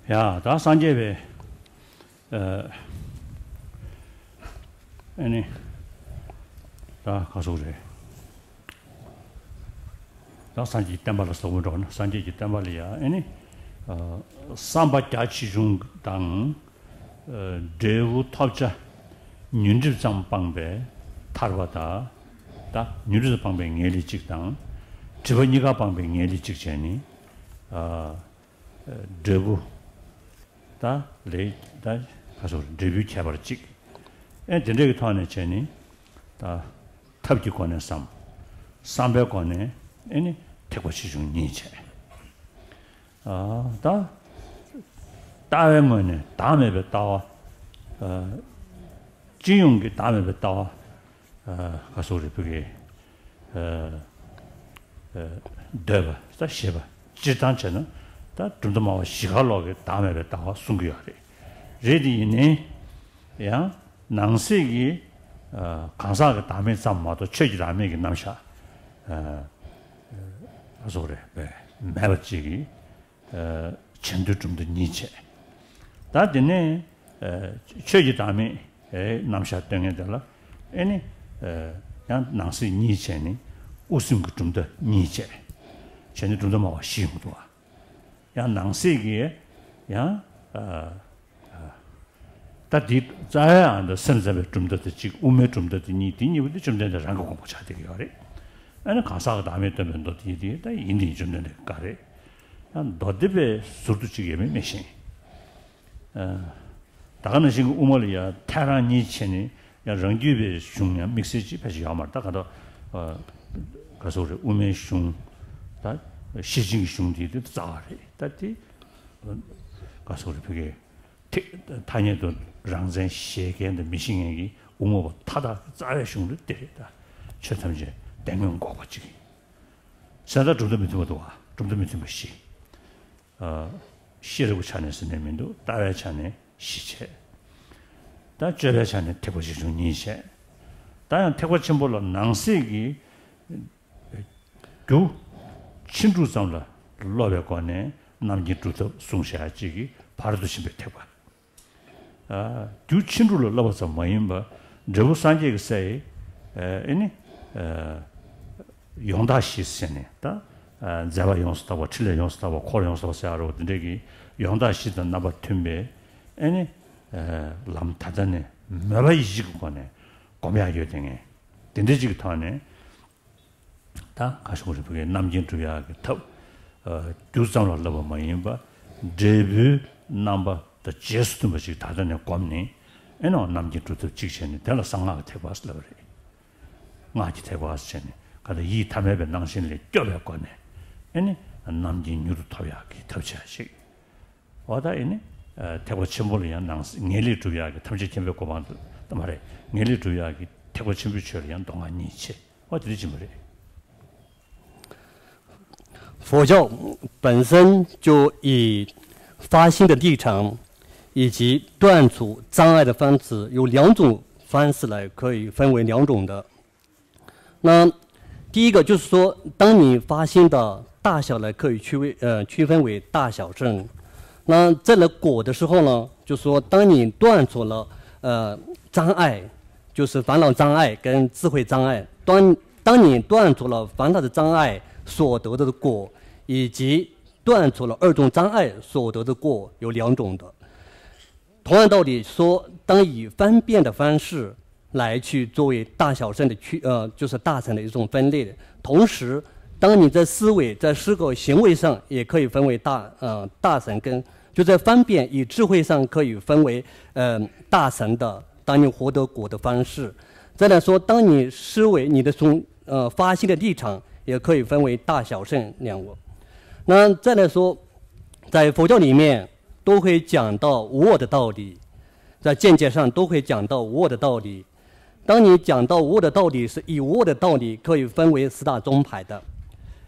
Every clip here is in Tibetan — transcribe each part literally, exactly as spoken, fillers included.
ཡ་ད་སངས་རྒྱས་པའི་ཨ་ཨ་ནི་ད་ག་སོགས་རེད། ད་སངས་རྒྱས་ཀྱི་བསྟན་པ་ལ་གཟབ་པོ་འགྲོ་ན་སངས་རྒྱས་ཀྱི་བསྟན་པ་ལ་ཡ་ཨ་ནི་ཨ་བསམ་པ་རྒྱ་ཆེ་ཆུང་དང་ཨ་འབྲས་བུ་ཐོབ་བྱ་ཉོན་སྒྲིབ་ཙམ་སྤངས་པའི་ཐར་པ་དང་། ད་ཉོན་སྒྲིབ་ཙམ་སྤངས་པའི་ངེས་ལེགས་གཅིག་དང་། སྒྲིབ་པ་གཉིས་ཀ་སྤངས་པའི་ངེས་ལེགས་གཅིག་བྱས་ནས་ཨ་འབྲས་བུ་ད་ལས་ད་ག་སོགས་འབྲས་བུའི་ཁྱད་པར་གཅིག་ཨེ་དེ་འདྲ་གི་ཐོག་ནས་བྱས་ནས་ད་ཐབས་ཀྱི་སྒོ་ནས་བསམ། བསམ་པའི་སྒོ་ནས་ཨེ་ནི་ཐེག་པ་ཆེ་ཆུང་གཉིས་བྱས། ཨ་ད་ལྟ་བའི་ངོས་ནས་བདག་མེད་པའི་ལྟ་བ། ཨ་སྤྱི་ཡོངས་ཀྱི་བདག་མེད་པའི་ལྟ་བ། ཨ་ག་སོགས་རེད་བོད་ཀྱི་ཨ་ཨ་འདོད་པ་ད་ཞེས་པ་སྤྱིར་བཏང་བྱས་ན་ད་གྲུབ་མཐའ་སྨྲ་བ་བཞི་ཀ་ལོག་གི་བདག་མེད་པའི་ལྟ་བ་གསུང་གི་ཡོད་རེད། རེད་དེ་ཡིན་ནའི་ཡང་ནང་གསེས་ཀྱི་ཨ་གང་ཟག་གི་བདག་མེད་ཙམ་མ་གཏོགས་ཆོས་ཀྱི་བདག་མེད་ཀྱི་རྣམ་གཞག་ཨ་ག་སོགས་རེད་བས་མེད་པ་གཅིག་གིས། ཨ་བྱེད་འདོད་གྲུབ་འདོད་གཉིས་བྱས། ད་དེ་ནས་ཨ་ཆོས་ཀྱི་བདག་མེད་ཨེ་རྣམ་གཞག་སྟོན་མཁན་དེ་ལ་ཨེ་ནི་ཨ་ཡང་ནང་གསེས་གཉིས་བྱས་ནས་དབུ་སེམས་ཀྱི་གྲུབ་མཐའ་གཉིས་བྱས། བྱེད་འདོད་གྲུབ་མཐའ་སྨྲ་བ་བཞི་ཡོང་འདུག་བ། ཡང་ནང་གསེས་ཀྱི་ཡང་ཨ་ཨ་ད་འདི་རྩ་བའི་ཨ་འདི་སེམས་ཙམ་པའི་གྲུབ་མཐའ་དེ་གཅིག་དབུ་མའི་གྲུབ་མཐའ་དེ་གཉིས། དེ་གཉིས་པོ་དེ་བཅོམ་ལྡན་འདས་རང་གི་དགོངས་པ་ཆགས་བསྡད་ཀྱི་ཡོད་རེད། ཨ་ནི་གང་ཟག་གི་བདག་མེད་སྟོན་པའི་མདོ་དེ་ཡིན་དེ་ད་ཡིན་དེ་ཡིན་བཅོམ་ལྡན་འདས་ཀྱི་བཀའ་རེད། ཡང་མདོ་སྡེ་པའི་ཟུར་དུ་གཅིག་ཡོད་མེད་མི་ཤེས། ཨ་ད་ག་ནང་བཞིན་གྱི་དབུ་མ་ལ་ཡང་ཐལ་རང་གཉིས་བྱས་ནས་ཡང་རང་རྒྱུད་པའི་གཞུང་ཡང་དམིགས་བསལ་གཅིག་ཕལ་ཆེར་ཡོད་མ་རེད། ད་ག་ད་ཨ་ག་སོགས་རེད། དབུ་མའི་གཞུང་ད་ཤེར་ཕྱིན་གྱི་གཞུང་དེ་དེ་རྩ་བ་རེད། ད་དེ་ག་སོགས་རེད་བོད་སྐད། ཐ་ཐ་སྙད་དུ་རང་མཚན་བཞེད་མཁན་དང་མི་ཤེས་མཁན་གྱིས་དབུ་མ་པ་མཐའ་དག་གི་རྩ་བའི་གཞུང་དེ་དེ་རེད། ད་ཆོས་ཐམས་ཅད་གདེང་དངོས་འགོག་པ་གཅིག་ཡིན། ཟེར་ད་གྲུབ་མཐའ་མི་མཐུན་པ་འདུག་བ། གྲུབ་མཐའ་མི་མཐུན་པ་བཞི། ཨ་ཤེས་རབ་ཀྱི་ཆ་ནས་ཟེར་ནས་མི་འདུག་ལྟ་བའི་ཆ་ནས་བཞི་བྱས། ད་སྤྱོད་པའི་ཆ་ནས་ཐེག་པ་ཆེ་ཆུང་གཉིས་བྱས། ད་ཡང་ཐེག་པ་ཆེན་པོ་ལ་ནང་གསེས་ཀྱི་རྒྱུ་ཕྱིན་དྲུག་ཙམ་ལ་སློབ་པའི་སྒོ་ནས་རྣམ་མཁྱེན་གྲུབ་ཐོབ་གསུངས་བཞག་གཅིག་གིས་བར་དུ་ཕྱིན་པའི་ཐེག་པ། ཨ་རྒྱུ་ཕྱིན་དྲུག་ལ་སློབ་པ་ཙམ་མ་ཡིན་པར་འབྲས་བུ་སངས་རྒྱས་ཀྱི་སའི་ཨ་ཨེ་ནི་ཨ་ཡོངས་དག་བཞི་ཟེར་ནས་ད་ཨ་མཛད་པ་ཡོངས་སུ་དག་པ། ཕྲིན་ལས་ཡོངས་སུ་དག་པ། འཁོར་ཡོངས་སུ་དག་པ་ཟེར་ཡ་རོ། དེ་འདྲས་ཀྱི་ཡོངས་དག་བཞི་དང་རྣམ་པ་མཐུན་པའི་ཨེ་ནི་ཨ་ལམ་ད་ལྟ་ནས་མོས་པ་ཡིད་བཞིན་གྱི་སྒོ་ནས་སྒོམ་ཡག་ཡོད་དེ་ངས་དེ་འདྲས་ཅིག་གི་ཐོག་ནས། ད་ག་ཤོག་རིན་པོ་ཆེའི་རྣམ་མཁྱེན་སྒྲུབ་ཡག་གི་ཐབས། ཨ་རྒྱུ་ཙམ་ལ་བསླབ་པ་མ་ཡིན་པ། འབྲས་བུའི་རྣམ་པ་དང་རྗེས་སུ་མཐུན་པ་ཞིག་ད་ལྟ་ནས་བསྒོམས་ནས་ཨེ་ནོ་རྣམ་མཁྱེན་སྒྲུབ་ཐབས་གཅིག་བྱས་ནས་དེ་ལ་གསང་སྔགས་ཀྱི་ཐེག་པ་ཟེར་ལབ་པ་རེད། སྔགས་ཀྱི་ཐེག་པ་ཟེར་བྱས་ནས་ག་ད་ཡིད་ཐ་མལ་པའི་སྣང་ཞེན་ལས་སྐྱོབ་པའི་སྒོ་ནས་ཨེ་ནི་རྣམ་མཁྱེན་མྱུར་དུ་ཐོབ་ཡག་གི་ཐབས་བྱ་ཞིག་འོ་ད་ཨེ་ནི་ཨ་ཐེག་པ་ཆེན་པོ་ལ་ཡང་ནང་གསེས་ངེས་ལེགས་སྒྲུབ་ཡག་གི་ཐམས་ཅད་མཁྱེན་པའི་གོ་འཕང་དུ་ད་མ་རེད། ངེས་ལེགས་སྒྲུབ་ཡག་གི་ཐེག་པ་ཆེན་པོའི་ཆོས་ལ་ཡང་མདོ་སྔགས་གཉིས་ཕྱེ། འོ་དེ་འདྲ་ཅིག་མ་རེད། 佛教本身就以发心的立场以及断除障碍的方式，有两种方式来可以分为两种的。 那第一个就是说，当你发心的大小呢，可以区位呃区分为大小乘。那这个果的时候呢，就说当你断除了呃障碍，就是烦恼障碍跟智慧障碍，当当你断除了烦恼的障碍所得的果，以及断除了二种障碍所得的果有两种的。 同样道理说，当以方便的方式来去作为大小乘的区，呃，就是大乘的一种分类。同时，当你在思维、在思考、行为上，也可以分为大，呃，大乘跟，就在方便与智慧上可以分为，呃，大乘的，当你获得果的方式。再来说，当你思维你的从，呃，发心的立场，也可以分为大小乘两个。那再来说，在佛教里面， 都会讲到无我的道理，在见解上都会讲到无我的道理。当你讲到无我的道理时，以无我的道理可以分为四大宗派的，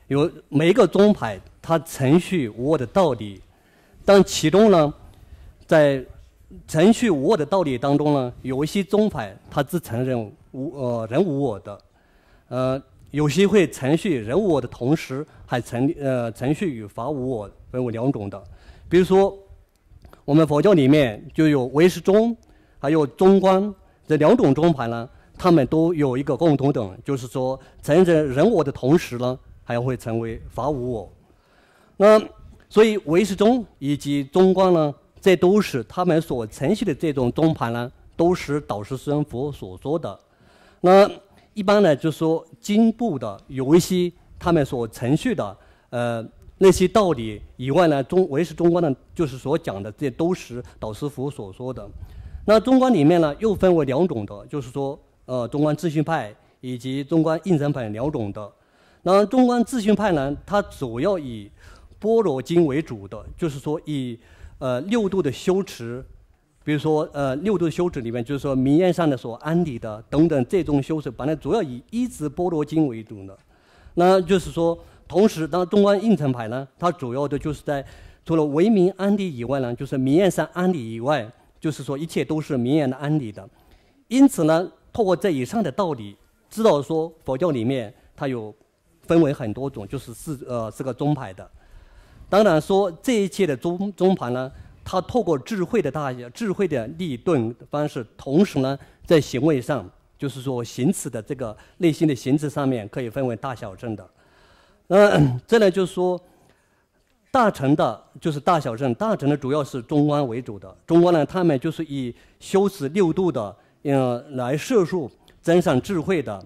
有每一个宗派它承续无我的道理，但其中呢，在承续无我的道理当中呢，有一些宗派它只承认无呃人无我的， 呃，有些会承续人我的同时，还承呃承续与法无我分为两种的。比如说，我们佛教里面就有唯识宗，还有中观这两种宗派呢，他们都有一个共同点，就是说承认人我的同时呢，还会成为法无我。那所以唯识宗以及中观呢，这都是他们所承系的这种宗派呢，都是导师师尊佛所说的。那一般呢，就是说经部的有一些他们所承续的，呃，那些道理以外呢，中唯识中观呢，就是所讲的，这都是导师佛所说的。那中观里面呢，又分为两种的，就是说，呃，中观自性派以及中观应成派两种的。那中观自性派呢，它主要以般若经为主的，就是说以呃六度的修持，比如说，呃，六度修持里面，就是说名言上的所安立的等等这种修持，反正主要以一字般若经为主的。那就是说，同时，当中观应成派呢，它主要的就是在除了唯名安立以外呢，就是名言上安立以外，就是说一切都是名言的安立的。因此呢，透过这以上的道理，知道说佛教里面它有分为很多种，就是四呃四个宗派的。当然说这一切的宗宗派呢，它透过智慧的大智慧的立顿方式，同时呢，在行为上，就是说行持的这个内心的行持上面，可以分为大小乘的。呃，这呢就是说，大乘的就是大小乘，大乘的主要是中观为主的。中观呢，他们就是以修持六度的，嗯，来摄入增上智慧的。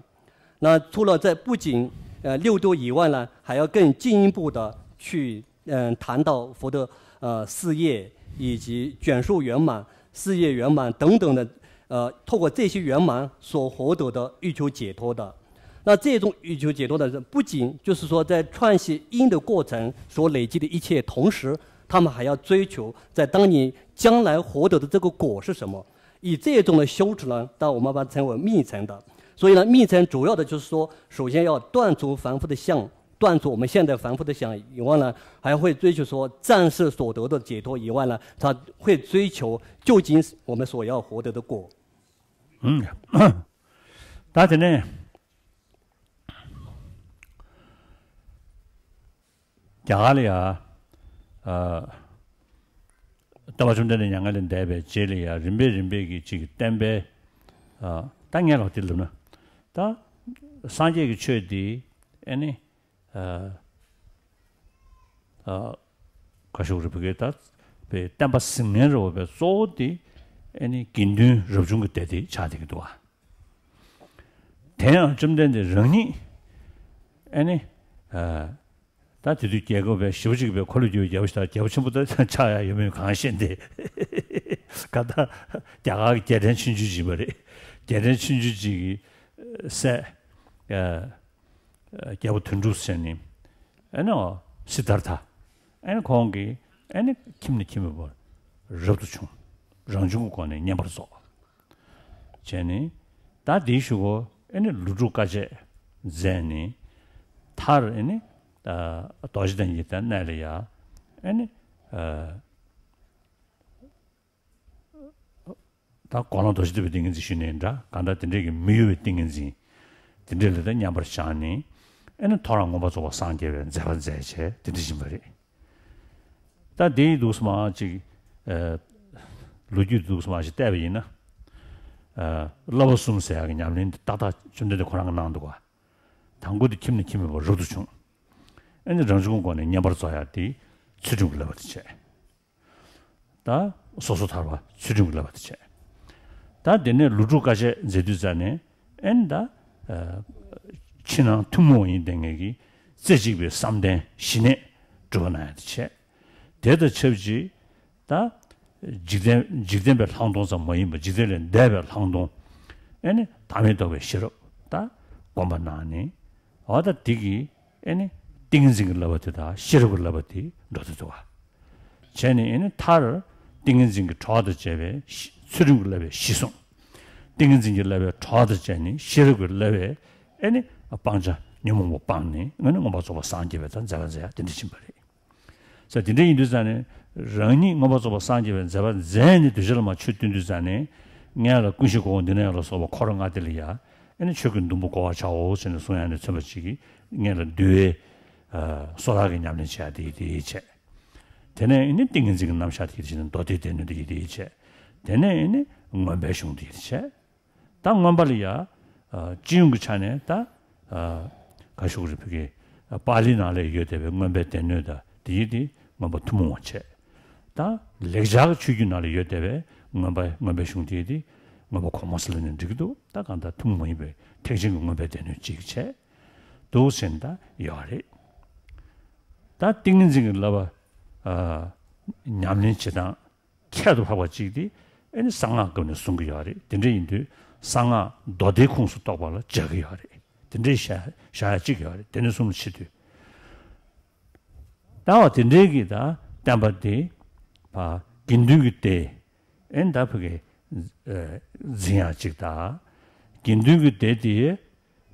那除了这不仅呃六度以外呢，还要更进一步的去嗯谈到佛的呃四业以及卷数圆满、四业圆满等等的，呃，透过这些圆满所获得的欲求解脱的。那这种欲求解脱的人，不仅就是说在串习因的过程所累积的一切，同时他们还要追求在当你将来获得的这个果是什么。以这种的修持呢，当我们把它称为密乘的。所以呢，密乘主要的就是说，首先要断除凡夫的相，断除我们现在凡夫的想以外呢，还会追求说暂时所得的解脱以外呢，他会追求究竟我们所要获得的果。嗯，大家呢，讲完了呀，呃，ད་བ་བཅོམ་ལྡན་འདས་མྱ་ངན་ལས་འདས་པའི་རྗེས་ལ་ཡང་རིམ་པས་རིམ་པས་ཀྱི་ཅིག་བསྟན་པའི། ཨ། ད་ངས་ལོག་དེ་ལབ་ན། ད་སངས་རྒྱས་ཀྱི་ཆོས་འདི་ཨེ་ནི། ཨ། ཨ། ག་ཞུ་རེད། བུ་གའི་ད་པའི་བསྟན་པ་ཟིན་མཁན་རེད་བ། པའི་གཙོ་བོ་འདི་ཨེ་ནི་དགེ་འདུན་རབ་བྱུང་གི་སྡེ་དེ་ཆགས་བསྡད་ཀྱི་འདུག་བ། དེ་ཡང་བཅོམ་ལྡན་འདས་རང་ཉིད་ཨེ་ནི། ཨ། ད་དེ་དུས་རྒྱལ་ཁབ་པའི་ཞེ་པོ་ཅིག་པའི་འཁོར་ལོས་སྒྱུར་བའི་རྒྱལ་པོ་ཞིག་དང་། རྒྱལ་པོ་ཆེན་པོ་ད་ཆགས་ཡ་ཡོད་མེད་གང་ཤེས་ཏེ། ག་ད་རྒྱ་གར་གྱི་རྒྱལ་ཕྲན་ཆུང་ཆུང་ཅིག་པ་རེད། རྒྱལ་ཕྲན་ཆུང་ཆུང་ཅིག་གི་སྲས། ཨ། རྒྱལ་པོ་དོན་གྲུབ་ཟེར་ནི། ཨེ་ནི་སིད་དྷར་ཐ། ཨེ་ནི་ཁོང་གིས་ཨེ་ནི་ཁྱིམ་ནས་ཁྱིམ་མེད་པར་རབ་ཏུ་བྱུང་། རང་བྱུང་གི་སྒོ་ནས་བསྙེན་པར་རྫོགས། བྱས་ནས་ད་དེའི་གཞུག་གུ་ཨེ་ནི་ལོ་དྲུག་དཀའ་སྤྱད་མཛད་ནས། མཐར་ཨེ་ནི། ཨ། རྡོ་རྗེ་གདན་གྱི་ད་གནས་ལ་ཡ་ཨེ་ནི། ཨ། ད་གོ་ལ་རྡོ་རྗེ་ཐེག་པའི་ཏིང་ངེ་འཛིན་ཞུས་ནའི་འདྲ། གང་ལྟར་དེ་འདྲའི་གི་མི་གཡོ་བའི་ཏིང་ངེ་འཛིན་དེ་འདྲའི་ལ་ད་མཉམ་པར་བཞག་ནས། ཨེ་ནི་ཐོ་རངས་མངོན་པར་རྫོགས་པར་སངས་རྒྱས་པའི་མཛད་པ་མཛད་བྱས་དེ་འདྲ་ཕྱིན་པ་རེད། ད་དེའི་འདུག་སེ་མར་ཅིག་ཨ། ལོ་རྒྱུས་འདུག་སེ་མར་ཞིག་བལྟས་པ་ཡིན་ན། ཨ། བསླབ་པ་གསུམ་ཟེར་ཡག་གི་ཉམས་ལེན་དེ་ཏག་ཏག་བཅོམ་ལྡན་འདས་ཁོ་རང་གིས་གནང་འདུག་ག། དང་པོ་དེ་ཁྱིམ་ནས་ཁྱིམ་མེད་པར་རབ་ཏུ་བྱུང་། ཨེ་ནི་རང་བྱུང་གི་སྒོ་ནས་བསྙེན་པར་རྫོགས་ཡག་དེ་ཚུལ་ཁྲིམས་ཀྱི་བསླབ་པ་དེ་བྱས། ད་སོ་སོ་ཐར་པ་ཚུལ་ཁྲིམས་ཀྱི་བསླབ་པ་དེ་བྱས། ད་དེ་ནས་ལོ་དྲུག་དཀའ་སྤྱད་མཛད་དུས་ཙ་ནས་ཨེ་ནི་ད། ཨ། ཕྱི་ནང་ཐུན་མོང་བ་ཡིན་བསྡད་མཁན་གྱི་རྩེ་གཅིག་པའི་བསམ་གཏན་ཞི་གནས་སྒྲུབ་པ་གནང་ཡག་དེ་བྱས། དེ་དང་ཆབས་ཅིག་ད་འཇིག་རྟེན་འཇིག་རྟེན་པའི་ལྷག་མཐོང་ཙམ་མ་ཡིན་པར་འཇིག་རྟེན་ལས་འདས་པའི་ལྷག་མཐོང་། ཨེ་ནི་བདག་མེད་རྟོགས་པའི་ཤེས་རབ་ད་སྒོམ་པ་གནང་ནས། འོ་ད་དེ་གིས་ཨེ་ནི་ཏིང་ངེ་འཛིན་གྱི་བསླབ་པ་དེ་དང་ཤེས་རབ་ཀྱི་བསླབ་པ་དེ་འགྲོ་དུ་འདུག་བ། བྱས་ནས་ཨེ་ནི་མཐར་ཏིང་ངེ་འཛིན་གྱི་གྲོགས་དང་བཅས་པའི་ཤེས་ཚུལ་ཁྲིམས་ཀྱི་བསླབ་པའི་གཞི་བཟུང་། ཏིང་ངེ་འཛིན་གྱི་བསླབ་པའི་གྲོགས་དང་བཅས་ནས་ཤེས་རབ་ཀྱི་བསླབ་པའི་ཨེ་ནི་སྤང་བྱ་ཉོན་མོངས་པ་སྤངས་ནས་ཨེ་ནི་མངོན་པར་རྫོགས་པར་སངས་རྒྱས་པའི་ད་མཛད་པ་མཛད་ཡག་དེ་འདྲ་ཕྱིན་པ་རེད། ས་དེ་འདྲ་ཡིན་དུས་ཙ་ནས་རང་ཉིད་མངོན་པར་རྫོགས་པར་སངས་རྒྱས་པའི་མཛད་པ་མཛད་ནས་དུས་ཆེན་ལ་མར་ཆོས་སྟོན་དུས་ཙ་ནས། སྔོན་ལ་ཀུན་གཞི་གོ་འོག་འདི་ན་ཡང་ལ་སོགས་པ་འཁོར་ལྔ་སྡེ་ལ་ཡ། ཨེ་ནི་ཆོས་ཀྱི་སྡོང་པོ་བགོ་བར་བྱའོ་ཟེར་ནས་གསུང་ཡག་ནས་མཚོན་པ་ཅིག་གིས་སྔོན་ལ་འདུལ་བའི། ཨ། སོ་ཐར་གྱི་ཉམས་ལེན་བྱེད་ཡག་དེ་དེ་བྱས། དེ་ནས་ཨེ་ནི་ཏིང་ངེ་འཛིན་གྱི་རྣམ་གཞག་དེ་ཡི་དེ་བྱས་ནས་མདོ་སྡེའི་སྡེ་སྣོད་དེ་ཡི་དེ་ཡི་བྱས། དེ་ནས་ཨེ་ནི་མངོན་པའི་གཞུང་དེ་ཡི་དེ་བྱས། ད་མངོན་པ་ལ་ཡ། ཨ། སྤྱི་ཡོངས་ཀྱི་ཆ་ནས་ད། ཨ། ག་ཞུ་གི་རེད། བོད་ཀྱི་པཱ་ལི་ནང་ལ་ཡོད་བསྡད་པའི་མངོན་པའི་སྡེ་སྣོད་དང་དེ་ཡི་དེ་མངོན་པ་ཐུན་མོང་བ་བྱས། ད་ལེགས་སྦྱར་གྱི་ཆོས་བརྒྱུད་ནང་ལ་ཡོད་བསྡད་པའི་མངོན་པ་མངོན་པའི་གཞུང་དེ་ཡི་དེ་མངོན་པ་གོང་མ་ཟེར་ལབ་ནས་འགྲིག་གི་འདུག་ད་གང་ལྟར་ཐུན་མོང་མ་ཡིན་པའི་ཐེག་ཆེན་གྱི་མངོན་པའི་སྡེ་སྣོད་ཅིག་བྱས་འདུག་ཟེར་ནས་ད་ཡོད་རེད། ད་ཏིང་ངེ་འཛིན་གྱི་བསླབ་པ། ཨ། ཉམས་ལེན་བྱེད་སྟངས་ཁྱད་དུ་འཕགས་པ་ཅིག་དེ་ཨེ་ནི་གསང་སྔགས་སྐབས་ནས་གསུང་གི་ཡོད་རེད། དེ་འདྲ་ཡིན་དུས་གསང་སྔགས་མདོ་སྡེའི་ཁོངས་སུ་གཏོགས་པ་ལ་སྦྱར་གྱི་ཡོད་རེད། དེ་འདྲའི་བཞག་བཞག་ཡ་གཅིག་ཡོད་རེད། དེ་ནས་གསུམ་ལ་ཕྱེ་དུས། ད་བ་དེ་འདྲའི་གི་ད་བསྟན་པ་དེ་ཕ་དགེ་འདུན་གྱི་སྡེ། ཨེ་ནི་ད་ཕ་གི་འཛིན་ཡ་གཅིག་དང་། དགེ་འདུན་གྱི་སྡེ་དེ་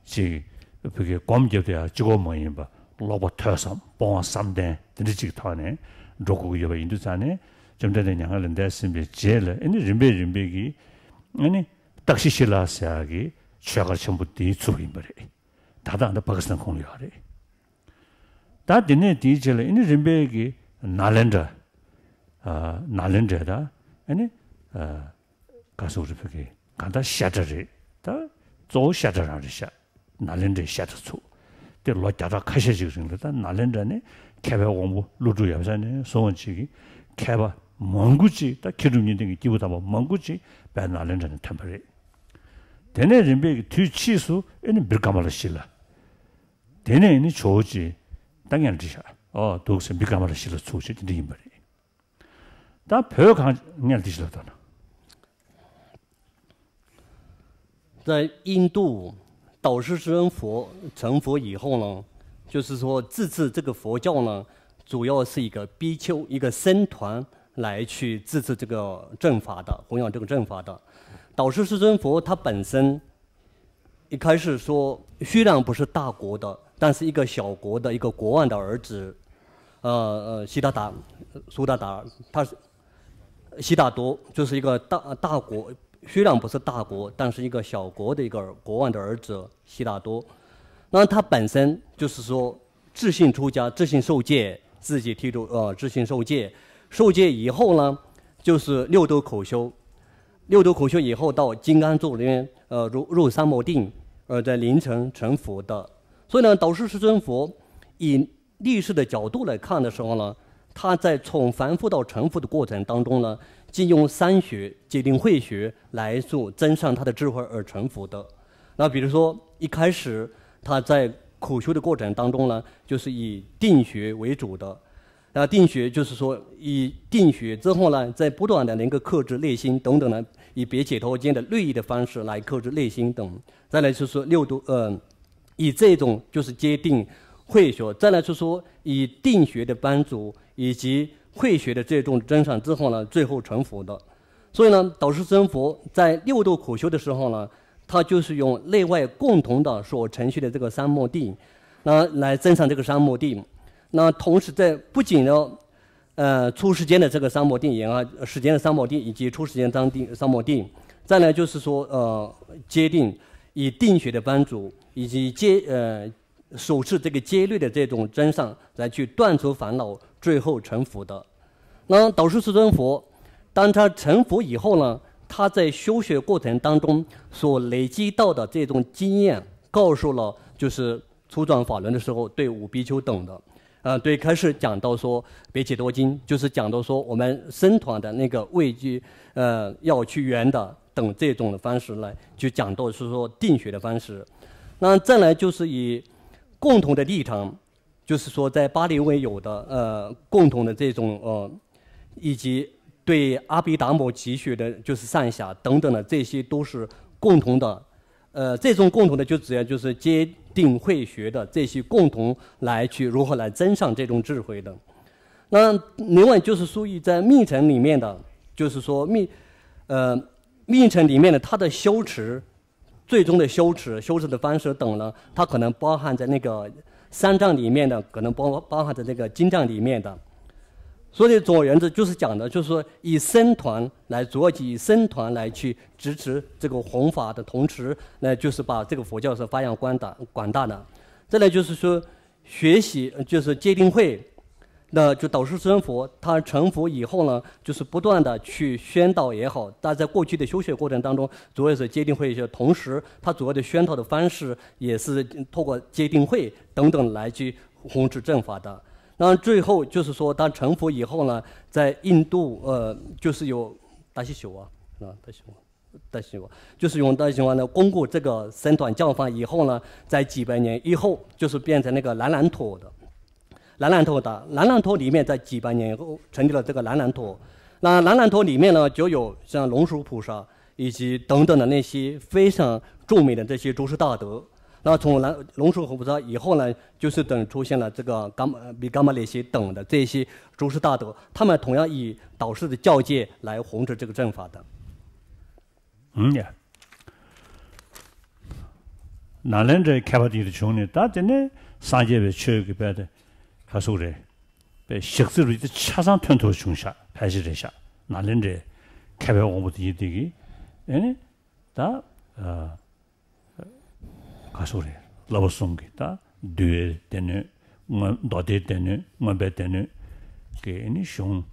ཅིག་བོད་ཀྱི་སྒོམ་རྒྱབ་དེ་ཡང་གཅིག་པོ་མ་ཡིན་པ། ཀློག་པ་ཐོས་བསམ་སྤོང་བ་བསམ་གཏན་དེ་འདྲ་ཅིག་ཐོག་ནས་འགྲོ་དགོས་ཀྱི་ཡོད་པ་ཡིན་དུས་ཙང་ནས། བཅོམ་ལྡན་འདས་མྱ་ངན་ལས་འདས་ཟིན་པའི་རྗེས་ལ་ཨ་ནི་རིམ་པས་རིམ་པས་ཀྱིས་ཨ་ནི་རྟག་གཞི་ཞི་ལ་ཟེར་ཡག་གི་ཆོས་སྒར་ཆེན་པོ་དེའི་ཚུགས་ཡིན་པ་རེད། ད་ལྟ་ཨ་ནི་པ་ཀི་སི་ཐན་ཁོངས་ལ་ཡོད་རེད། ད་དེ་ནས་དེའི་རྗེས་ལ་ཨ་ནི་རིམ་པས་ཀྱིས་ནཱ་ལེནྡྲ། ཨ། ནཱ་ལེནྡྲ་ད་ཨ་ནི། ཨ། ག་སོགས་རེད། བོད་ཀྱི་གང་ལྟར་བཤད་གྲྭ་རེད། ད་གཙོ་བོ་བཤད་གྲྭ་རང་རེད་ཤག་ནཱ་ལེནྡྲའི་བཤད་གྲྭ་ཚུགས་ཏེ་ལོ་བརྒྱ་ཕྲག་ཁ་ཤས་ཤིག་རིང་ལ། ད་ནཱ་ལེནྡྲ་ནས་མཁས་པའི་དབང་པོ་ཀླུ་སྒྲུབ་ཡབ་སྲས་ནས་བཟུང་བ་ཅིག་གིས་མཁས་པ་མང་པོ་ཅིག་ད་མཁས་གྲུབ་གཉིས་ལྡན་གྱི་སྐྱེས་བུ་དམ་པ་མང་པོ་ཅིག་དཔལ་ནཱ་ལེནྡྲ་ནས་ཐོན་པ་རེད། དེ་ནས་རིམ་པས་ཀྱི་དུས་ཕྱིས་སུ་ཨེ་ནི་བི་ཀྲ་མ་ལ་ཤི་ལ། དེ་ནས་ཨེ་ནི་ཇོ་བོ་རྗེ་ད་མངལ་འདི་ཤག་ཨོ་འདུག་ཟེར་བི་ཀྲ་མ་ལ་ཤི་ལ་ཚུགས་བྱས་དེ་འདྲ་ཡིན་པ་རེད། ད་བོད་གངས་དཀར་ལ་དེ་ཞིག་ལ་ལྟ་ན། 在印度，导师至尊佛成佛以后呢，就是说自此这个佛教呢，主要是一个比丘，一个僧团来去自持这个正法的，弘扬这个正法的。导师至尊佛他本身一开始说，虽然不是大国的，但是一个小国的一个国王的儿子，呃呃，悉达达，苏达达，他是悉达多，就是一个大大国，虽然不是大国，但是一个小国的一个国王的儿子悉达多。那他本身就是说自信出家，自信受戒，自己剃度呃自信受戒，受戒以后呢，就是六度苦修，六度苦修以后到金刚座里面，呃，入入三摩地，呃，在凌晨成佛的。所以呢，导师至尊佛以历史的角度来看的时候呢，他在从凡夫到成佛的过程当中呢，既用三学、戒定慧学来做增上他的智慧而成佛的。那比如说一开始他在苦修的过程当中呢，就是以定学为主的。那定学就是说以定学之后呢，在不断的能够克制内心等等呢，以别解脱间的律仪的方式来克制内心等。再来就是六度，呃，以这种就是戒定慧学，再来就是说以定学的帮助以及慧学的这种增上之后呢，最后成佛的。所以呢，导师至尊佛在六度苦修的时候呢，他就是用内外共同的所成就的这个三摩地，那来增上这个三摩地。那同时在不仅呢，呃，出世间的这个三摩地，也啊，世间的三摩地以及出世间三地三摩地，再来就是说，呃，戒定，以定学的帮助以及戒呃守持这个戒律的这种增上，来去断除烦恼，最后成佛的。那导师至尊佛，当他成佛以后呢，他在修学过程当中所累积到的这种经验，告诉了就是初转法轮的时候对五比丘等的。呃，对，开始讲到说别解脱经，就是讲到说我们僧团的那个位居，呃，要去圆的等这种的方式来，就讲到是说定学的方式。那再来就是以共同的立场，就是说在巴黎为友的，呃，共同的这种，呃，以及对阿毗达摩集学的，就是上下等等的，这些都是共同的。呃，这种共同的就主要就是戒定慧学的这些共同来去如何来增上这种智慧的。那另外就是属于在密乘里面的，就是说密，呃，密乘里面的它的修持，最终的修持、修持的方式等呢，它可能包含在那个三藏里面的，可能包包含在那个经藏里面的。所以总而言之，就是讲的，就是说以僧团来做起，以僧团来去支持这个弘法的同时呢，就是把这个佛教是发扬光大广大的。再来就是说，学习就是戒定慧，那就导师尊佛，他成佛以后呢，就是不断的去宣导也好，他在过去的修学过程当中，主要是戒定慧学，同时他主要的宣导的方式也是透过戒定慧等等来去弘持正法的。那最后就是说，他成佛以后呢，在印度，呃，就是有大西修啊，啊，大西修。大西瓜，就是用大西瓜呢，巩固这个僧团教法以后呢，在几百年以后，就是变成那个南兰陀的。南兰陀的，南兰陀里面在几百年以后成立了这个南兰陀。那南兰陀里面呢，就有像龙树菩萨以及等等的那些非常著名的这些祖师大德。那从南龙树菩萨以后呢，就是等出现了这个伽摩比伽摩列西等的这些祖师大德，他们同样以导师的教戒来弘持这个正法的。 ཨུམ་ཡ། ནཱ་ལེནྡྲའི་མཁས་པ་དེ་འདྲ་བྱུང་ནས། ད་དེ་ནས་སངས་རྒྱས་པའི་ཆོས་ཀྱི་དཔལ་དེ་ག་ཟུག་རེད། དཔེ་ཞག་རྩི་རུ་དེ་ཆ་ཚང་ཐོན་ཐུབ་བྱུང་ཤག་ཕལ་ཆེར་རེད་ཤག་ནཱ་ལེནྡྲའི་མཁས་པའི་དབང་པོ་དེ་ཡིན་དེ་གི། ཨེ་ནི་ད་ཨ་ག་ཟུག་རེད། བསླབ་པ་གསུམ་གྱི་ད་འདུལ་བའི་སྡེ་སྣོད། མངོན་མདོ་སྡེའི་སྡེ་སྣོད། མངོན་པའི་སྡེ་སྣོད་ཀྱི་ཨེ་ནི་གཞུང་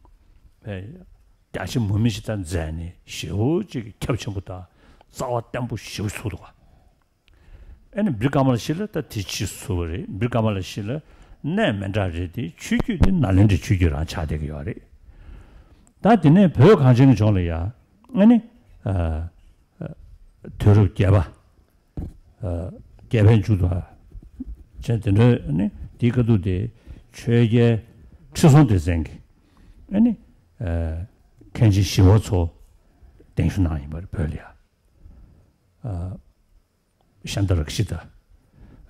དཔེ་རྒྱ་ཆེ་མུ་མེད་ཅིག་ད་མཛད་ནས་ཞེ་པོ་ཅིག་གི་ཁྱབ་ཆེན་པོ་དང་རྩ་བ་བརྟན་པོ་ཞེ་པོ་ཚུགས་འདུག་ག་ཨེ་ནི་བི་ཀ་མ་ལ་ཤཱི་ལ་ད་དེ་ཕྱིས་སུ་ཚུགས་པ་རེད། བི་ཀ་མ་ལ་ཤཱི་ལ་གནས་མི་འདྲ་རེད་དེ། ཆོས་བརྒྱུད་དེ་ནཱ་ལེནྡྲའི་ཆོས་བརྒྱུད་རང་ཆགས་བསྡད་ཀྱི་ཡོད་རེད། ད་དེ་ནས་བོད་གངས་ཅན་གྱི་ལྗོངས་ལ་ཡ་ཨེ་ནི་ཨ་དུས་རབས་བརྒྱད་པ། ཨ་རྒྱལ་བའི་མཇུག་ཏུ་ཨ་ཅན་དེ་འདྲ་ནི་དེའི་ཁ་ཐུག་དེ་ཆོས་རྒྱལ་ཁྲི་སྲོང་ལྡེ་བཙན་གྱི་ཨ་ནི་ཨ་མཁན་ཆེན་ཞི་བ་འཚོ་གདན་ཞུ་གནང་ཡིན་པ་རེད། བོད་ལ་ཡ། ཨ་ཤཱནྟ་རཀྵི་ཏ།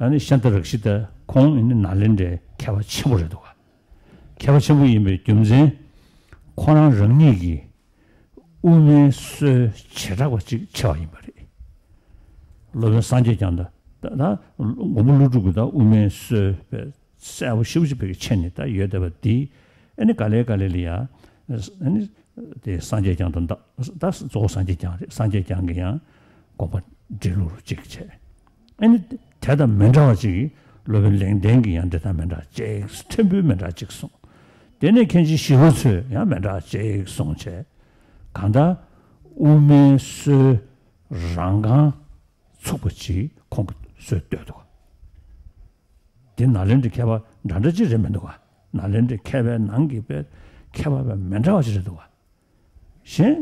ཨ་ནི་ཤཱནྟ་རཀྵི་ཏ་ཁོང་ཨ་ནི་ནཱ་ལེནྡྲའི་མཁས་པ་ཆེན་པོ་རེད་འདུག་ག་མཁས་པ་ཆེན་པོ་ཡིན་པའི་རྒྱུ་མཚན་ཁོ་རང་རང་ཉིད་ཀྱིས་དབུ་མའི་སྲོལ་བྱེ་བྲག་པ་ཅིག་ཕྱེ་བ་ཡིན་པ་རེད། སློབ་དཔོན་སངས་རྒྱས་བསྐྱངས་དང་། ད་ད་མགོན་པོ་ཀླུ་སྒྲུབ་ཀྱིས་ད་དབུ་མའི་སྲོལ་དཔེ་གསལ་པོ་ཞེ་པོ་ཅིག་དཔེ་ཕྱེ་ནས་ད་ཡོད་བསྡད་པ་འདི་ཨ་ནི་ག་ལེ་ག་ལེ་ལ་ཡ་ཨ་ནི་དེ་སངས་རྒྱས་བསྐྱངས་དང་། ད་གཙོ་བོ་སངས་རྒྱས་བསྐྱངས་རེད། སངས་རྒྱས་བསྐྱངས་ཀྱིས་ཡང་དགོངས་པ་འགྲེལ་ལུགས་ཅིག་བྱས། ཨ་ནི་དེ་དང་མི་འདྲ་བ་ཅིག་གིས་སློབ་དཔོན་ལེགས་ལྡན་གྱིས་ཡང་འགྲེལ་དང་མི་འདྲ་ཅིག་ཕྲན་བུ་མི་འདྲ་ཅིག་གསུངས། དེ་ནས་མཁན་ཆེན་ཞི་བ་འཚོས་ཡང་མི་འདྲ་ཅིག་གསུངས་བྱས། གང་ལྟར་དབུ་མའི་སྲོལ་རང་རྐང་ཚུགས་པ་ཅིག་ཁོང་གིས་སྲོལ་བཏོད་འདུག་དེ་ནཱ་ལེནྡྲའི་མཁས་པ་འདྲ་འདྲ་ཅིག་རེད་མི་འདུག་ག་ནཱ་ལེནྡྲའི་མཁས་པའི་ནང་གི་དཔེ་མཁས་པ་དཔེ་མི་འདྲ་བ་ཅིག་རེད་འདུག་ག་གཞན།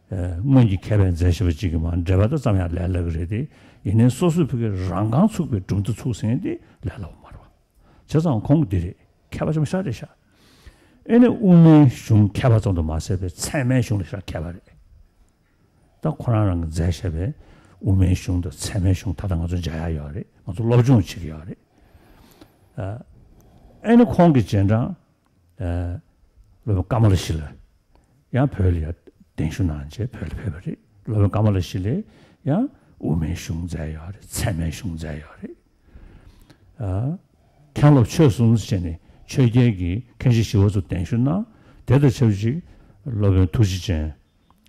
ཨ་སྔོན་གྱི་མཁས་པའི་མཛད་བཞག་པ་ཅིག་གི་མར་འགྲེལ་པ་དང་ཙམ་ཡང་ལས་སླ་གི་རེད་དེ། ཡིན་ནའི་སོ་སོའི་ཕ་གི་རང་རྐང་ཚུགས་པའི་གྲུབ་མཐའ་ཚུགས་ཟིན་དེ་ལས་སླ་བ་མ་རེད་བ། བྱས་ཙང་ཁོང་གི་འདི་རེད། མཁས་པ་ཆེན་པོ་ཤ་རེད་ཤག་ཨེ་ནི་དབུ་མའི་གཞུང་མཁས་པ་ཙམ་དུ་མ་ཟད་པའི་ཚད་མའི་གཞུང་ལ་ཤ་མཁས་པ་རེད། ད་ཁོ་རང་རང་གི་མཛད་བཞག་པའི་དབུ་མའི་གཞུང་དང་ཚད་མའི་གཞུང་ད་ལྟ་ང་ཚོ་མཇལ་ཡ་ཡོད་རེད། ང་ཚོ་སློབ་སྦྱོང་བྱེད་ཀྱི་ཡོད་རེད། ཨ་ཨེ་ནི་ཁོང་གི་རྗེས་འབྲང་། ཨ་སློབ་དཔོན་ཀ་མ་ལ་ཤཱི་ལ་ཡང་བོད་ལ་ཡ་གདན་ཞུ་གནང་བྱས་བོད་ལ་ཕེབས་པ་རེད། སློབ་དཔོན་ཀ་མ་ལ་ཤཱི་ལས་ཡང་དབུ་མའི་གཞུང་མཛད་ཡོད་རེད། ཚད་མའི་གཞུང་མཛད་ཡོད་རེད། ཨ་མཁན་སློབ་ཆོས་གསུམ་བྱས་ནས་ཆོས་རྒྱལ་གྱིས་མཁན་ཆེན་ཞི་བ་འཚོ་གདན་ཞུ་གནང་། དེ་དང་ཆབས་ཅིག་སློབ་དཔོན་ཐུགས་རྗེ་ཅན།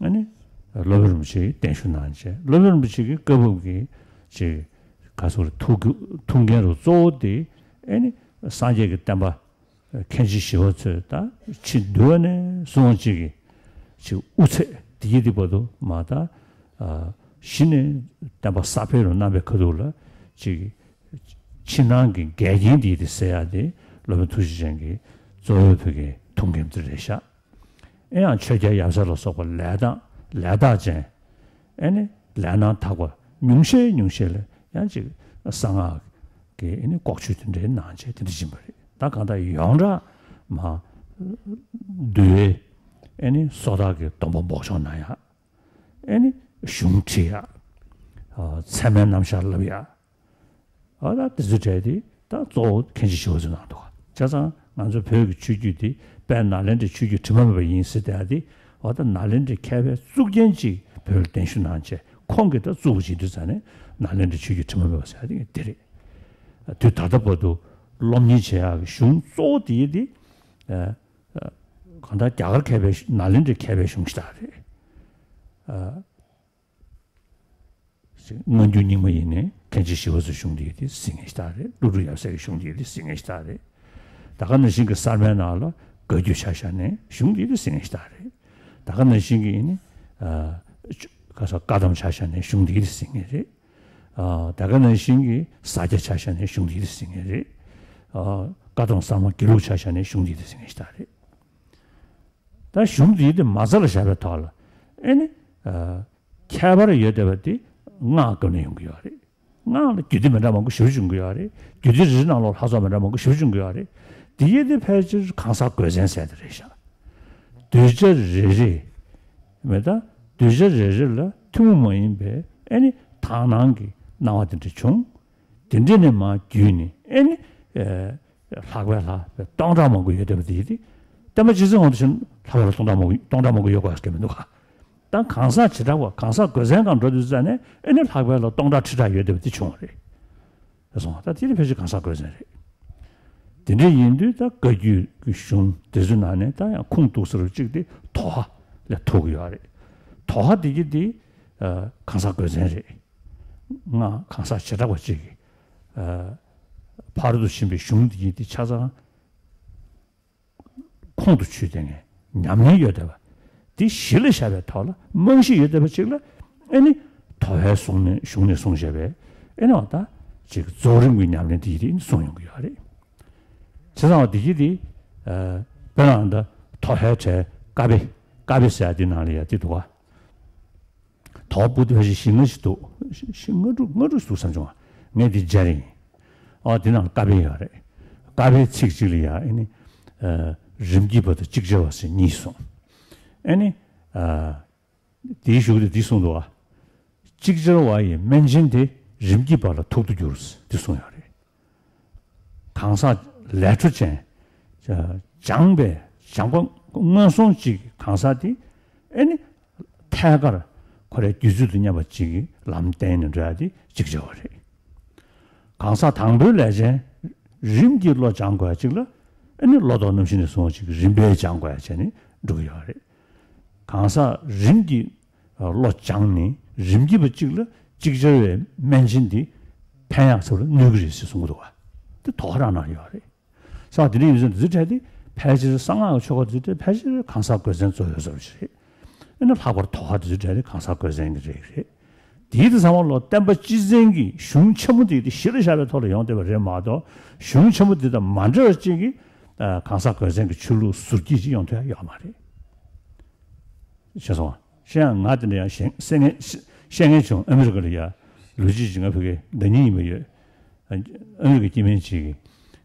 ཨ་ནི་སློབ་དཔོན་རིན་པོ་ཆེ་གདན་ཞུ་གནང་བྱས། སློབ་དཔོན་རིན་པོ་ཆེ་གི་བཀའ་བབས་ཀྱི་ཅིག་ག་ཟེར་ཐུགས་ཐུགས་འགན་རུ་གཙོ་བོ་དེ་ཨ་ནི་སངས་རྒྱས་ཀྱི་བསྟན་པ་མཁན་ཆེན་ཞི་བ་འཚོས་ད་ཕྱི་འདུལ་བ་ནས་བཟུང་ཅིག་གི་ཅིག་དབུ་ཚད་དེ་ཡི་དེ་བར་དུ་མ་ད་གཞི་ནས་བསྟན་པ་ས་འཕེལ་རུ་གནང་པའི་ཁ་ཐུག་ལ་ཅིག་ཕྱི་ནང་གི་འགལ་རྐྱེན་དེ་ཡི་དེ་སེལ་ཡ་དེ་སློབ་དཔོན་ཐུགས་རྗེ་ཅན་གྱི་གཙོ་བོའི་བོད་ཀྱི་ཐུགས་འགན་དེ་རེད་ཤག་ཨེ་ཡང་ཆོས་རྒྱལ་ཡབ་སྲས་ལ་སོགས་པ་ལས་དང་ལས་དག་ཅན། ཨེ་ནི་ལས་སྣང་དག་པ་ཉུང་ཤས་ཉུང་ཤས་ལ་ཡང་ཅིག་གསང་སྔགས་ཀྱི་ཨེ་ནི་ལྐོག་ཆོས་དེ་འདྲའི་གནང་བྱས་དེ་འདྲ་ཡིན་པ་རེད། ད་གང་ལྟར་ཡོངས་གྲགས་མ་འདུལ་བའི་ཨེ་ནི་སོ་ཐར་གྱི་སྡོམ་པ་འབོགས་ཆོག་གནང་ཡ། ཨེ་ནི་གཞུང་ཁྲིད་ཡ། ཨ་ཚད་མའི་རྣམ་གཞག་ལབ་ཡ། ཨ་ད་དེ་ཚོའི་གྲས་དེ་ད་གཙོ་བོ་མཁན་ཆེན་ཞི་བ་འཚོས་གནང་འདུག་བྱས་ཙང་ང་ཚོ་བོད་ཀྱི་ཆོས་བརྒྱུད་དེ་དཔལ་ནཱ་ལེནྡྲའི་ཆོས་བརྒྱུད་དྲི་མ་མེད་པ་ཡིན་ཟེར་བསྡད་ཡ་དེ། འོ་ད་ནཱ་ལེནྡྲའི་མཁས་པའི་གཙུག་རྒྱན་གཅིག་བོད་ལ་གདན་ཞུ་གནང་བྱས་ཁོང་གིས་ད་བཙུགས་པ་བྱེད་དུས་ཙང་ནས་ནཱ་ལེནྡྲའི་ཆོས་བརྒྱུད་དྲི་མ་མེད་པ་ཟེར་ཡ་དེ་དེ་རེད། དུས་ད་ལྟ་བར་དུ་སློབ་གཉེར་བྱེད་ཡག་གི་གཞུང་གཙོ་བོ་དེ་དེ། ཨ་གང་ལྟར་རྒྱ་གར་མཁས་པའི་ནཱ་ལེནྡྲའི་མཁས་པའི་གཞུང་ཞིག་ད་རེད། ཨ་སྔ་འགྱུར་རྙིང་མ་ཡིན་ནའི་མཁན་ཆེན་ཞི་བ་འཚོའི་གཞུང་དེ་དེ་གཟིགས་མཁན་ཞིག་ད་རེད། ཀླུ་སྒྲུབ་ཡབ་སྲས་ཀྱི་གཞུང་དེ་དེ་གཟིགས་མཁན་ཞིག་ད་རེད། ད་ག་ནང་བཞིན་གྱི་གསར་མའི་ནང་ལ་བཀའ་བརྒྱུད་ཆ་བཞག་ནས་གཞུང་འདི་དེ་ཟིན་ངེས་ཤིག་རེད། ད་ག་ནང་བཞིན་གྱི་ཨེ་ནི་ཨ་ཅོ་ཁ་ས་བཀའ་གདམས་ཆ་བཞག་ནས་གཞུང་འདི་དེ་ཟིན་ངེས་རེད། ཨ་ད་ག་ནང་བཞིན་གྱི་ས་སྐྱ་ཆ་བཞག་ནས་གཞུང་འདི་དེ་ཟིན་ངེས་རེད། ཨ་བཀའ་གདམས་གསར་མ་དགེ་ལུགས་ཆ་བཞག་ནས་གཞུང་འདི་དེ་ཟིན་ངེས་ཤིག་རེད། ད་གཞུང་འདི་དེ་མ་རྩ་ལ་བཞག་པའི་ཐོག་ལ་ཨེ་ནི་ཨ་ཁྱད་པར་ཡོད་བསྡད་པ་དེ་སྔགས་སྐབས་ནས་ཡོང་གི་ཡོད་རེད། སྔགས་ལ་རྒྱུད་སྡེ་མི་འདྲ་མང་པོ་ཞེ་པོ་བྱུང་གི་ཡོད་རེད། རྒྱུད་སྡེ་རེ་རེ་ནང་ལོགས་ལྷ་ཚོགས་མི་འདྲ་མང་པོ་ཞེ་པོ་བྱུང་གི་ཡོད་རེད། དེ་ཡི་དེ་ཕལ་ཆེར་གང་ཟག་དགོས་མཚན་ཟེར་དེ་རེད་ཤག་གདུལ་བྱ་རེ་རེ་མེད་ད། གདུལ་བྱ་རེ་རེ་ལ་ཐུན་མོང་མ་ཡིན་པའི་ཨེ་ནི་དག་སྣང་གི་སྣང་བ་དེ་འདྲ་བྱུང་། དེ་འདྲ་ནས་མར་བརྒྱུད་ནས་ཨེ་ནི་ཨེ་ལྷག་པའི་ལྷ་སྟོང་ཕྲག་མང་པོ་ཡོད་བསྡད་པ་དེ་ཡི་དེ། བསྟན་པ་སྤྱི་ཚོགས་ངོ་དུ་ཕྱིན་ལྷག་པའི་ལྷ་སྟོང་ཕྲག་མང་པོ་སྟོང་ཕྲག་མང་པོ་ཡོད་དགོས་ཀྱི་མི་འདུག་ག་ད་གང་ཟག་བྱེ་བྲག་པ་གང་ཟག་དགོས་མཚན་སྒང་འགྲོ་དུས་ཙ་ནས་ཨེ་ནི་ལྷག་པའི་ལྷ་སྟོང་ཕྲག་ཁྲི་ཕྲག་ཡོད་བསྡད་པ་དེ་བྱུང་བ་རེད། རེད་སོང་བ། ད་དེ་ནི་ཕལ་ཆེར་གང་ཟག་དགོས་མཚན་རེད། དེ་འདྲ་ཡིན་དུས་ད་བཀའ་བརྒྱུད་ཀྱི་གཞུང་དེ་ཚོའི་ནང་ནས་ད་ཡང་ཁུངས་གཏུགས་ས་རུ་གཅིག་དེ་དོ་ཧ་ལ་ཐུག་གི་ཡོད་རེད། དོ་ཧ་དེ་གི་དེ་ཨ་གང་ཟག་དགོས་མཚན་རེད། སྔགས་གང་ཟག་བྱེ་བྲག་པ་གཅིག་གི་ཨ་ཕ་རོལ་ཏུ་ཕྱིན་པའི་གཞུང་དེ་གི་དེ་ཆ་ཚང་ཁོང་དུ་ཆུད་དེ་ངས་ཉམས་ལེན་ཡོད་བསྡད་པ་འདི་གཞི་ལ་བཞག་པའི་ཐོག་ལ་རྨང་གཞི་ཡོད་བསྡད་པ་ཅིག་ལ་ཨེ་ནི་དོ་ཧའི་གཞུང་ནས་གཞུང་ནས་གསུངས་བཞག་པའི་ཨེ་ནི་འོ་ད་ཅིག་རྫོགས་རིམ་གྱི་ཉམས་ལེན་འདི་ཡིན་གསུངས་ཡོང་གི་ཡོད་རེད། བྱས་ཙང་འོ་འདི་གི་འདི་ཨ་དཔེར་ན་ད་དོ་ཧའི་གྲས་ཀ་པེ་ཀ་པེ་ཟེར་ཡ་འདི་ནང་ལ་ཡ་འདི་འདུག་ག་དོ་ཧ་པོ་ཏི་ཕལ་ཆེར་བཞི་ལྔ་ཞིག་འདུག་བཞི་ལྔ་དྲུག་ལྔ་དྲུག་འདུག་བསམ་བྱུང་བ། ངས་འདི་སྦྱར་ཡིན། ཨ་དེ་ནང་ལ་ཀ་པེ་ཡོད་རེད། ཀ་པེའི་ཚིག་གཅིག་ལ་ཡ་ཨེ་ནི་ཨ་རིམ་གྱིས་པ་དང་ཅིག་ཅར་བ་ཟེར་གཉིས་གསུངས། ཨེ་ནི་ཨ་དེའི་གཞུག་ཏུ་འདི་གསུངས་འདུག་བ། ཅིག་ཅར་བ་ཡི་སྨན་སྦྱིན་དེ་རིམ་གྱིས་པ་ལ་ཐུག་ཏུ་འགྱུར་འདི་གསུངས་ཡོད་རེད། གང་ཟག་ལས་འཕྲོ་ཅན། སྦྱངས་པའི་སྦྱངས་པ་མངོན་སུམ་ཅིག་གང་ཟག་དེ་ཨེ་ནི་ཐད་ཀར་ཁོ་རའི་རྒྱུད་ཚོད་དུ་མཉམ་པ་ཅིག་གི་ལམ་བསྟན་ནས་འགྲོ་ཡ་དེ་ཅིག་ཅར་བ་རེད། གང་ཟག་དང་པོའི་ལས་ཅན་རིམ་གྱིས་བློ་སྦྱང་དགོས་ཡ་ཅིག་ལ་ཨེ་ནི་བློ་ལྡོག་རྣམ་བཞི་ནས་བཟུང་བ་ཅིག་རིམ་པས་སྦྱང་དགོས་ཡ་བྱས་ནས་འགྲོ་གི་ཡོད་རེད། གང་ཟག་རིམ་གྱིས་བློ་སྦྱངས་ནས་རིམ་གྱིས་པ་གཅིག་ལ་ཅིག་ཅར་བའི་སྨན་སྦྱིན་འདི་ཕན་ཡག་ཚོ་ལ་གནོད་ཀྱི་རེད་ཟེར་གསུང་གི་འདུག་བ། འདི་དོ་ཧ་རང་ནང་ཡོད་རེད། ས་དེ་འདྲ་ཡིན་ཙང་འདི་ཚོ་གྲས་དེ་ཕལ་ཆེར་གསང་སྔགས་ཀྱི་ཆོ་ག་འདི་ཚོ་གྲས་ཕལ་ཆེར་གང་ཟག་དགོས་མཚན་གཙོ་ཡོད་ས་རེད། ཨ་ནི་ལྷག་པར་དོ་ཧ་འདི་ཚོ་གྲས་དེ་གང་ཟག་དགོས་མཚན་གྱི་རིགས་རེད། དེའི་དེ་ཚང་མ་ལོ་བསྟན་པ་སྤྱི་མཚན་གྱི་གཞུང་ཆེན་མོ་དེ་དེ་གཞི་ལ་བཞག་པའི་ཐོག་ལ་ཡོང་བསྡད་པ་རེད་མ་གཏོགས་གཞུང་ཆེན་མོ་དེ་དང་མ་འབྲེལ་བ་ཅིག་གིས་གང་ཟག་དགོས་མཚན་གྱི་ཆོས་ལུགས་ཟུར་སྐྱེས་ཅིག་ཡོང་ཐུབ་ཡ་ཡོད་མ་རེད། ཤེས་སོང་། ཤེས་ཡང་ང་དེ་འདྲ་ཡང་ཤེས་ཤེས་ངེས་ཤེས་ངེས་བྱུང་། ཨ་མི་རི་ཀ་ལ་ཡ་ལོ་རྒྱུས་ཅིག་ང་ཕ་གི་ཟླ་ཉིན་ཡིན་པ་ཡོད། ཨ་མི་རི་ཀ་སྐྱེ་དམན་ཅིག་གིས་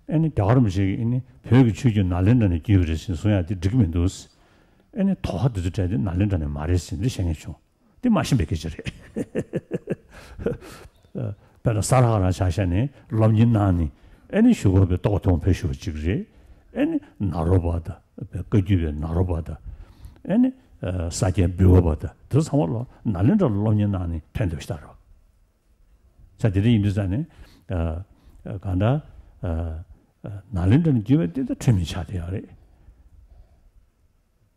ཨ་ནི་རྒྱ་གར་མི་ཅིག་གིས་ཨ་ནི་བོད་ཀྱི་ཆོས་བརྒྱུད་ནཱ་ལེནྡྲ་ནས་བརྒྱུད་པ་རེད་ཟེར་གསུང་ཡ་དེ་འགྲིག་གི་མི་འདུག་ཨ་ནི་དོ་ཧ་དེ་ཚོ་གྲས་དེ་ནཱ་ལེནྡྲ་ནས་མ་རེད་ཟེར་འདི་ཤེས་ངེས་བྱུང་། དེ་མ་ཤེས་པའི་སྐད་ཆ་རེད། དཔེར་ན་ས་ར་ཧ་ར་ཆ་བཞག་ནས་སློབ་གཉེར་གནང་ནས་ཨེ་ནི་ཞུ་སྒོ་པའི་ལྟོ་གོས་མཐོང་བའི་ཞུ་བ་གཅིག་རེད། ཨེ་ནི་ནཱ་རོ་པ་དང་བཀའ་བརྒྱུད་པའི་ནཱ་རོ་པ་དང་ཨེ་ནི་ས་སྐྱའི་འབུལ་བ་པ་དང་དེ་ཚོ་ཚང་མ་ལོ་ནཱ་ལེནྡྲ་ལ་སློབ་གཉེར་གནང་ནས་ཐོན་འདུག་ཤི་ད་རོ། ས་དེ་འདྲ་ཡིན་དུས་ས་ནས་གང་ལྟར་ནཱ་ལེནྡྲ་ནས་བརྒྱུད་པ་དེ་ད་ཁྲིམས་ཡིག་ཆགས་བསྡད་ཡོད་རེད།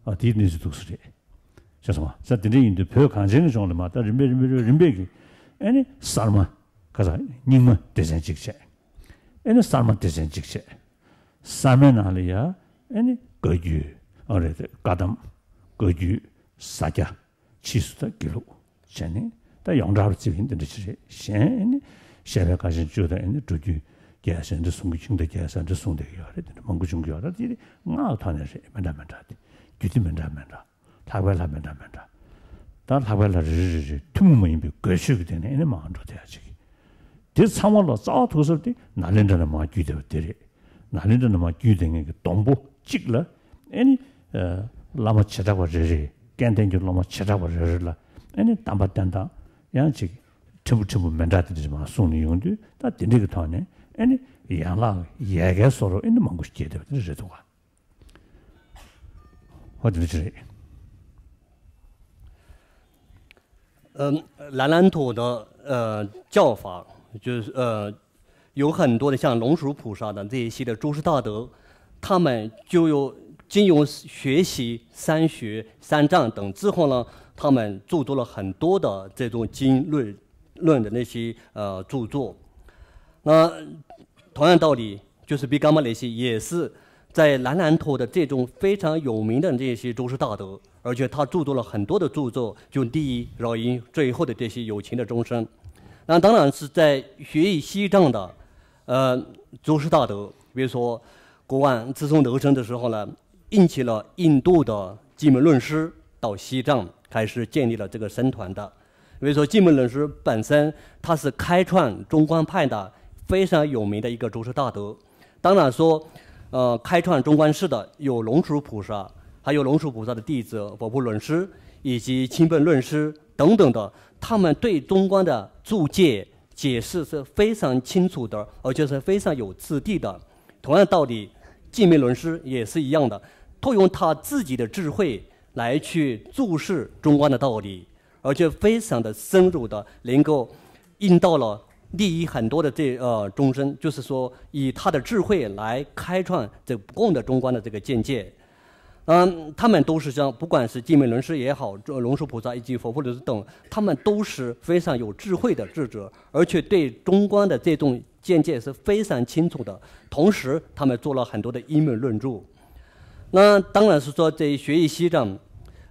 ཨ་དེའི་གནས་ཚུལ་འདུག་སེ་རེད། ཤེས་སོང་ང་། ས་དེ་འདྲ་ཡིན་དུས་བོད་གངས་ཅན་གྱི་ལྗོངས་ལ་མ་ད་རིམ་པས་རིམ་པས་རིམ་པས་ཀྱི་ཨེ་ནི་གསར་མ་ག་ས་རྙིང་མ་སྡེ་ཚན་གཅིག་བྱས། ཨེ་ནི་གསར་མ་སྡེ་ཚན་གཅིག་བྱས། གསར་མའི་ནང་ལ་ཡ་ཨེ་ནི་བཀའ་བརྒྱུད་ཨ་རེད་དེ་བཀའ་གདམས་བཀའ་བརྒྱུད་ས་སྐྱ་ཕྱིས་སུ་ད་དགེ་ལུགས། བྱས་ནས་ད་ཡོངས་གྲགས་པ་བརྩི་བ་ཡིན་དེ་འདྲ་ཞིག་རེད། གཞན་ནི་བཤད་པའི་བཀའ་ཆེན་བཅུ་དང་ཨེ་ནི་སྒྲུབ་བརྒྱུད་རྒྱལ་ཟེར་འདི་གསུང་གི་ཁྱིམ་བདག་རྒྱལ་ཟེར་འདི་གསུང་བསྡད་ཀྱི་ཡོད་རེད། དེ་འདྲ་མང་པོ་བྱུང་གི་ཡོད་རེད། དེ་སྔགས་ཐོག་ནས་རེད། མི་འདྲ་མི་འདྲ་དེ་རྒྱུད་སྡེ་མི་འདྲ་མི་འདྲ་ལྷག་པའི་ལྷ་མི་འདྲ་མི་འདྲ་ད་ལྷག་པའི་ལྷ་རེ་རེ་རེ་རེ་ཐུན་མོང་མ་ཡིན་པའི་དགོས་ཆོས་ཀྱི་སྟེང་ནས་ཨེ་ནི་མང་འགྲོ་བསྡད་ཡ་ཅིག་གི་དེ་ཚང་མ་ལ་རྩ་བ་ཐུག་ས་དེ་ནཱ་ལེནྡྲ་ནས་མར་བརྒྱུད་བསྡད་པ་དེ་རེད། ནཱ་ལེནྡྲ་ནས་མར་བརྒྱུད་བསྡད་མཁན་གྱི་སྡོང་པོ་གཅིག་ལ་ཨེ་ནི་བླ་མ་བྱེ་བྲག་པ་རེ་རེ་སྐལ་ལྡན་གྱི་སློབ་མ་བྱེ་བྲག་པ་རེ་རེ་ལ་ཨེ་ནི་གདམས་པ་བསྟན་སྟངས་ཡང་ཅིག་ཕྲན་བུ་ཕྲན་བུ་མི་འདྲ་དེ་འདྲ་མར་གསུངས་ནས་ཡོང་དུས་ད་དེ་འདྲ་གི་ཐོག་ནས་ཨེ་ནི་ཡན་ལག་ཡལ་གའི་བཟོ་འདྲ་ཨེ་ནི་མང་པོ་སྐྱེས་བསྡད་པ་དེ་འདྲ་རེད་འདུག་ག་ཧོ་དེ་འདྲ་ཅིག་རེད། 嗯，兰兰图的呃教法，就是呃有很多的像龙树菩萨的这一些的祖师大德，他们就有经由学习三学、三藏等之后呢，他们著作了很多的这种经论论的那些呃著作。那同样道理，就是毕嘎玛雷西也是在南兰陀的这种非常有名的这些祖师大德，而且他著作了很多的著作，就《第一》《饶因》《最后的这些有情的众生》。那当然是在学习西藏的，呃，祖师大德，比如说国王自从得生的时候呢，引起了印度的寂灭论师到西藏，开始建立了这个僧团的。比如说寂灭论师本身，他是开创中观派的非常有名的一个祖师大德。当然说，呃，开创中观师的有龙树菩萨，还有龙树菩萨的弟子佛部论师以及清本论师等等的，他们对中观的注解解释是非常清楚的，而且是非常有质地的。同样道理，寂灭论师也是一样的，他用他自己的智慧来去注释中观的道理，而且非常的深入的，能够引导了利益很多的这呃众生，就是说以他的智慧来开创这不共的中观的这个见解。嗯，他们都是像，不管是寂灭论师也好，龙树菩萨以及佛部论师等，他们都是非常有智慧的智者，而且对中观的这种见解是非常清楚的。同时，他们做了很多的因缘论著。那当然是说，这学习西藏，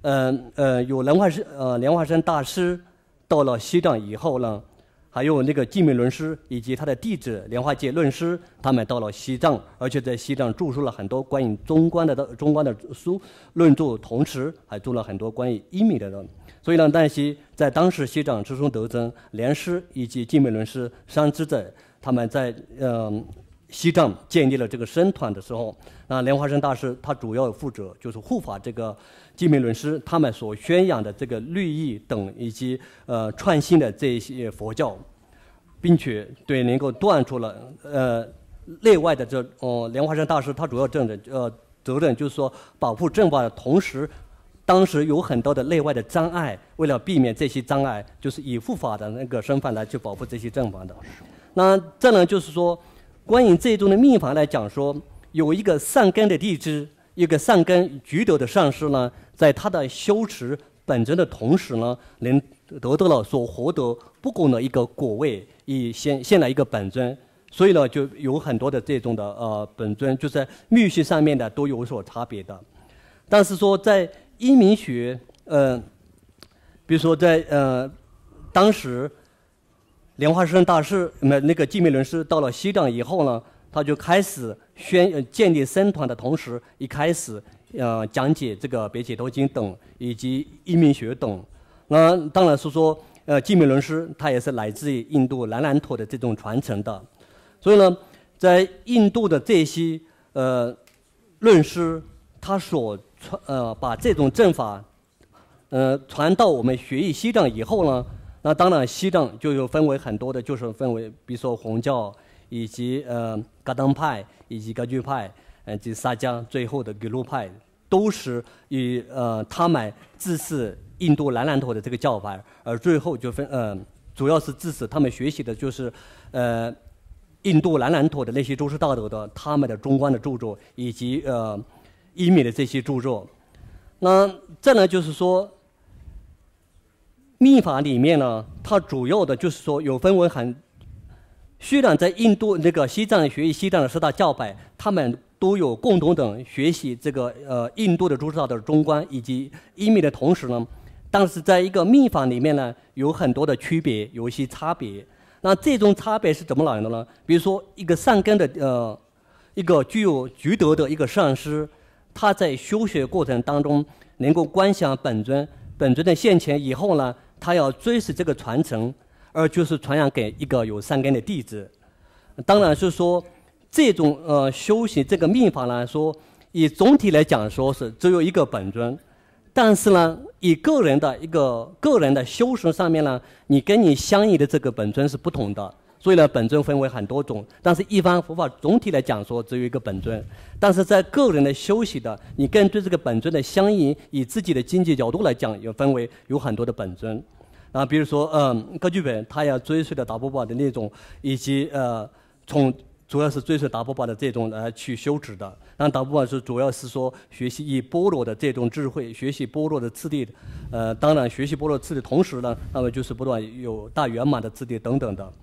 呃呃，有莲花师呃莲花生大师到了西藏以后呢，还有那个寂灭论师以及他的弟子莲花戒论师，他们到了西藏，而且在西藏著述了很多关于中观的中观的书论著，同时还做了很多关于因缘的人。所以呢，但是在当时西藏至尊德增、莲师以及寂灭论师三支在他们在呃西藏建立了这个僧团的时候，那莲花生大师他主要负责就是护法这个寂灭论师他们所宣扬的这个律仪等以及呃创新的这些佛教，并且对能够断除了呃内外的这哦莲花生大师他主要政治呃责任就是说保护正法的同时，当时有很多的内外的障碍，为了避免这些障碍，就是以护法的那个身份来去保护这些正法的。那再呢，就是说，关于这一宗的秘法来讲说，有一个善根的弟子，一个善根具德的上师呢，在他的修持本尊的同时呢，能得到了所获得不共的一个果位，以现现来一个本尊。所以呢，就有很多的这种的呃本尊，就在密续上面的都有所差别的。但是说在阴明学，呃，比如说在呃当时莲花生大师那那个寂灭论师到了西藏以后呢，他就开始宣呃建立僧团的同时，一开始呃讲解这个《别解脱经》等以及阴明学等。那当然是说，呃，寂灭论师他也是来自于印度南兰陀的这种传承的，所以呢，在印度的这些呃论师，他所传呃把这种正法呃传到我们学习西藏以后呢，那当然西藏就有分为很多的，就是分为比如说红教以及呃噶当派以及噶举派，呃及萨迦，最后的格鲁派，都是以呃他们支持印度南兰陀的这个教派，而最后就分呃主要是支持他们学习的就是呃印度南兰陀的那些祖师大德的他们的中观的著作以及呃英明的这些著作。那再呢就是说，密法里面呢，它主要的就是说有分为很，虽然在印度那个西藏学习西藏的十大教派，他们都有共同的学习这个呃印度的祖师大德的中观以及英明的同时呢，但是在一个密法里面呢，有很多的区别，有一些差别。那这种差别是怎么来的呢？比如说一个善根的呃一个具有具德的一个上师，他在修学过程当中能够观想本尊，本尊的现前以后呢，他要追随这个传承，而就是传扬给一个有善根的弟子。当然是说，这种呃修行这个密法来说，以总体来讲说是只有一个本尊，但是呢，以个人的一个个人的修持上面呢，你跟你相应的这个本尊是不同的。所以呢，本尊分为很多种，但是一般佛法总体来讲说只有一个本尊。但是在个人的修习的，你跟对这个本尊的相应，以自己的境界角度来讲，也分为有很多的本尊。啊，比如说，嗯，噶举本他要追随的达波巴的那种，以及呃，从主要是追随达波巴的这种来去修持的。那达波巴是主要是说学习以般若的这种智慧，学习般若的次第，呃，当然学习般若次第同时呢，那么就是不断有大圆满的次第等等的。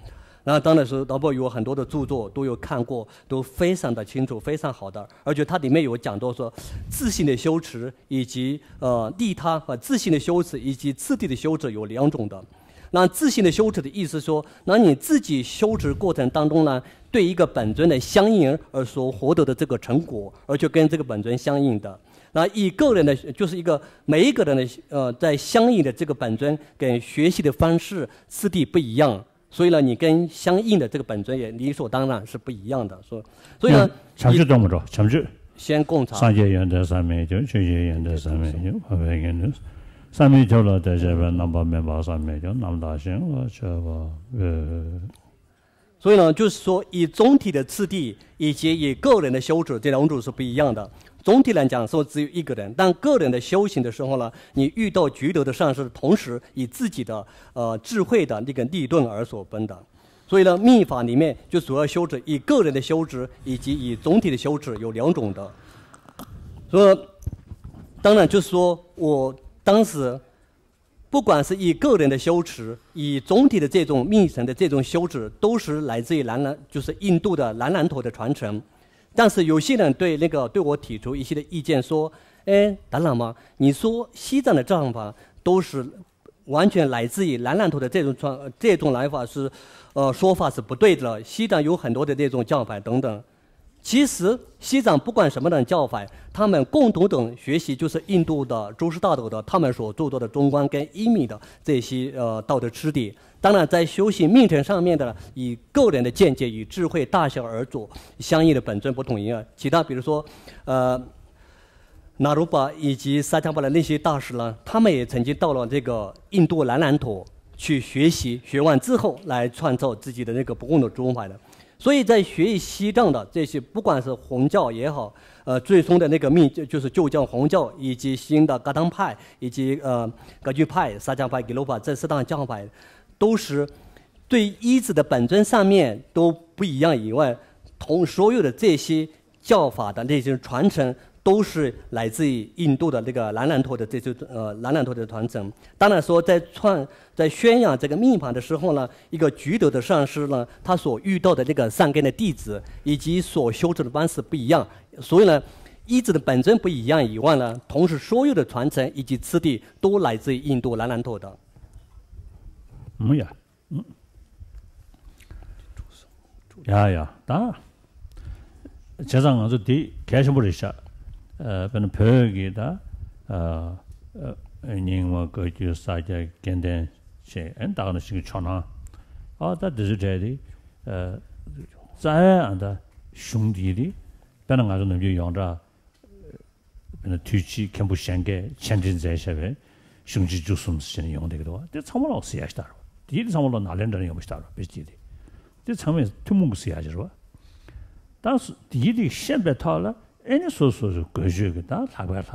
那当然是，包括有很多的著作都有看过，都非常的清楚，非常好的。而且它里面有讲到说，自性的修持以及呃利他和自性的修持以及次第的修持有两种的。那自性的修持的意思说，那你自己修持过程当中呢，对一个本尊的相应而所获得的这个成果，而且跟这个本尊相应的。那以个人的，就是一个每一个人的呃，在相应的这个本尊跟学习的方式次第不一样，所以呢，你跟相应的这个本尊也理所当然是不一样的。所所以呢， བྱམས་ཆོས་གཏོང་མི་འགྲོ། བྱམས་ཆོས། 先供茶。སངས་རྒྱས་ཡོན་ཏན་བསམ་མེད་ཀྱང་། ཆོས་ཀྱི་ཡོན་ཏན་བསམ་མེད་ཀྱང་། འཕགས་པའི་ཡོན་ཏན་བསམ་མེད་ཁྱབ་ལ་དད་བྱས་པས། རྣམ་པར་སྨིན་པ་བསམ་མེད་ཀྱང་། རྣམ་དག་ཞིང་ལ་མཆོད་པ་འོས། 所以呢，就是说以总体的次第以及以个人的修持这两种是不一样的。总体来讲，说只有一个人，但个人的修行的时候呢，你遇到觉得的善事，同时以自己的呃智慧的那个利顿而所分的。所以呢，密法里面就主要修持以个人的修持以及以总体的修持有两种的。所以，当然就是说我当时 不管是以个人的修持，以总体的这种密乘的这种修持，都是来自于南兰，就是印度的南兰陀的传承。但是有些人对那个对我提出一些的意见，说：“哎，达赖喇嘛，你说西藏的教法都是完全来自于南兰陀的这种传这种来法是，呃，说法是不对的。西藏有很多的那种教法等等。” 其实西藏不管什么样的教派，他们共同的学习就是印度的祖师大德的他们所著作的中观跟英明的这些呃道德知识。当然，在修行密乘上面的，以个人的见解与智慧大小而做，相应的本尊不同一样。其他比如说，呃，那鲁巴以及撒迦巴拉那些大师呢，他们也曾经到了这个印度南兰陀去学习，学完之后来创造自己的那个不共的宗派的。所以在学习西藏的这些，不管是红教也好，呃，最终的那个密就是旧教红教，以及新的噶当派，以及呃噶举派、撒迦派、格鲁派这四大教派，都是对医治的本尊上面都不一样以外，同所有的这些教法的那些传承都是来自于印度的那个南兰陀的这些呃南兰陀的传承。当然说在创在宣扬这个密法的时候呢，一个觉得的上师呢，他所遇到的那个善根的弟子以及所修持的方式不一样，所以呢，医治的本尊不一样以外呢，同时所有的传承以及次第都来自于印度南兰陀的。 ཡ་ཡ། ད་བྱས་ཙང་ང་ཚོ་འདི་གལ་ཆེན་པོ་རེད་ཤག་ཨ། དཔེར་ན་བོད་ཀྱི་ད་ཨ་རྙིང་མ་བཀའ་བརྒྱུད་ས་སྐྱ་སྐལ་ལྡན་ཞེས་ཨེ་ད་ག་ནང་བཞིན་གྱི་ཇོ་ནང་ཨ། ད་འདི་ཚོའི་གྲས་འདི་ཨ། རྩ་བའི་ཨ་ད་གཞུང་འདི་རེད། དཔེར་ན་ང་ཚོ་ནམ་རྒྱུན་ཡོངས་གྲགས། དཔེར་ན་དུས་ཕྱིས་མཁན་པོ་གཞན་སྐད་ཆེད་འབྲི་མཛད་བཞག་པའི་གཞུང་ཆེན་བཅུ་གསུམ་ཟེར་ནས་ཡོང་བསྡད་ཀྱི་འདུག་བ། དེ་ཚང་མ་ལོག་ཟེར་ཡ་ཞིག་ལྟར་བ། དེ་ཚང་མ་ལོག་ནཱ་ལེནྡྲ་ནས་ཡོང་བ་ཞིག་ལྟར་བ་དཔེ་ཅིག་དེ། དེ་ཚང་མས་ཐུན་མོང་གི་ཟེར་ཡ་ཞིག་རེད་བ། ད་སུ་དེ་དེ་ཤེས་པའི་ཐོག་ལ་ཨེ་ནི་སོ་སོ་སོ་དགོས་ཤོས་ཀྱི་ད་ལྷག་པའི་ལྷ་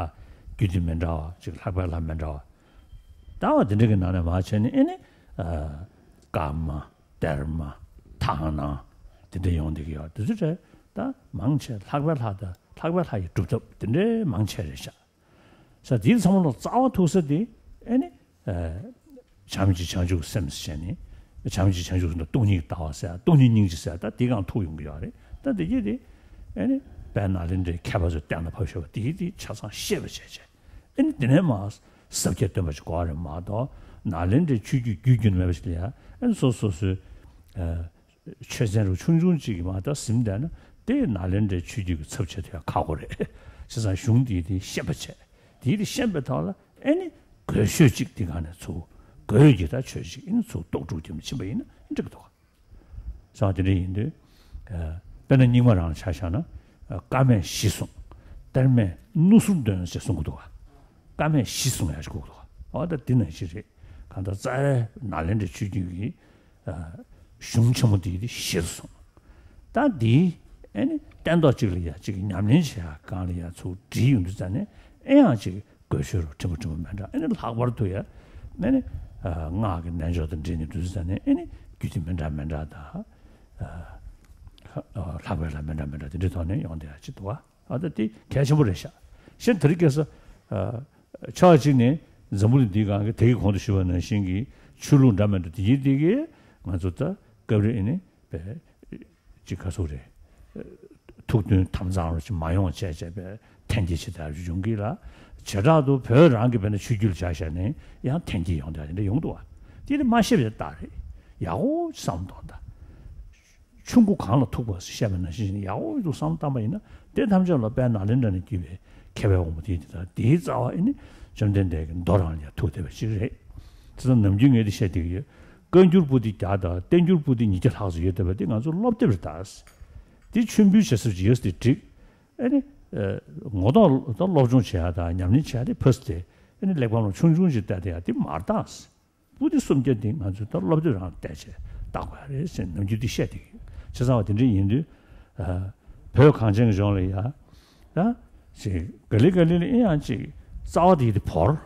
རྒྱུད་སྡེ་མི་འདྲ་བ་ཅིག་ལྷག་པའི་ལྷ་མི་འདྲ་བ། ད་བ་དེ་འདྲ་གི་ནང་ནས་མར་བྱས་ནས་ཨེ་ནི་ཨ། ཀརྨ། གཏེར་མ། དག་སྣང་། དེ་འདྲ་ཡོང་བསྡད་ཀྱི་ཡོད། དེ་ཚོ་རེད་ད་མང་ཆེ་ལྷག་པའི་ལྷ་དང་ལྷག་པའི་ལྷ་ཡི་སྒྲུབ་ཐབས་དེ་འདྲའི་མང་ཆེ་རེད་ཤག་ས་དེའི་ཚང་མ་ལ་རྩ་བ་ཐུག་ས་དེ་ཨེ་ནི། བྱམས་ཀྱི་བྱང་ཆུབ་སེམས་ཟེར་ནས། བྱམས་ཀྱི་བྱང་ཆུབ་སེམས་དང་སྟོང་ཉིད་ལྟ་བ་ཟེར་སྟོང་ཉིད་སྙིང་རྗེ་ཟེར་ད་དེ་གང་ཐུག་ཡོང་གི་ཡོད་རེད། ད་དེ་གྱིས་དེ་ཨེ་ནི་དཔལ་ནཱ་ལེནྡྲའི་མཁས་པ་ཚོས་གཏན་ལ་ཕབ་བཞག་པ་དེ་གྱིས་དེ་ཆ་ཚང་ཤེས་པ་བྱས་བྱས། ཨེ་ནི་དེ་ནས་མ་ཟབ་ཁྱད་སྟོན་པ་ཞིག་གོ་བ་རེད་མ་གཏོགས་ནཱ་ལེནྡྲའི་ཆོས་བརྒྱུད་རྒྱུད་རྒྱུད་མེད་པ་ཞིག་ལ་ཡ་ཨེ་ནི་སོ་སོ་སོའི་ཆོས་ཚན་རུ་ཆུང་ཆུང་གཅིག་གི་མ་གཏོགས་ཟིན་བསྡད་ན་དེ་ནཱ་ལེནྡྲའི་ཆོས་བརྒྱུད་ཀྱི་ཚབ་བྱེད་ཐུབ་ཡ་ཁག་པོ་རེད། བྱས་ཙང་གཞུང་དེའི་དེ་ཤེས་པ་བྱས་དེའི་དེ་ཤེས་པའི་ཐོག་ལ་ཨེ་ནི་དགོས་ཤོས་གཅིག་དེ་ག་ནས་ཚུར་དགོས་ཀྱི་ད་ཆོས་གཅིག་ཨེ་ནི་ཚུར་རྟོགས་སྒྲུབ་ཀྱི་མི་ཕྱིན་པ་ཡིན་ན་འགྲིག་གི་འདུག་ས་དེ་འདྲ་ཡིན་དུས། དཔེར་ན་རྙིང་མ་རང་ཆ་བཞག་ན། བཀའ་མས་གཞི་བཟུང་། གཏེར་མས་སྣུ་ཟུར་འདོན་ཞེས་གསུང་གི་འདུག་བ། བཀའ་མས་གཞི་བཟུང་ཡ་ཞིག་དགོས་ཀྱི་འདུག་བ། འོ་ད་འདི་ནང་བཞིན་རེད། གང་ལྟར་རྩ་བའི་ནཱ་ལེནྡྲའི་ཆོས་བརྒྱུད་ཀྱི་གཞུང་ཆེན་མོ་འདི་གཞི་བཟུང་། ད་འདི་ཨེ་ནི་སྟན་ཐོག་གཅིག་ལ་ཡ་གཅིག་ཉམས་ལེན་བྱེད་ཡ་སྒང་ལ་ཡ་ཚུར་བསྒྲིལ་ཡོང་དུས་ཙ་ནས་ཨེ་ཡང་གཅིག་དགོས་ཤོས་རུ་ཕྲན་བུ་ཕྲན་བུ་མི་འདྲ། ཨེ་ནི་ལྷག་པར་དུ་ཡ་ཨེ་ནི་སྔགས་ཀྱི་རྣལ་འབྱོར་དང་འབྲེལ་ནས་འགྲོ་དུས་ཙ་ནས་ཨེ་ནི་རྒྱུད་སྡེ་མི་འདྲ་མི་འདྲ་དང་། ལྷག་པའི་ལྷ་མི་འདྲ་མི་འདྲ་དེ་འདྲའི་ཐོག་ནས་ཡོང་བསྡད་ཡ་ཅིག་འདུག་བ། ཨ་ད་དེ་གལ་ཆེན་པོ་རེད་ཤག་གཞན་དེ་རིང་ཁ་སང་ཕྱོགས་གཅིག་ནས་འཛམ་བུ་གླིང་འདིའི་སྒང་གི་དེ་གི་གོང་དུ་ཞུས་པ་ནང་བཞིན་གྱི་ཆོས་ལུགས་འདྲ་མི་འདྲ་དེ་གྱིས་དེ་གིས་ང་ཚོ་ད་སྐབས་རེ་ཨེ་ནི་ པའི་ཅིག་ག་ཚོད་རེད། ཐུགས་མཐུན་དམ་གཙང་རུ་ཅིག་མ་ཡོང་བ་བྱས་བྱས་པའི་འཐེན་འཁྱེར་ཇི་ལྟར་ཡོང་གི་ལ། བྱེ་བྲག་ཏུ་བོད་རང་གི་བས་ན་ཆོས་བརྒྱུད་ལ་བྱ་བཞག་ནས་ཡང་འཐེན་འཁྱེར་ཡོང་བསྡད་དེ་འདྲ་ཡོང་འདུག་བ། དེ་ནི་མ་ཤེས་པའི་རྟགས་རེད། ཡག་པོ་བསམ་བློ་གཏོང་དང་། ཆུ་མགོ་གངས་ལ་ཐུག་པ་བཤད་པ་ནང་བཞིན་ཡག་པོ་འདུག་བསམ་བློ་བཏང་པ་ཡིན་ན། དེ་ཐམས་ཅད་ལ་དཔལ་ནཱ་ལེནྡྲ་ནས་བརྒྱུད་པའི་མཁས་པའི་དབང་པོ་དེ་དེ་དང་དེའི་རྩ་བ་ཨེ་ནི་བཅོམ་ལྡན་འདས་ཀྱི་མདོ་རང་ལ་ཡང་ཐུག་བསྡད་པ་ཞིག་རེད། དེ་ཚོ་ནམ་རྒྱུན་ངས་དེ་བཤད་བསྡད་ཀྱི་ཡོད། བཀའ་འགྱུར་པོ་ཏི་བརྒྱ་དང་བསྟན་འགྱུར་པོ་ཏི་ཉིས་བརྒྱ་ལྷག་ཙམ་ཡོད་བསྡད་པ་དེ་ང་ཚོ་སློབ་དེབ་རེད་ད། དེ་མཆོད་འབུལ་བྱེད་ས་ཅིག་ཡོད་ཟེར་དེ་འགྲིག་ཨ་ནི། ངོ་ཐོག་ད་སློབ་སྦྱོང་བྱེད་ཡ་དང་ཉམས་ལེན་བྱེད་ཡ་དེ་ཕ་སི་དེ་ཨ་ནི་གླེགས་བམ་ལ་ཆུང་ཆུང་ཞིག་བལྟས་དེ་ཡ་དེ་མ་རེད་ད། པོ་ཏི་སུམ་བརྒྱ་དེ་ང་ཚོས་ད་སློབ་དེབ་རང་བལྟས་བྱས་བལྟ་དགོས་ཡ་རེད་ཟེར་ནམ་རྒྱུན་དེ་བཤད་དེ་ཡོད། བྱས་ཙང་བ་དེ་འདྲ་ཡིན་དུས། བོད་གངས་ཅན་གྱི་ལྗོངས་ལ་ཡ། ད། ཅིག་ག་ལེ་ག་ལེ་ལ་ཨེ་ཡང་ཅིག་རྩ་བ་དེ་དེ་བོར།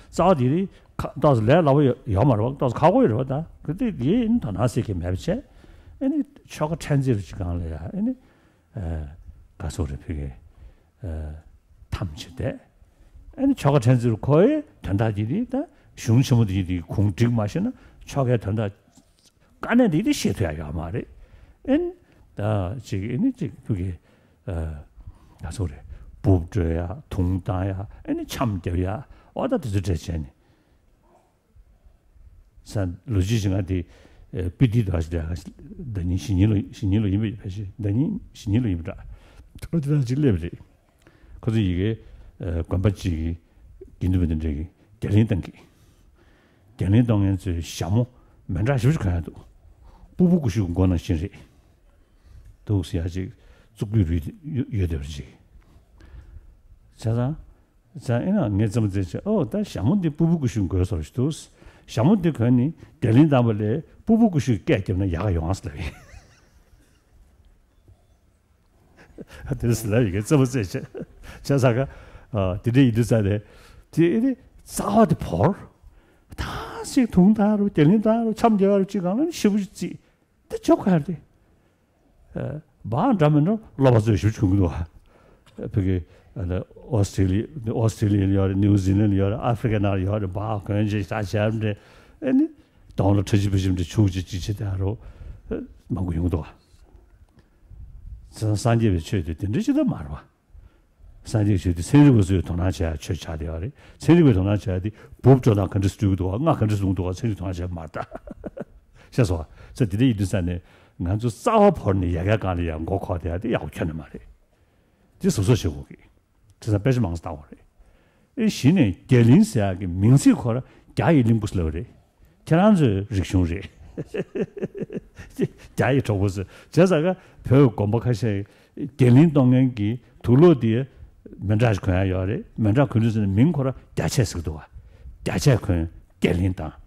རྩ་བ་དེ་དེ་ཁ་ཏོག་ཙམ་ལས་སླ་པོ་ཡོད་ཡོད་མ་རེད་བ། ཏོག་ཙམ་ཁག་པོ་ཡོད་རེད་བ། ད་ག་དེ་དེ་ཡིན་དོ་སྣང་སེ་གེ་མེད་པ་བྱས། ཨེ་ནི་ཆོལ་ཁ་ཕྲན་ཚེགས་རུ་ཅིག་སྒང་ལ་ཡ་ཨེ་ནི། ག་ཚོད་རེད་ཕ་གི། ཐམས་ཅད་དེ། ཨེ་ནི་ཆོལ་ཁ་ཕྲན་ཚེགས་རུ་ཁོའི་དོན་དག་དེ་དེ་ད་གཞུང་ཆེན་མོ་དེ་དེ་གུང་བསྒྲིགས་མ་ཤེས་ན་ཆོལ་ཁའི་དོན་དག་དཀའ་གནད་དེ་དེ་ཤེས་ཐུབ་ཡ་ཡོད་མ་རེད། ཨེ་ནི། ད་ཅིག་ཨེ་ནི་ཅིག་ཕ་གི། ག་ཚོད་རེད། འབུབ་སྤྲོད་ཡ་དུང་བཏང་ཡ་ཨེ་ནི་འཆམ་རྒྱབ་ཡ་འོ་ད་དེ་ཚོ་འདྲ་བྱས་ནས། ས་ལོ་རྒྱུས་ཞིག་ང་དེ་པི་ཏི་དོ་ཞིག་ལ་ཟླ་ཉིན་ཞི་ཉིན་ལོ་ཞི་ཉིན་ལོ་ཡིན་པའི་ཕལ་ཆེར་ཟླ་ཉིན་ཞི་ཉིན་ལོ་ཡིན་པ་འདྲ། ཁོ་དེ་དང་ཅིག་སླེབས་རེད། ཁོ་ཚོ་ཡི་གེ་དགོན་པ་གཅིག་གི་དགེ་འདུན་པ་དེ་འདྲས་ཀྱི་རྒྱ་གླིང་བཏང་གི། རྒྱ་གླིང་གཏོང་མཁན་ཚོའི་ཞྭ་མོ་མི་འདྲ་ཞིབ་ཅིག་གོན་ཡ་འདུག་སྤུ་བུ་ཀུ་ཤུ་གི་མགོ་ནང་བཞིན་རེད། འདུག་ཟེར་ཡ་ཅིག་གཙུག་ཕུད་རུས་ཡོད་བསྡད་པ་ཅིག་བྱས་ཙང་། ཙང་ཨེ་ན་ངས་རྩེད་མོ་རྩེ་བྱས་ཨོ་ད་ཞྭ་མོ་འདི་སྤུ་བུ་ཀུ་ཤུ་དགོས་སོ་ཞུ་དུས། ཞྭ་མོ་འདི་གོན་ནི་རྒྱ་གླིང་བཏང་པ་ལས་སྤུ་བུ་ཀུ་ཤུ་སྐད་བརྒྱབ་ན་ཡག་ག་ཡོང་ཨ་ཟེར་ལབ་ཡིན། དེ་ཟེར་ལབ་ཡིན་གི་རྩེད་མོ་རྩེ་བྱས་བྱས་ས་ག་དེ་འདྲ་ཡིན་དུས་ཙང་ནས་དེ་ཨེ་ནི་རྩ་བ་དེ་བོར། ད་ཞིག་དུང་བཏང་རུ་རྒྱ་གླིང་བཏང་རུ་འཆམ་རྒྱག་རུ་ཅིག་གང་ལ་ནི་ཞེ་པོ་ཅིག་རྩིས། དེ་ཆོག་ག་རེད། བ་འདྲ་མི་འདྲ་སློབ་པ་ཚོས་ཞུ་བྱུང་གི་འདུག་བ། ཕ་གི་ཨོ་སི་ཀྲི་ལི་ཨོ་སི་ཀྲི་ལི་ཡ་ཡོད་རེད། ནིའུ་ཛི་ལན་ཡོད་རེད། ཨ་ཧྥི་རི་ཀ་ནང་ཡོད་རེད། བ་གོན་ཅིག་ཤ་ཆེར་འདྲ་ཨེ་ནི་གདོང་ལ་ཁྲ་ཆི་ཕི་ཆི་འདྲ་བྱུག་ཅིག་ཅིག་བྱེད་དེ་ཨ་རོ་མང་པོ་ཡོང་གི་འདུག་བ། སངས་རྒྱས་པའི་ཆོས་དེ་དེ་འདྲ་ཅིག་ད་མ་རེད་བ། སངས་རྒྱས་ཆོས་དེ་ཚན་རིག་པ་ཚོས་དོ་སྣང་བྱ་ཡ་ཆོས་ཆགས་བསྡད་ཡོད་རེད། ཚན་རིག་པས་དོ་སྣང་བྱ་ཡ་དེ་འབུབ་འགྲོ་སྟངས་ག་འདྲ་སེ་འགྲུལ་གྱི་འདུག་བ། རྔ་ག་འདྲ་སེ་རྒྱུག་གི་འདུག་བ། ཚན་རིག་དོ་སྣང་བྱ་ཡ་མ་རེད་ད། ཤེས་སོང་བ། ཚེ་དེ་འདྲ་ཡིན་དུས་ཙང་ནས་ང་ཚོ་རྩ་བ་བོར་ནས་ཡ་གྱལ་སྒང་ལ་ཡ་མགོ་འཁོར་བསྡད་ཡ་དེ་ཡག་པོ་ཁྱོན་ནས་མ་རེད། དེ་གཟབ་གཟབ་བྱེད་དགོས་ཀྱི། དེ་ཚོ་དཔེ་ཆ་མང་ཙམ་ལྟ་དགོས་རེད། ཨེ་གཞི་ནས་རྒྱ་གླིང་ཟེར་ཡག་གི་མིང་ཚིག་ཁོ་རང་རྒྱ་ཡི་གླིང་བུ་ཟེར་ལབ་རེད། ཁྱེད་རང་ཚོའི་རིག་གཞུང་རེད། རྒྱ་ཡི་གྲོགས་པོ་ཟེར་བྱས་ཙང་ཀ་བོད་དགོན་པ་ཁ་ཤས་རྒྱ་གླིང་གཏོང་མཁན་གྱི་དུག་སློག་དེ་མི་འདྲ་ཞིག་གོན་ཡ་ཡོད་རེད། མི་འདྲ་གོན་དུས་ཙམ་ནས་མིང་ཁོ་རང་རྒྱ་ཆས་ཟེར་གི་འདུག་བ། རྒྱ་ཆས་གོན་རྒྱ་གླིང་བཏང་།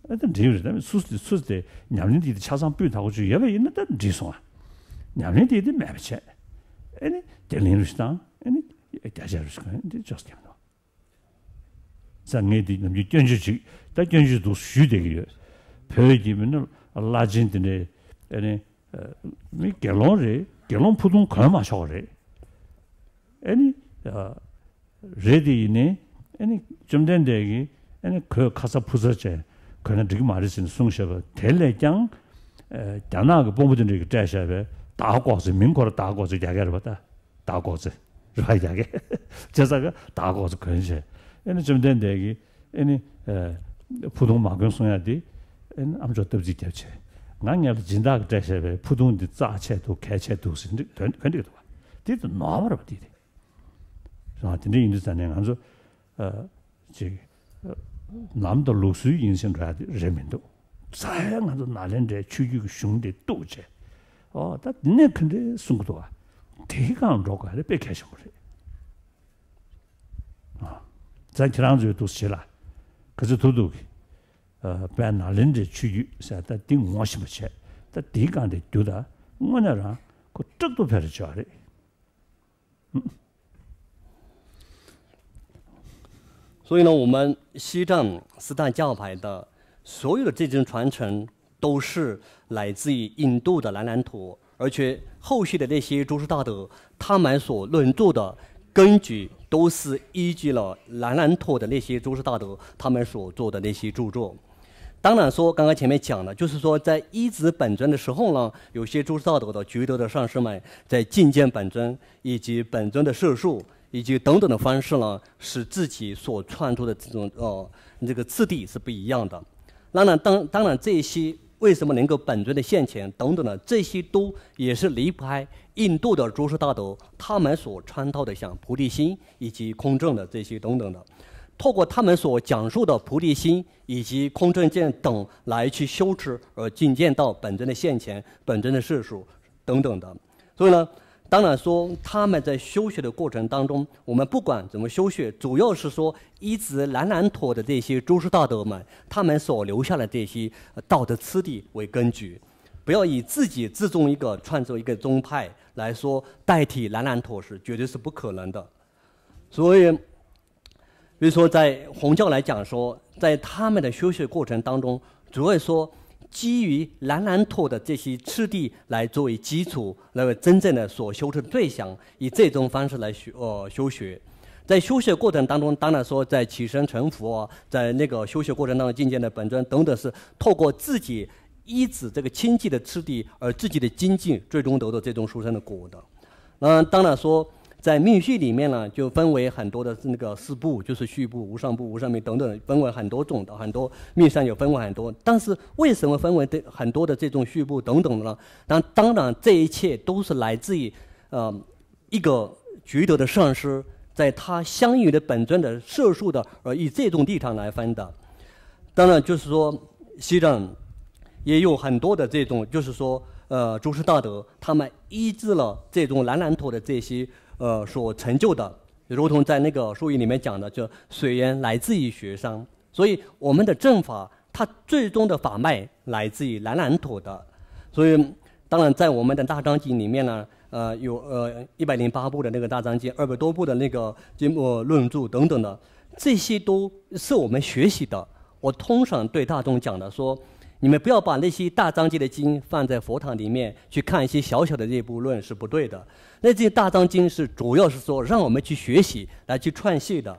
ཨ་ད་འགྲིག་རེད། ད་སུ་སུ་དེ་ཉམས་ལེན་དེ་དེ་ཆ་ཚང་སྤུས་དག་པོ་ཅིག་ཡོད་པ་ཡིན་ན་ད་འགྲིག་སོང་ཨ། ཉམས་ལེན་དེ་དེ་མེད་པ་བྱས། ཨེ་ནི་རྒྱ་གླིང་རུ་ཞིག་བཏང་ཨེ་ནི་རྒྱ་ཆས་རུ་ཞིག་གོན་འདི་ཅོག་ཙམ་འདུག་ས་ངས་འདི་ནམ་རྒྱུན་སྐྱོན་བརྗོད་ཅིག་ད་སྐྱོན་བརྗོད་འདུག་ཞུས་བསྡད་ཀྱི་ཡོད། བོད་ཀྱི་མི་ནི་བླ་ཆེན་དེ་འདྲའི་ཨེ་ནི་མི་དགེ་སློང་རེད། དགེ་སློང་ཕུ་ཐུང་གོན་མ་ཆོག་རེད། ཨེ་ནི། རེད་དེ་ཡིན་ནའི། ཨེ་ནི་བཅོམ་ལྡན་འདས་ཀྱིས་ཨེ་ནི་གོས་ཁ་ཚ་ཕུ་ཚ་བྱས་གོན་ན་འགྲིག་གི་མ་རེད་ཟེར་ནས་གསུངས་བཞག་པ་དེ་ལས་ཀྱང་། རྒྱ་ནག་གི་དཔོན་པོ་དེ་འདྲས་ཀྱིས་སྤྲད་བཞག་པའི་དྭགས་ཀོག་ཙེ། མིང་ཁོ་རང་དྭགས་ཀོག་ཙེ་རྒྱག་གི་རེད་པ། ད་དྭགས་ཀོག་ཙེ་རེད་པ་རྒྱག་གི། བྱས་ཙང་ཀ་དྭགས་ཀོག་ཙེ་གོན་བྱས། ཨེ་ནི་བཅོམ་ལྡན་འདས་ཀྱིས་ཨེ་ནི་ཕུ་ཐུང་མ་གོན་གསུང་ཡ་དེ་ཨེ་ནི་ཨ་མཆོག་སྟབས་ཚིག་བརྒྱབ་བྱས། ང་ངས་ལ་སྦྱིན་བདག་གིས་སྤྲད་བཞག་པའི་ཕུ་ཐུང་འདི་རྩ་ཆེ་འདུག་གལ་ཆེ་འདུག་ཟེར་འདི་གོན་གོན་འགྲིག་འདུག་བ། དེ་དུ་ནོར་བ་རེད་པ་དེ་དེ། རང་དེ་འདྲ་ཡིན་དུས་ཙང་ནས་ང་ཚོ་ཨ་ཅིག་ནམ་དང་ལུགས་སྲོལ་ཡིན་ཟེར་འགྲོ་ཡ་དེ་རེད་མི་འདུག་རྩ་ཡ་ང་ཚོ་ནཱ་ལེནྡྲའི་ཆོས་བརྒྱུད་ཀྱི་གཞུང་དེ་གཏུགས་བྱས། ཨོ་ད་དེ་ནས་ག་འདྲས་གསུང་གི་འདུག་བ། དེའི་སྒང་འགྲོ་དགོས་རེད། དཔེ་གལ་ཆེན་པོ་རེད། ཨ་ཙང་ཁྱེད་རང་ཚོའི་འདུག་བྱེད་ལ་ག་ཚོད་ཐུབ་ཐུབ་ཀྱི་ཨ་དཔལ་ནཱ་ལེནྡྲའི་ཆོས་བརྒྱུད་ཟེར་ད་འདི་ངོ་ཤེས་པ་བྱས། ད་དེའི་སྒང་དེ་རྒྱུ་ད་དངོས་གནས་རང་ཁོ་སྐྲག་ཏུ་ཕེབས་རེ་བྱོས་རེད། 所以呢，我们西藏四大教派的所有的这种传承，都是来自于印度的兰兰陀，而且后续的那些祖师大德，他们所论著的根据，都是依据了兰兰陀的那些祖师大德他们所做的那些著作。当然说，刚刚前面讲了，就是说，在依止本尊的时候呢，有些诸事大德的觉得的上师们在进见本尊以及本尊的摄受以及等等的方式呢，使自己所创作的这种呃这个次第是不一样的。当然，当当然这些为什么能够本尊的现前等等的，这些都也是离不开印度的诸事大德他们所倡导的像菩提心以及空正的这些等等的，透过他们所讲述的菩提心以及空正见等来去修持，而进见到本尊的现前、本尊的世俗等等的。所以呢，当然说他们在修学的过程当中，我们不管怎么修学，主要是说依止南兰陀的这些诸事大德们，他们所留下的这些呃道德次第为根据，不要以自己自重一个创作一个宗派来说代替南兰陀是绝对是不可能的。所以，比如说在红教来讲说，在他们的修学过程当中，主要说基于南兰陀的这些次第来作为基础，那么真正的所修持的对象，以这种方式来修呃修学。在修学过程当中，当然说在起身成佛啊，在那个修学过程当中进见的本尊等等，是透过自己依止这个清净的次第，而自己的精进最终得到这种殊胜的果的。嗯，当然说，在密续里面呢，就分为很多的那个四部，就是序部、无上部、无上品等等，分为很多种的，很多密善也分为很多。但是为什么分为这很多的这种序部等等的呢？当当然，这一切都是来自于呃一个觉得的上师，在他相应的本尊的摄受的，而以这种立场来分的。当然，就是说西藏也有很多的这种，就是说呃诸事大德，他们依止了这种南兰陀的这些呃所成就的，如同在那个疏语里面讲的，就随缘来自于学生。所以我们的正法，它最终的法脉来自于南兰陀的。所以，当然在我们的大藏经里面呢，呃，有呃一百零八部的那个大藏经，二百多部的那个经呃论著等等的，这些都是我们学习的。我通常对大众讲的说，你们不要把那些大藏经的经放在佛堂里面去看一些小小的这部论是不对的。那这些大藏经是主要是说让我们去学习，来去串习的。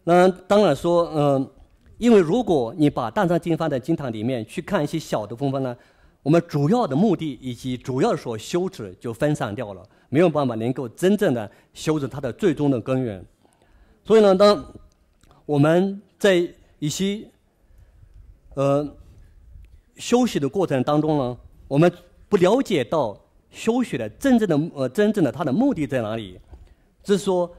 那当然说，嗯、因为如果你把大藏经放在经堂里面去看一些小的部分呢，我们主要的目的以及主要所修持就分散掉了，没有办法能够真正的修持它的最终的根源。所以呢，当我们在一些呃修行的过程当中呢，我们不了解到修学的真正的呃真正的它的目的在哪里，就是说，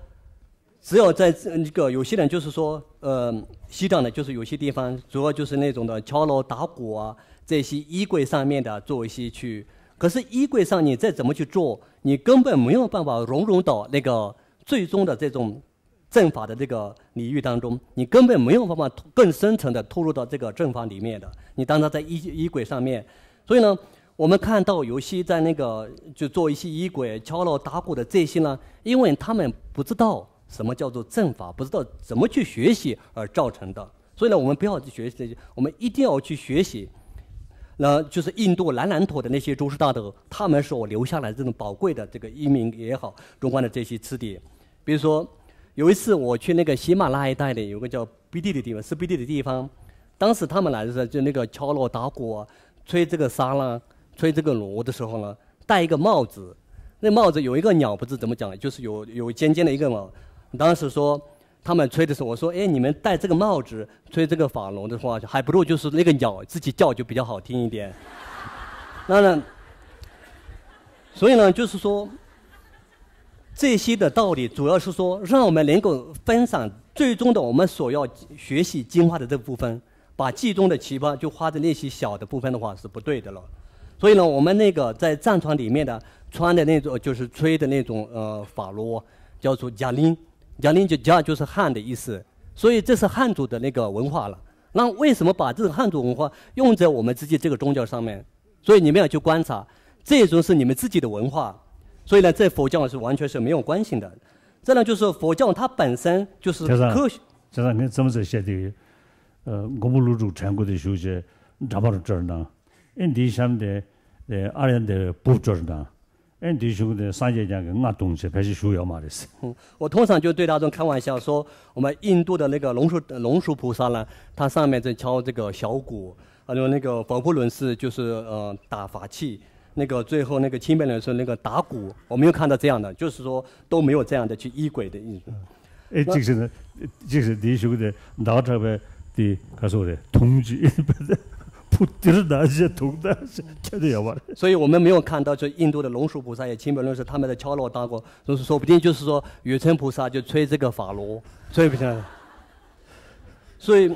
只有在这个有些人就是说，呃，西藏的就是有些地方主要就是那种的敲锣打鼓啊，这些仪轨上面的做一些去，可是仪轨上你再怎么去做，你根本没有办法融入到那个最终的这种正法的这个领域当中，你根本没有办法更深层的投入到这个正法里面的。你当然在仪仪轨上面，所以呢，我们看到有些在那个就做一些仪轨、敲锣打鼓的这些呢，因为他们不知道什么叫做正法，不知道怎么去学习而造成的。所以呢，我们不要去学习这些，我们一定要去学习。那就是印度南兰陀的那些祖师大德，他们所留下来这种宝贵的这个医名也好，中观的这些次第。比如说，有一次我去那个喜马拉雅带的有个叫毕地的地方，是毕地的地方，当时他们来的时候，就那个敲锣打鼓啊，吹这个沙啦，吹这个锣的时候呢，戴一个帽子，那帽子有一个鸟不知怎么讲，就是有有尖尖的一个嘛。当时说他们吹的时候，我说：“哎，你们戴这个帽子吹这个法螺的话，还不如就是那个鸟自己叫就比较好听一点。”那呢，所以呢，就是说这些的道理，主要是说让我们能够分散最终的我们所要学习精华的这部分，把记中的奇葩就花在那些小的部分的话是不对的了。所以呢，我们那个在藏传里面的穿的那种就是吹的那种呃法螺，叫做甲翎，甲翎就甲就是汉的意思，所以这是汉族的那个文化了。那为什么把这种汉族文化用在我们自己这个宗教上面？所以你们要去观察，这种是你们自己的文化，所以呢，这佛教是完全是没有关系的。这呢，就是佛教它本身就是科学。这上你怎么在写的？呃，我们露珠全国的学者，drabar转呢？印第香的，呃，阿联的不转呢？ ཨེ་འདི་གཞུང་དེ་སངས་རྒྱས་ཀྱང་གི་རྔ་བརྡུངས་བྱས་ཕལ་ཆེར་བཞུགས་ཡོད་མ་རེད། 我通常就对大众开玩笑说，我们印度的那个龙树龙树菩萨呢，他上面这敲这个小鼓，啊，用那个佛陀轮是就是呃打法器，那个最后那个青白轮是那个打鼓，我没有看到这样的，就是说都没有这样的去仪轨的意思。 ཨེ་གཅིག་བྱས་ན་གཅིག་བྱས་འདིའི་གཞུང་དེ་ཟླ་བ་གྲགས་པའི་དེ་ག་སོག་རེད་དུང་ཅིག་ཕུ་དིར་ན་ཞེས་དུང་ན་ཞེས་ཁྱབ་དེ་ཡོད་མ་རེད། 所以我们没有看到这印度的龙树菩萨也青白轮是他们的敲锣打鼓，就是说不定就是说月称菩萨就吹这个法螺，吹不下来。所以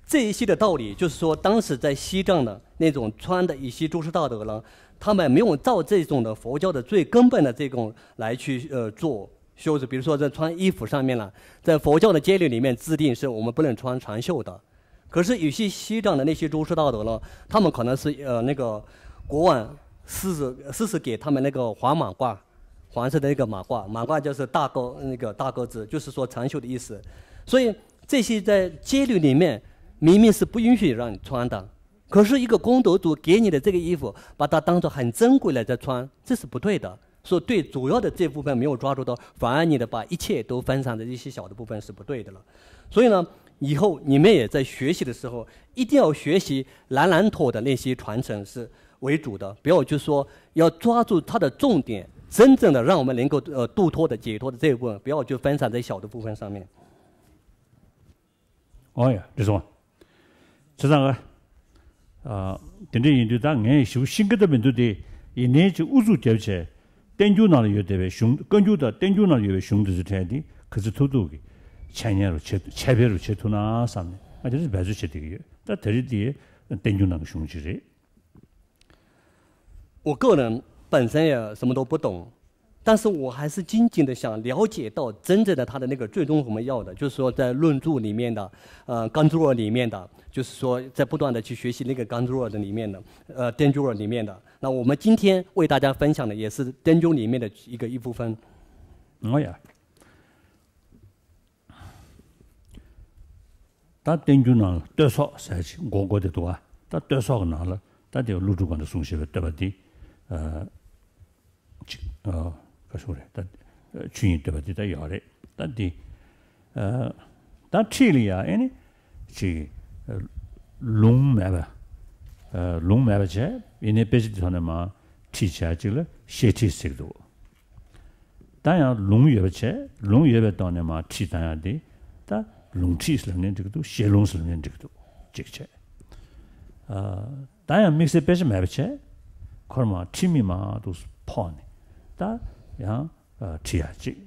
这一些的道理，就是说当时在西藏的那种穿的一些诸师大德呢，他们没有照这种的佛教的最根本的这种来去呃做修持，比如说在穿衣服上面了，在佛教的戒律里面制定是我们不能穿长袖的。可是有些西藏的那些诸师大德呢，他们可能是呃那个国王赐赐赐给他们那个黄马褂，黄色的那个马褂，马褂就是大高那个大个子，就是说长袖的意思。所以这些在戒律里面明明是不允许让你穿的，可是一个功德主给你的这个衣服，把它当作很珍贵来在穿，这是不对的。所以对主要的这部分没有抓住到，反而你的把一切都分散在一些小的部分是不对的了。所以呢，以后你们也在学习的时候，一定要学习兰兰陀的那些传承是为主的，不要就说要抓住它的重点，真正的让我们能够呃度脱的解脱的这一部分，不要就分散在小的部分上面。 ཨོ་ཡ་འདི་སོང་། བྱས་ཙང་ཨ། དེ་འདྲ་ཡིན་དུས་ད་ངས་ཞིབ་ཤིང་ཀི་ད་མི་འདུག་སྟེ། ཡིན་ནའི་ཅིག་ཨུ་ཚུགས་རྒྱབ་བྱས། བསྟན་འགྱུར་ནང་ལ་ཡོད་བསྡད་པའི་གཞུང་བཀའ་འགྱུར་དང་བསྟན་འགྱུར་ནང་ལ་ཡོད་པའི་གཞུང་འདི་ཚོ་ཕྲལ་འདི་ག་ཚོད་ཐུབ་ཐུབ་ཀྱི་འཆད་ཉན་རུ་བྱེད་འཆད་སྤེལ་རུ་བྱེད་ཐུབ་ན་བསམ་ནས་ང་དེ་ཚོ་འབད་རྩོལ་བྱེད་བསྡད་ཀྱི་ཡོད། ད་དེ་རིང་འདི་བསྟན་འགྱུར་ནང་གི་གཞུང་ཅིག་རེད། 我个人本身也什么都不懂，但是我还是紧紧的想了解到真正的他的那个最终我们要的，就是说在论著里面的，呃，刚珠尔里面的，就是说在不断的去学习那个刚珠尔的里面的，呃，天珠尔里面的。那我们今天为大家分享的也是天珠里面的一个一部分。 ཨོ་ཡ། ད་བསྟན་འགྱུར་ནང་ལ་བསྟོད་ཚོགས་ཟེར་ཅིག་མགོ་མགོ་དེ་འདུག་ཨ། ད་བསྟོད་ཚོགས་ཀྱི་ནང་ལ་ད་དེ་ཀླུ་སྒྲུབ་གང་དུ་གསུངས་ཞེས་པའི་བསྟོད་པ་འདི་ཨ་ཅིག་ཨ་ག་ཞུ་རེད། ད་ཆོས་དབྱིངས་བསྟོད་པ་འདི་ད་ཡོད་རེད། ད་འདི་ཨ་ད་ཁྲིད་ལ་ཡ་ཨེ་ནི་ཅིག་ལུང་མེད་པ་ཨ་ལུང་མེད་པ་བྱས་ཡིན་ནའི་དཔེ་ཆ་འདི་ཐོག་ནས་མ་ཁྲིད་བྱས་ཅིག་ལ་བཤད་ཁྲིད་ཟེར་གི་འདུག་ད་ཡང་ལུང་ཡོད་པ་བྱས། ལུང་ཡོད་པའི་ཐོག་ནས་མར་ཁྲིད་བཏང་ཡག་དེ་ད་ལུང་ཁྲིད་ཟེར་ལབ་ནའི་འགྲིག་གི་འདུག་བཤད་ལུང་ཟེར་ལབ་ནའི་འགྲིག་གི་འདུག་ཅིག་བྱས། ཨ་ད་ཡང་དམིགས་བསལ་དཔེ་ཆ་མེད་པ་བྱས། ཁོ་རང་མར་ཁྲིད་མི་མང་དུ་ཕོག་ནས་ད་ཡང་ཨ་ཁྲིད་ཡག་ཅིག་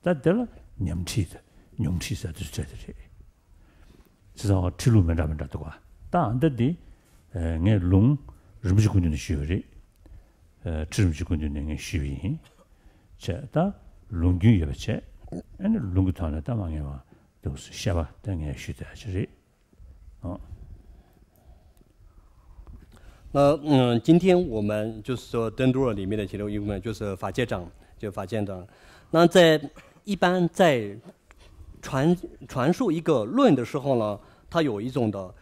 ད་དེ་ལ་ཉམས་ཁྲིད་དང་ཉུང་ཁྲིད་ཟེར་དུས་བྱས་དེ་རེད། བྱས་ཙང་ཁྲིད་ལུགས་མི་འདྲ་མི་འདྲ་འདུག་ག་ད་ཨ་འདི་འདི་ཨ་ངས་ལུང་རིན་པོ་ཆེ་སྐུ་མདུན་ནས་ཞུས་པ་རེད། ཨ་ཁྲི་རིན་པོ་ཆེ་སྐུ་མདུན་ནས་ངས་ཞུས་པ་ཡིན། བྱས་ད་ལུང་རྒྱུན་ཡོད་པ་བྱས། ཨ་ནི་ལུང་གི་ཐོག་ནས་ད་མ་ངས་མ་འདུག་བཤད་པ་ད་ངས་ཞུས་བསྡད་ཡག་ཅིག་རེད། ཨོ། 那嗯，今天我们就是说《登珠尔》里面的其中一部分，就是法界掌，就法界掌。那在一般在传传授一个论的时候呢，它有一种的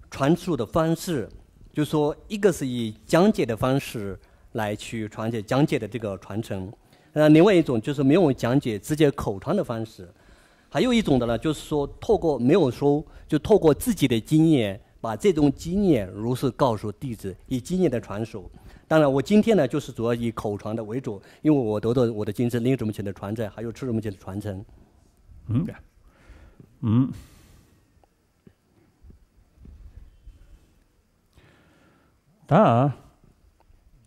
传授的方式，就是说一个是以讲解的方式来去传解讲解的这个传承，那另外一种就是没有讲解，直接口传的方式。还有一种的呢，就是说透过没有说，就透过自己的经验，把这种经验如实告诉弟子，以经验的传授。当然，我今天呢，就是主要以口传的为主，因为我得到我的经是灵智目前的传承，还有智智目前的传承。 ཨུམ། ཨུམ། ད་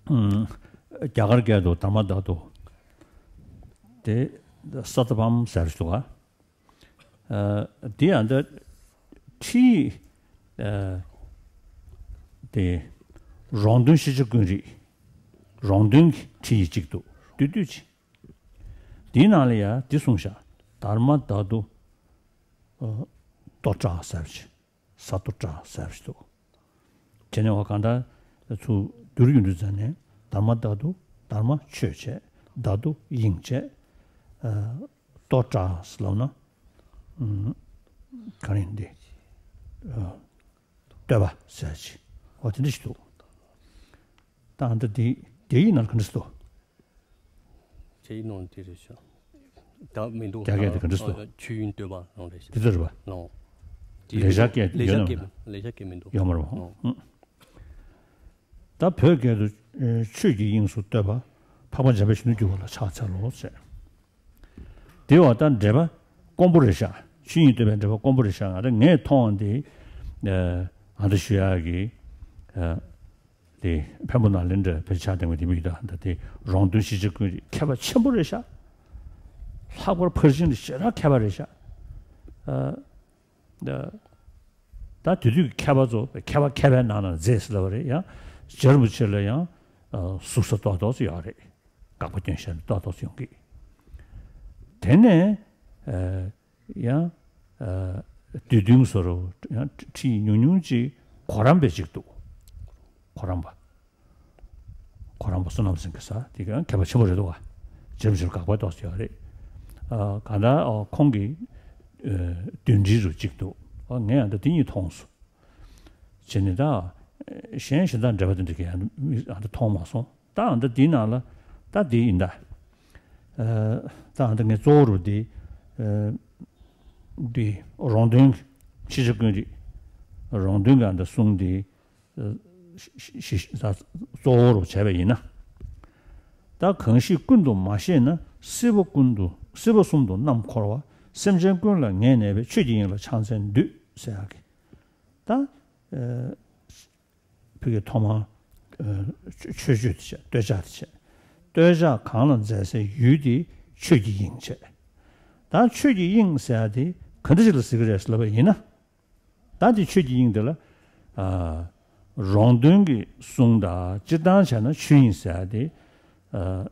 ཨུམ། རྒྱ་གར་སྐད་དུ་དྷརྨ་དྷཱ་ཏུ། དེ་སཏྭ་བྷཱམ་ཟེར་ཞིག་འདུག་ག་ཨ་དེ་ཡང་འདི་ཁྲིད་ཡིག་ཨ་དེ་རོང་སྟོན་ཤེས་བྱ་ཀུན་རིག་རོང་སྟོན་གྱི་ཁྲིད་ཡིག་གཅིག་འདུག་བསྡུས་བསྡུས་ཅིག་དེའི་ནང་ལ་ཡང་འདི་གསུངས་ཤག་དྷརྨ་དྷཱ་ཏུ་ཨ་ཏོ་ཏྲ་ཟེར་བ་ཅིག་ས་ཏོ་ཏྲ་ཟེར་བ་ཞིག་འདུག་དེ་ནས་འོ་གང་ལྟར་ཚུར་བསྡུར་ཡོང་དུས་ཙམ་ནས་དྷརྨ་དྷཱ་ཏུ། དྷརྨ་ཆོས་བྱས། དྷཱ་ཏུ་དབྱིངས་བྱས། ཨ་ཏོ་ཏྲ་ཟེར་ལབ་ན་ཨུམ་ག་རེ་ཡིན་འདི་ཨ་བསྟོད་པ་ཟེར་ཅིག་འོ་དེ་འདྲ་ཞིག་འདུག་ད་ཨ་འདི་དེ་དེ་ཡི་ནང་ག་འདྲ་ཞིག་འདུག་ཡིན་ནོ་དེ་རེད་ཤག་ད་མི་འདུག་རྒྱ་སྐད་དེ་ག་འདྲ་ཟེར། ཆོས་དབྱིངས་བསྟོད་པ་ནང་རེད་ཤག་དེ་ཚོ་རེད་པ། ལོ། ལེགས་སྦྱར་སྐད་ལེགས་ཡོད་སྦྱར་ན་སྐད་མི་ལེགས་སྦྱར་སྐད་མི་འདུག་ཡོད་མ་རེད་པ། ལོ། ཨང་། ད་བོད་སྐད་དུ་ཆོས་ཀྱི་དབྱིངས་སུ་བསྟོད་པ། འཕགས་པ་འཇམ་དཔལ་གཞོན་ནུར་གྱུར་པ་ལ་ཕྱག་འཚལ་ལོ་ཟེར། དེ་བ་ད་འགྲེལ་པ་དཀོན་པོ་རེད་ཤག་ཆོས་དབྱིངས་བསྟོད་པའི་འགྲེལ་པ་དཀོན་པོ་རེད་ཤག་ང་ད་ངས་མཐོང་བ་འདི། ཨ་ད་ཞུ་ཡག་གི། དེ་འཕན་པོ་ནཱ་ལེནྡྲ་བོད་ཕྱག་དེང་བའི་ལྡེ་མིག་དང་ད་དེ་རོང་སྟོན་ཤེས་བྱ་ཀུན་རིག་མཁས་པ་ཆེན་པོ་རེད་ཤག་ལྷག་པར་ཕར་ཕྱིན་དེ་ཞེ་དྲག་མཁས་པ་རེད་ཤག་ཨ་ད་ད་དེ་དུས་ཀྱི་མཁས་པ་ཚོ་མཁས་པ་མཁས་པའི་ནང་ན་མཛེས་ཟེར་ལབ་པ་རེད། ཡང་རྗེ་རིན་པོ་ཆེ་ལ་ཡང་ཟུར་ཟ་ཏོག་ཏོག་ཙམ་ཡོད་རེད། དགག་པ་སྐྱོན་བཤད་ན་ཏོག་ཏོག་ཙམ་ཡོང་གི། དེ་ནས་ཡང་ཨ་བསྡུས་དོན་བཟོ་འདྲ་ཡང་ཁྲིད་ཉུང་ཉུང་ཅིག་གོ་རམས་པའི་ཅིག་འདུག་གོ་རམས་པ། གོ་རམས་པ་བསོད་ནམས་སེང་གེ་ཟེར་དེ་ག་མཁས་པ་ཆེན་པོ་རེད་འདུག་ག་རྗེ་རིན་པོ་ཆེར་དགག་པ་ཏོག་ཙམ་ཡོད་རེད། ཨ་གང་ལྟར་ཨ་ཁོང་གི་ཨ་བསྡུས་འགྲེལ་རུ་ཅིག་འདུག་ཨ་ངས་ཡང་ད་དེ་གཉིས་མཐོང་སོང་། བྱས་ནས་ད་གཞན་གཞན་དག་འགྲེལ་པ་དེ་འདྲ་གི་ཡང་ད་མཐོང་མ་སོང་། ད་ཨ་ད་འདིའི་ནང་ལ་ད་འདི་ཡིན་ད། ཨ་ད་ཨ་ད་ངས་གཙོ་བོ་རུ་འདི་ཨ་འདི་རོང་སྟོན་ཤེས་བྱ་ཀུན་རིག་རོང་སྟོན་གྱི་ཨ་ད་གསུང་འདི་ཨ་ཤེས་ཤེས་ཤེས་ད་གཙོ་བོ་རུ་བྱས་པ་ཡིན་ན། ད་གང་ཞིག་ཀུན་ཏུ་མ་ཤེས་ན། སྲིད་པ་ཀུན་ཏུ་སྲིད་པ་གསུམ་དུ་རྣམ་འཁོར་བ། སེམས་ཅན་ཀུན་ལ་ངེས་གནས་པའི། ཆོས་ཀྱི་དབྱིངས་ལ་ཕྱག་འཚལ་འདུད་ཟེར་ཡག་གི། ད་ཨ་བོད་ཀྱི་ཐོག་མར་ཨ་མཆོད་མཆོད་བརྗོད་དེ་བྱས། བསྟོད་ཕྱག་དེ་བྱས། བསྟོད་ཕྱག་གང་ལ་མཛད་སའི་ཡུལ་དེ་ཆོས་ཀྱི་དབྱིངས་བྱས། ད་ཆོས་ཀྱི་དབྱིངས་ཟེར་ཡ་དེ་ག་འདྲ་ཞིག་ལ་ཟེར་གི་རེད་ལབ་པ་ཡིན་ན། ད་དེ་ཆོས་ཀྱི་དབྱིངས་དེ་ལ་ཨ་རོང་སྟོན་གྱི་གསུང་དང་སྤྱིར་བཏང་བྱས་ན་ཆོས་དབྱིངས་ཟེར་ཡ་དེ་ཨ་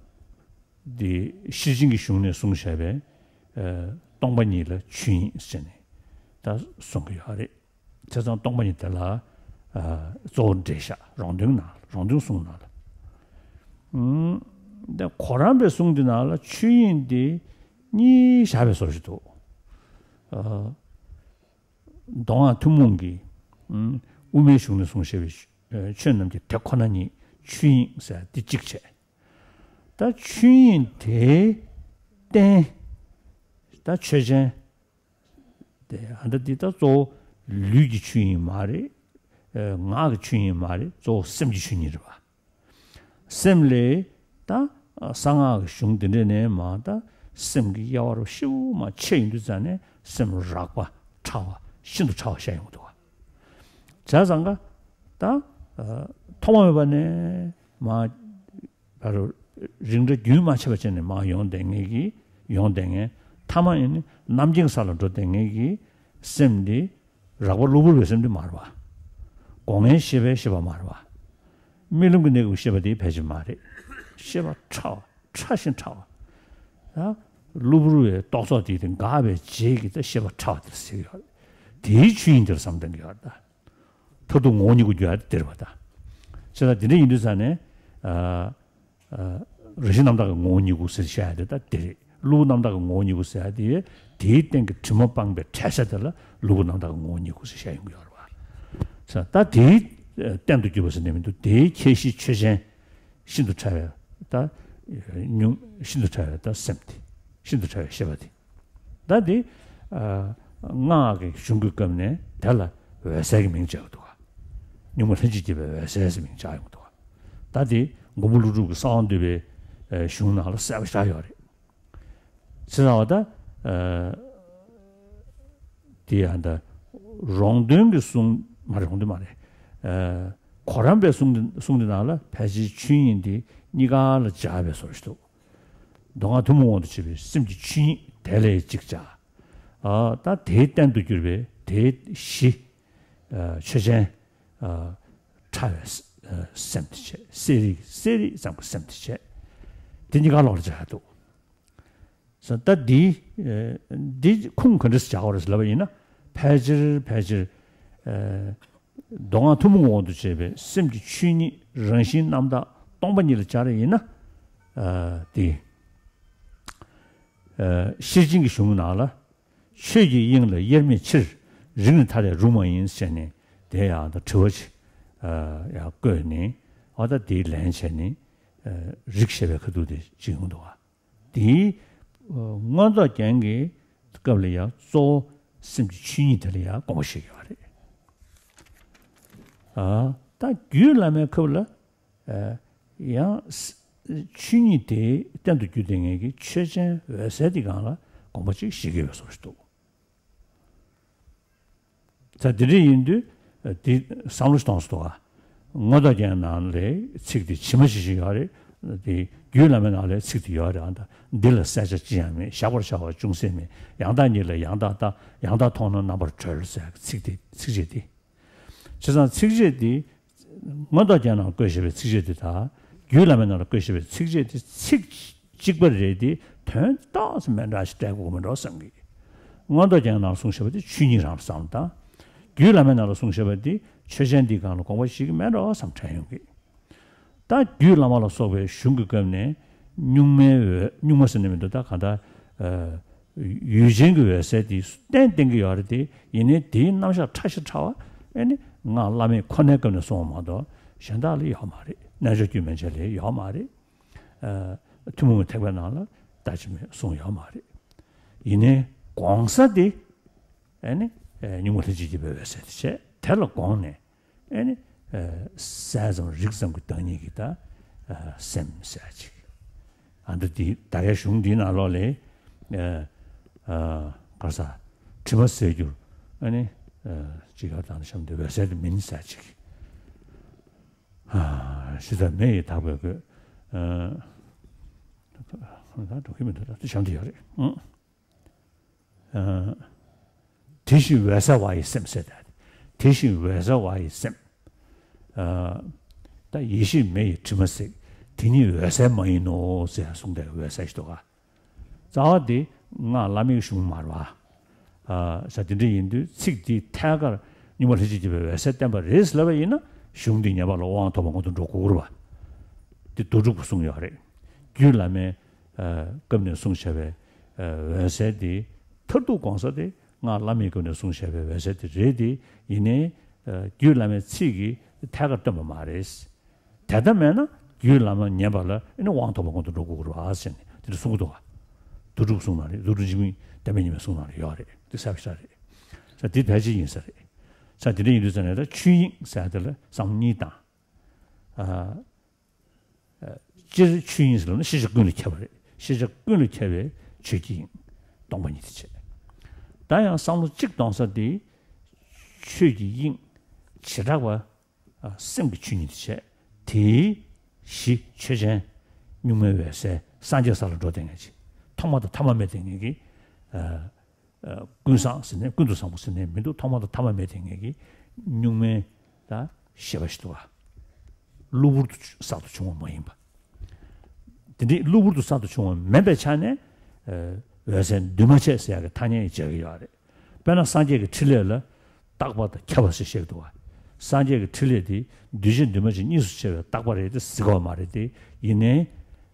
དེ་ཤེར་ཕྱིན་གྱི་གཞུང་ནས་གསུངས་བཞག་པའི་ཨ་སྟོང་པ་ཉིད་ལ་ཆོས་དབྱིངས་ཟེར་ནས་ད་གསུང་གི་ཡོད་རེད། བྱས་ཙང་སྟོང་པ་ཉིད་དེ་ལ་ཨ་གཙོ་བོ་འགྲེལ་བཞག་རོང་སྟོན་ནང་རོང་སྟོན་གསུང་ནང་ལ། ཨུམ། ད་གོ་རམས་པའི་གསུང་འདི་ནང་ལ་ཆོས་དབྱིངས་འདི་གཉིས་བཞག་པའི་བཟོ་ཞིག་འདུག་ཨ་མདོ་སྔགས་ཐུན་མོང་གི་ཨུམ་དབུ་མའི་གཞུང་ནས་གསུངས་བཞག་པའི་ཨ་ཆོས་རྣམས་ཀྱི་དེ་ཁོ་ན་ཉིད་ཆོས་དབྱིངས་ཟེར་འདི་གཅིག་བྱས། ད་ཆོས་དབྱིངས་དེ་རྟེན་ད་ཆོས་ཅན། དེ་ཨ་ད་འདི་ད་གཙོ་བོ་ལུས་ཀྱི་ཆོས་དབྱིངས་མ་རེད། ཨ་ངག་གི་ཆོས་དབྱིངས་མ་རེད། གཙོ་བོ་སེམས་ཀྱི་ཆོས་དབྱིངས་རེད་པ། སེམས་ལས་ད་གསང་སྔགས་ཀྱི་གཞུང་འདི་འདྲ་ནས་མར་ད་སེམས་ཀྱི་དབྱེ་བ་རུ་ཞེ་པོ་མར་ཕྱེ་ཡོང་དུས་ཙང་ནས་སེམས་རགས་པ་ཕྲ་བ་ཤིན་ཏུ་ཕྲ་བ་བཤད་ཡོང་གི་འདུག་བ། བྱས་ཙང་ཀ་ད་ཨ་ཐོག་མ་མེད་པ་ནས་མར་ཕ་རོལ་རིགས་འདྲ་རྒྱུན་མ་ཆད་པ་བྱས་ནས་མར་ཡོང་བསྡད་མཁན་གྱི་ཡོང་བསྡད་མཁན། ཐ་མ་ཡིན་ནི་རྣམ་མཁྱེན་ས་ལ་འགྲོ་བསྡད་མཁན་གྱི་སེམས་འདི་རགས་པ་གློ་བུར་བའི་སེམས་འདི་མ་རེད་པ། སྒོ་ལྔའི་ཤེས་པའི་ཤེས་པ་མ་རེད་པ། རྨི་ལམ་གྱི་གནས་སྐབས་ཤེས་པ་དེ་ཕལ་ཆེར་མ་རེད། ཤེས་པ་ཕྲ་བ་ཕྲ་ཞིང་ཕྲ་བ། ད་གློ་བུར་བའི་རྟོག་ཚོགས་དེ་དེ་འགགས་པའི་རྗེས་ཀྱི་ད་ཤེས་པ་ཕྲ་བ་དེ་ཟེར་གྱི་ཡོད་རེད། དེའི་ཆོས་དབྱིངས་དེར་བསམ་བཏང་གི་ཡོད་རེད་ད། མཐར་ཐུག་ངོ་བོ་ཉིད་སྐུར་གྱུར་ཡ་དེ་དེ་རེད་པ་ད། བྱས་ཙང་དེ་འདྲ་ཡིན་དུས་ཙང་ནས་ཨ། ཨ་རང་བཞིན་རྣམ་དག་གི་ངོ་བོ་ཉིད་སྐུར་ཟེར་བཤད་ཡ་དེ་ད་དེ་རེད། གློ་བུར་རྣམ་དག་གི་ངོ་བོ་ཉིད་སྐུར་ཟེར་ཡ་དེ་དེའི་སྟེང་གི་དྲི་མ་སྤངས་པའི་འཕྲལ་ཆ་དེ་ལ་གློ་བུར་རྣམ་དག་གི་ངོ་བོ་ཉིད་སྐུར་ཟེར་བཤད་ཡོང་གི་ཡོད་རེད་པ། ད་དེའི་རྟེན་དུ་གྱུར་པ་ཟེར་ནས་མི་འདུག་དེའི་ཁྱད་གཞི་ཆོས་ཅན། ཤིན་ཏུ་ཕྲ་བའི་ད་ཉུང་ཤིན་ཏུ་ཕྲ་བའི་ད་སེམས་དེ། ཤིན་ཏུ་ཕྲ་བའི་ཤེས་པ་དེ། ད་དེ་ཨ་སྔགས་ཀྱི་གཞུང་གི་སྐབས་ནས་དེ་ལ་འོད་གསལ་གྱི་མིང་བྱ་གི་འདུག་ག་གཉུག་མ་ལྷན་ཅིག་སྐྱེས་པའི་འོད་གསལ་ཟེར་མིང་བྱ་ཡོང་གི་འདུག་ག་ད་དེ་མགོན་པོ་ཀླུ་སྒྲུབ་ཀྱི་གསང་བ་འདུས་པའི་ཨ་གཞུང་ནང་ལ་གསལ་པོ་ཞེ་དྲག་ཡོད་རེད། ཟེར་བ་ད་ཨ་དེ་ཡང་ད་རོང་སྟོན་གྱི་གསུང་མ་རེད། རོང་སྟོན་མ་རེད། ཨ་གོ་རམས་པའི་གསུང་དེ་གསུང་དེ་ནང་ལ་ཕལ་ཆེར་ཆོས་དབྱིངས་དེ་གཉིས་ཀ་ལ་སྦྱར་བའི་བཟོ་ཞིག་འདུག་མདོ་སྔགས་ཐུན་མོང་དབང་དུ་བྱས་པའི་སེམས་ཀྱི་ཆོས་ཉིད་དེ་ལས་གཅིག་བྱ། ཨ་ད་དེའི་རྟེན་དུ་གྱུར་པའི་དེའི་གཞི་ཨ་ཆོས་ཅན་ཨ་ཕྲ་བའི་ཨ་སེམས་དེ་བྱས། གསལ་རིག་གསལ་རིག་ཙམ་གྱི་སེམས་དེ་བྱས། དེ་གཉིས་ཀ་ལོག་ལ་སྦྱར་འདུག་ས་ད་འདི་ཨ་འདི་ཁུངས་ག་འདྲས་སྦྱར་བ་རེད་ལབ་པ་ཡིན་ན། ཕལ་ཆེར་ཕལ་ཆེར་ཨ་མདོ་སྔགས་ཐུན་མོང་དབང་དུ་བྱས་པའི་སེམས་ཀྱི་ཆོས་ཉིད་རང་བཞིན་རྣམ་དག་སྟོང་པ་ཉིད་ལ་སྦྱར་ཡིན་ན། ཨ་དེ་ཨ་ཤེར་ཕྱིན་གྱི་གཞུང་ནང་ལ་ཆོས་ཀྱི་དབྱིངས་ལ་དབྱེར་མེད་ཕྱིར། རིགས་ནི་ཐ་དད་རུང་མ་ཡིན་ཟེར་ནས་དེ་ཡང་ད་དྲི་བ་ཅིག་ཨ་ཡང་བཀོད་ནས། ཨ་ད་དེའི་ལན་བྱས་ནས་ཨ་རིགས་བཤད་པའི་ཁ་ཐུག་དེ་ཅིག་ཡོང་འདུག་ག་དེའི་ཨ་མངོན་རྟོགས་རྒྱན་གྱི་སྐབས་ལ་ཡང་གཙོ་བོ་སེམས་ཀྱི་ཆོས་ཉིད་དེ་ལ་ཡང་དགོངས་པ་བཞེས་ཡོད་རེད། ཨ་ད་རྒྱུད་བླ་མའི་སྐབས་ལ་ཨ་ཡང་ཆོས་ཉིད་དེ་གཏན་དུ་གྱུར་ཏེ་ངེས་ཀྱི་ཆོས་ཅན་འོད་གསལ་དེ་སྒང་ལ་དགོངས་པ་ཅིག་བཞེས་ཀྱི་ཡོད་བཟོ་ཞིག་འདུག་ད་དེ་འདྲ་ཡིན་དུས་དེ་བསམ་བློ་ཞིག་གཏོང་སྲིད་དོ། མངོན་རྟོགས་རྒྱན་ནང་ལ་ཚིག་དེ་ཇི་མ་ཇི་བཞིན་ཡོད་རེད། དེ་རྒྱུད་བླ་མའི་ནང་ལ་ཚིག་དེ་ཡོད་རེད། ཨ་ད་འདི་ལ་གསལ་ཆ་ཅི་ཡང་མེད། གཞག་པར་བྱ་བ་ཅུང་ཟད་མེད། ཡང་དག་ཉིད་ལ་ཡང་དག་ལྟ། ཡང་དག་མཐོང་ན་རྣམ་པར་གྲོལ་ཟེར་ཚིག་དེ་ཚིགས་བཅད་དེ། བྱས་ཙང་ཚིགས་བཅད་དེ་མངོན་རྟོགས་རྒྱན་ནང་བཀོད་བཞག་པའི་ཚིགས་བཅད་དེ་དང་རྒྱུད་བླ་མའི་ནང་ལ་བཀོད་བཞག་པའི་ཚིགས་བཅད་དེ་ཚིག་གཅིག་པ་རེད་དེ། དོན་ཏོག་ཙམ་མི་འདྲ་ཞིག་སྤྲད་དགོས་མི་འགྲོ་བསམ་གི། མངོན་རྟོགས་རྒྱན་ནང་གསུངས་བཞག་པ་དེ་ཆོས་ཉིད་རང་བསམ་དང་། རྒྱུད་བླ་མའི་ནང་ལ་གསུངས་བཞག་པ་དེ་ཆོས་ཅན་འདིའི་སྒང་ལ་དགོངས་པ་བཞེས་ཀྱི་མེད་འགྲོ་བསམ་དྲན་ཡོང་གི། ད་རྒྱུད་བླ་མ་ལ་སོགས་པའི་གཞུང་གི་སྐབས་ནས་གཉུག་མའི་འོད། གཉུག་མ་ཟེར་ནས་མི་འདུག་ད་གང་ལྟར་ཨ་ཡུལ་ཅན་གྱི་འོད་གསལ་དེ་གཏན་བཏིང་གི་ཡོད་རེད་དེ། ཡིན་ནའི་དེའི་རྣམ་གཞག་ཕྲ་ཞིང་ཕྲ་བ་ཨེ་ནི་སྔགས་བླ་མེད་ཁོ་ནའི་སྐབས་ནས་གསུངས་པ་མ་གཏོགས་གཞན་དག་ལ་ཡོད་མ་རེད། རྣལ་འབྱོར་རྒྱུད་མན་ཆད་ལ་ཡོད་མ་རེད། ཨ་ཐུན་མོང་གི་ཐེག་པའི་ནང་ལ་ད་ཅི་མི་གསུངས་ཡོད་མ་རེད། ཡིན་ནའི་གོང་ས་དེ་ཨེ་ནི་ཨ་གཉུག་མ་ལྷན་ཅིག་སྐྱེས་པའི་འོད་གསལ་དེ་བྱས། དེ་ལ་དགོངས་ནས་ཨེ་ནི་ཨ་གསལ་ཙམ་རིག་ཙམ་གྱི་བདག་ཉིད་ཀྱི་ད་ཨ་སེམས་ཟེར་ཅིག་ཨ་འདི་འདི་ད་གའི་གཞུང་འདིའི་ནང་ལོགས་ལས་ཨ་ཨ་ག་རེ་ཟ། དྲི་མ་ཟད་འགྱུར་ཨ་ནི་ཨ་ཅིག་ཡར་དང་བཤམས་ཏེ་འོད་གསལ་དུ་མིན་ཟེར་ཅིག་ཨ་ཞེ་ས་མེ་ཡིས་དག་པའི་གོས། ཨ་ད་འགྲོ་གི་མི་འདུག་ད་དེ་བཤམས་ཏེ་ཡོད་རེད། ཨང་། ཨ་དེ་བཞིན་འོད་གསལ་བ་ཡི་སེམས་ཟེར་ཏེ། དེ་བཞིན་འོད་གསལ་བ་ཡི་སེམས། ཨ་ད་ཡེ་ཤེས་མེ་ཡིས་དྲི་མ་ཟད། དེ་ཉིད་འོད་གསལ་མ་ཡིན་ནོ་ཟེར་གསུངས་ཏེ་འོད་གསལ་ཞིག་འདུག་ག་རྩ་བ་དེ་སྔགས་བླ་མེད་གཞུང་མར་བ། ཨ་ས་དེ་འདྲ་ཡིན་དུས་ཚིག་འདི་ཐད་ཀར་གཉུག་མ་ལྷན་ཅིག་སྐྱེས་པའི་འོད་གསལ་བསྟན་པ་རེད་ཟེར་ལབ་པ་ཡིན་ན་གཞུང་འདི་ཉན་པ་ལ་དབང་ཐོབ་པ་མངོན་དུ་འགྲོ་དགོས་རེད་པ། འདི་རྡོ་གྲུབ་ཀྱིས་གསུངས་ཡོད་རེད། རྒྱུད་བླ་མའི་ཨ་སྐབས་ནས་གསུངས་བཞག་པའི་ཨ་འོད་གསལ་འདི་མཐར་ཐུག་གོང་ས་དེ་སྔགས་བླ་མེད་སྐབས་ནས་གསུངས་བཞག་པའི་འོད་གསལ་དེ་རེད་དེ། ཡིན་ནའི་ཨ་རྒྱུད་བླ་མའི་ཚིག་གིས་ཐད་ཀར་སྟོན་པ་མ་རེད། དེ་ལྟ་མེད་ན་རྒྱུད་བླ་མ་ཉན་པ་ལ་ཨེ་ནི་དབང་ཐོབ་པ་མངོན་དུ་འགྲོ་དགོས་རེད་པ་ཟེར་ནས་དེ་འདྲ་གསུང་གི་འདུག་བ། རྡོ་གྲུབ་གསུང་ནང་རེད། རྡོ་གྲུབ་འཇིགས་མེད་བསྟན་པའི་ཉི་མས་གསུང་ནང་རེད། ཡོད་རེད། དེ་གསལ་པོ་ཞེ་དྲག་རེད། ས་དེ་ཕལ་ཆེར་ཡིན་ས་རེད། ས་དེ་འདྲ་ཡིན་དུས་ཙང་ནས་ད་ཆོས་དབྱིངས་ཟེར་དེ་ལ་བསམ་བློ་གཉིས་བཏང་། ཨ་ཨ་སྤྱིར་ཆོས་དབྱིངས་ཟེར་ལབ་ན་ཤེས་བྱ་ཀུན་ལ་ཁྱབ་པ་རེད། ཤེས་བྱ་ཀུན་ལ་ཁྱབ་པའི་ཆོས་ཀྱི་དབྱིངས་སྟོང་པ་ཉིད་དེ་བྱས། ད་ཡང་བསམ་བློ་གཅིག་གཏོང་ས་དེ་ཆོས་ཀྱི་དབྱིངས་བྱེ་བྲག་པ་ཨ་སེམས་ཀྱི་ཆོས་ཉིད་དེ་བྱས། དེའི་གཞི་ཆོས་ཅན་གཉུག་མའི་འོད་གསལ་སངས་རྒྱས་ས་ལ་འགྲོ་བསྡད་མཁན་ཅིག་ཐོག་མ་དང་ཐ་མ་མེད་བསྡད་མཁན་གྱི་ཨ་ཨ་ཀུན་བཟང་ཟེར་ནས་ཀུན་ཏུ་བཟང་པོ་ཟེར་ནས་མི་འདུག་ཐོག་མ་དང་ཐ་མ་མེད་བསྡད་མཁན་གྱི་གཉུག་མའི་ད་ཤེས་པ་ཞིག་འདུག་ག་གློ་བུར་དུ་གསར་དུ་བྱུང་བ་མ་ཡིན་པ། དེ་འདྲའི་གློ་བུར་དུ་གསར་དུ་བྱུང་བ་མིན་པའི་ཆ་ནས་ཨ་འོད་གསལ་འདུས་མ་བྱས་ཟེར་ཡག་གི་ཐ་སྙད་སྦྱར་གྱི་ཡོད་རེད། དཔེར་ན་སངས་རྒྱས་ཀྱི་ཕྲིན་ལས་ལ་རྟག་པ་དང་ཁྱབ་པ་ཞེས་བཤད་འདུག་བ། སངས་རྒྱས་ཀྱི་ཕྲིན་ལས་དེ་འདུས་བྱས་འདུས་མ་བྱས་གཉིས་སུ་ཕྱེ་བའི་རྟག་པ་རེད་དེ་ཟེར་གྱི་ཡོད་མ་རེད་དེ། ཡིན་ནའི་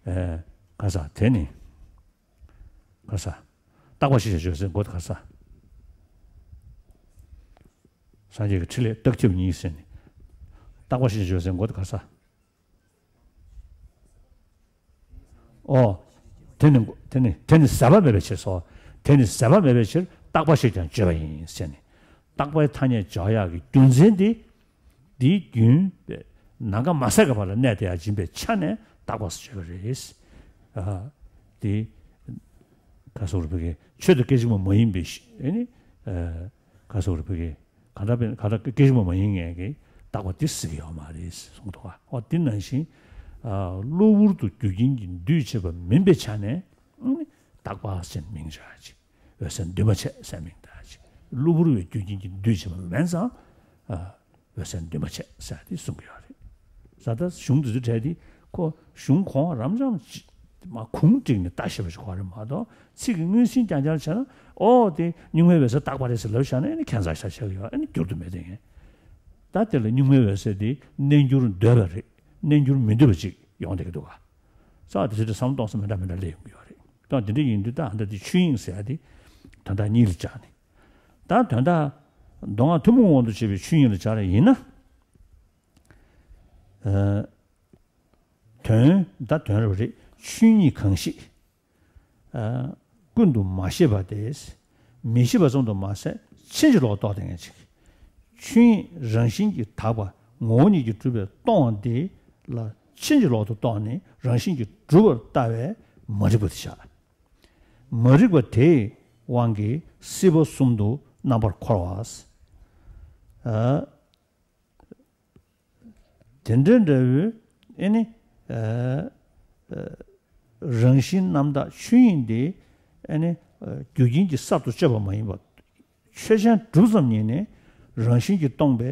ཨ་ག་ས་དེ་ནི། ག་ས། རྟག་པ་ཞེས་བྱ་བརྗོད་ཟེར་མགོ་དེ་ག་ས། སངས་རྒྱས་ཀྱི་ཕྲིན་ལས་རྟག་ཁྱབ་གཉིས་ཟེར་ནས། རྟག་པ་ཞེས་བརྗོད་ཟེར་མགོ་དེ་ག་ས། ཨོ། དེ་ནི་དེ་ནི་དེ་ནི་ཟད་པ་མེད་པའི་ཕྱིར་སོ། དེ་ནི་ཟད་པ་མེད་པའི་ཕྱིར་རྟག་པ་ཞེས་ཀྱང་བརྗོད་པ་ཡིན་ཟེར་ནས། རྟག་པའི་ཐ་སྙད་སྦྱར་ཡག་གི་རྒྱུ་མཚན་དེ། འདིའི་རྒྱུན་པས་ནམ་མཁའ་མ་ཟད་པ་ལ་གནས་དེ་ཡང་འབྱིན་པའི་ཆ་ནས་རྟག་པ་ཟེར་བ་རེད། ཨ་དེ་ག་སོགས་རུ་བོད་ཀྱི་ཆོས་དང་སྐད་ཅིག་མ་མ་ཡིན་པའི་ཨེ་ནི་ཨ་ག་སོགས་རུ་བོད་ཀྱི་གང་འདྲ་བས་གང་འདྲ་སྐད་ཅིག་མ་མ་ཡིན་ངེས་ཀྱི་རྟག་པ་དེ་ཟེར་གྱི་ཡོད་མ་རེད་གསུངས་འདུག་ག་ཨོ་དེ་ནང་བཞིན་ཨ་གློ་བུར་དུ་རྒྱུ་རྐྱེན་གྱིས་འདུས་བྱས་པ་མིན་པའི་ཆ་ནས་ཨ་ནི་རྟག་པ་ཟེར་མིང་བྱ་ཅིག་འོད་གསལ་འདུས་མ་བྱས་ཟེར་མིང་བཏགས་ཅིག་གློ་བུར་བའི་རྒྱུ་རྐྱེན་གྱིས་འདུས་བྱས་པ་མིན་ཙང་ཨ་འོད་གསལ་འདུས་མ་བྱས་ཟེར་དེ་གསུང་གི་ཡོད་རེད། ས་ད་གཞུང་འདི་ཚོ་གྲས་དེ་ཁོ་གཞུང་གོང་རབ་འབྱམས་ཀྱི་མ་གུང་བསྒྲིགས་ནས་ལྟ་ཤེས་པ་ཞིག་གོ་རེད་མ་གཏོགས་ཚིག་གི་མངོན་ཟིན་རྐྱང་རྐྱང་བྱས་ན་ཨོ་དེ་གཉུག་མའི་འོད་གསལ་རྟག་པ་རེད་ཟེར་ལབ་བཞག་ན་ཨ་ནི་ཁྱད་མཚར་ཤ་ཤ་གི་ཡོད། ཨ་ནི་འགྱུར་དུ་མེད་དེ་ངས་ད་དེ་ལ་གཉུག་མའི་འོད་གསལ་དེ་གནས་འགྱུར་འདོད་པ་རེད། གནས་འགྱུར་མི་འདོད་པ་ཅིག་ཡོང་བསྡད་ཀྱི་འདུག་ག་ས་དེ་ཚོ་དེ་བསམ་སྟོང་ས་མི་འདྲ་མི་འདྲ་སླེབས་ཡོང་གི་ཡོད་རེད། ད་དེ་འདྲ་ཡིན་དུས་ད་ཨ་ད་དེ་ཆོས་དབྱིངས་ཟེར་ཡ་དེ་དོན་དག་གཉིས་ལ་སྦྱར་ནས། ད་དོན་དག་མདོ་སྔགས་ཐུན་མོང་དབང་དུ་བྱས་པའི་ཆོས་དབྱིངས་ལ་སྦྱར་ཡིན་ན། ཨ་དོན་ད་དོན་རབ་རེད། ཆོས་ཉིད་གང་ཞིག་ཀུན་ཏུ་མ་ཤེས་པ་སྟེ། མི་ཤེས་པ་ཙམ་དུ་མ་ཟད་ཕྱིན་ཅི་ལོག་ཏུ་རྟོགས་ཏེ་ངེས་ཅིག་ཆོས་ཉིད་རང་བཞིན་གྱིས་དག་པ་ངོ་བོ་ཉིད་ཀྱིས་གྲུབ་པའི་སྟོང་པ་འདི་ལ་ཕྱིན་ཅི་ལོག་ཏུ་རྟོགས་ནས་རང་བཞིན་གྱིས་གྲུབ་པར་ལྟ་བའི་མ་རིག་པ་དེ་བཞག་མ་རིག་པ་དེའི་དབང་གིས་སྲིད་པ་གསུམ་དུ་རྣམ་པར་འཁོར་བ། དེ་འདྲ་འདྲ་བའི་ཨེ་ནི། རང་བཞིན་རྣམ་དག་ཆོས་ཉིད་དེ་ཨེ་ནི། རྒྱུ་རྐྱེན་གྱིས་གསར་དུ་བཅོས་པ་མ་ཡིན་པ། ཆོས་ཅན་གྲུབ་ཙམ་ཉིད་ནས་རང་བཞིན་གྱིས་སྟོང་པའི་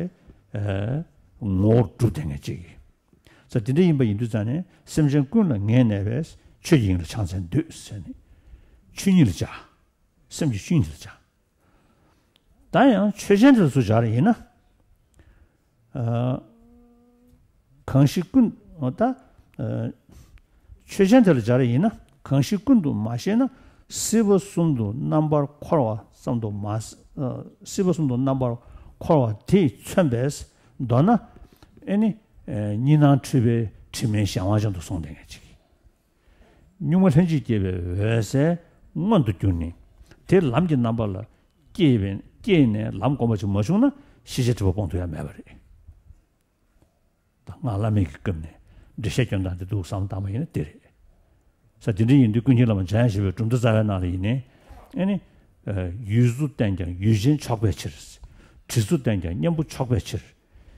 ངོ་བོར་གྲུབ་སྟེ་ངེས་ཅིག་ས་དེ་འདྲ་ཡིན་པ་ཡིན་དུས་ཙང་ནས་སེམས་ཅན་ཀུན་ལ་ངེས་གནས་པས་ཆོས་ཀྱི་དབྱིངས་ལ་ཕྱག་འཚལ་འདོད་ཟེར་ནས་ཆོས་ཉིད་ལ་བྱ། སེམས་ཀྱི་ཆོས་ཉིད་ལ་བྱ། ད་ཡང་ཆོས་ཅན་དེ་ལ་སུ་སྦྱར་ཡིན་ན། གང་ཞིག་ཀུན་ད། ཆོས་ཅན་དེ་ལ་སྦྱར་ཡིན་ན་གང་ཞིག་ཀུན་ཏུ་མ་ཤེས་ན་སྲིད་པ་གསུམ་དུ་རྣམ་པར་འཁོར་བ་ཙམ་དུ་མ། སྲིད་པ་གསུམ་དུ་རྣམ་པར་འཁོར་བ་དེས་མཚོན་པས་མདོར་ན། ཨེ་ནི། གཉིས་སྣང་འཁྲུལ་པའི་དྲི་མའི་གཞན་དབང་ཅན་དུ་སོང་སྟེ་ངེས་ཅིག་གཉུག་མ་ལྷན་ཅིག་སྐྱེས་པའི་འོད་གསལ་མངོན་དུ་གྱུར་ནས་དེ་ལམ་གྱི་རྣམ་པ་ལ་སྐྱེས་པའི་སྐྱེས་ནས་ལམ་གོམས་པ་ཅིག་མ་བྱུང་ན་ཤེས་བྱ་སྒྲིབ་པ་སྤོང་ཐུབ་ཡ་མེད་པ་རེད། ད་སྔགས་བླ་མེད་ཀྱི་སྐབས་ནས་འགྲེལ་བཤད་སྐྱོན་སྟངས་དེ་འདུག་བསམ་བཏང་བ་ཡིན་ན་དེ་རེད། ས་དེ་འདྲ་ཡིན་དུས་ཀུན་མཁྱེན་བླ་མ་འཇམ་དབྱངས་བཞད་པའི་གྲུབ་མཐའ་རྩ་བའི་ནང་ལ་ཡིན་ནའི་ཨེ་ནི། ཡུལ་གཟུགས་བསྟན་ཀྱང་ཡུལ་ཅན་ཆོག་པའི་ཕྱིར། དྲི་གཟུགས་བསྟན་ཀྱང་གཉེན་པོ་ཆོག་པའི་ཕྱིར།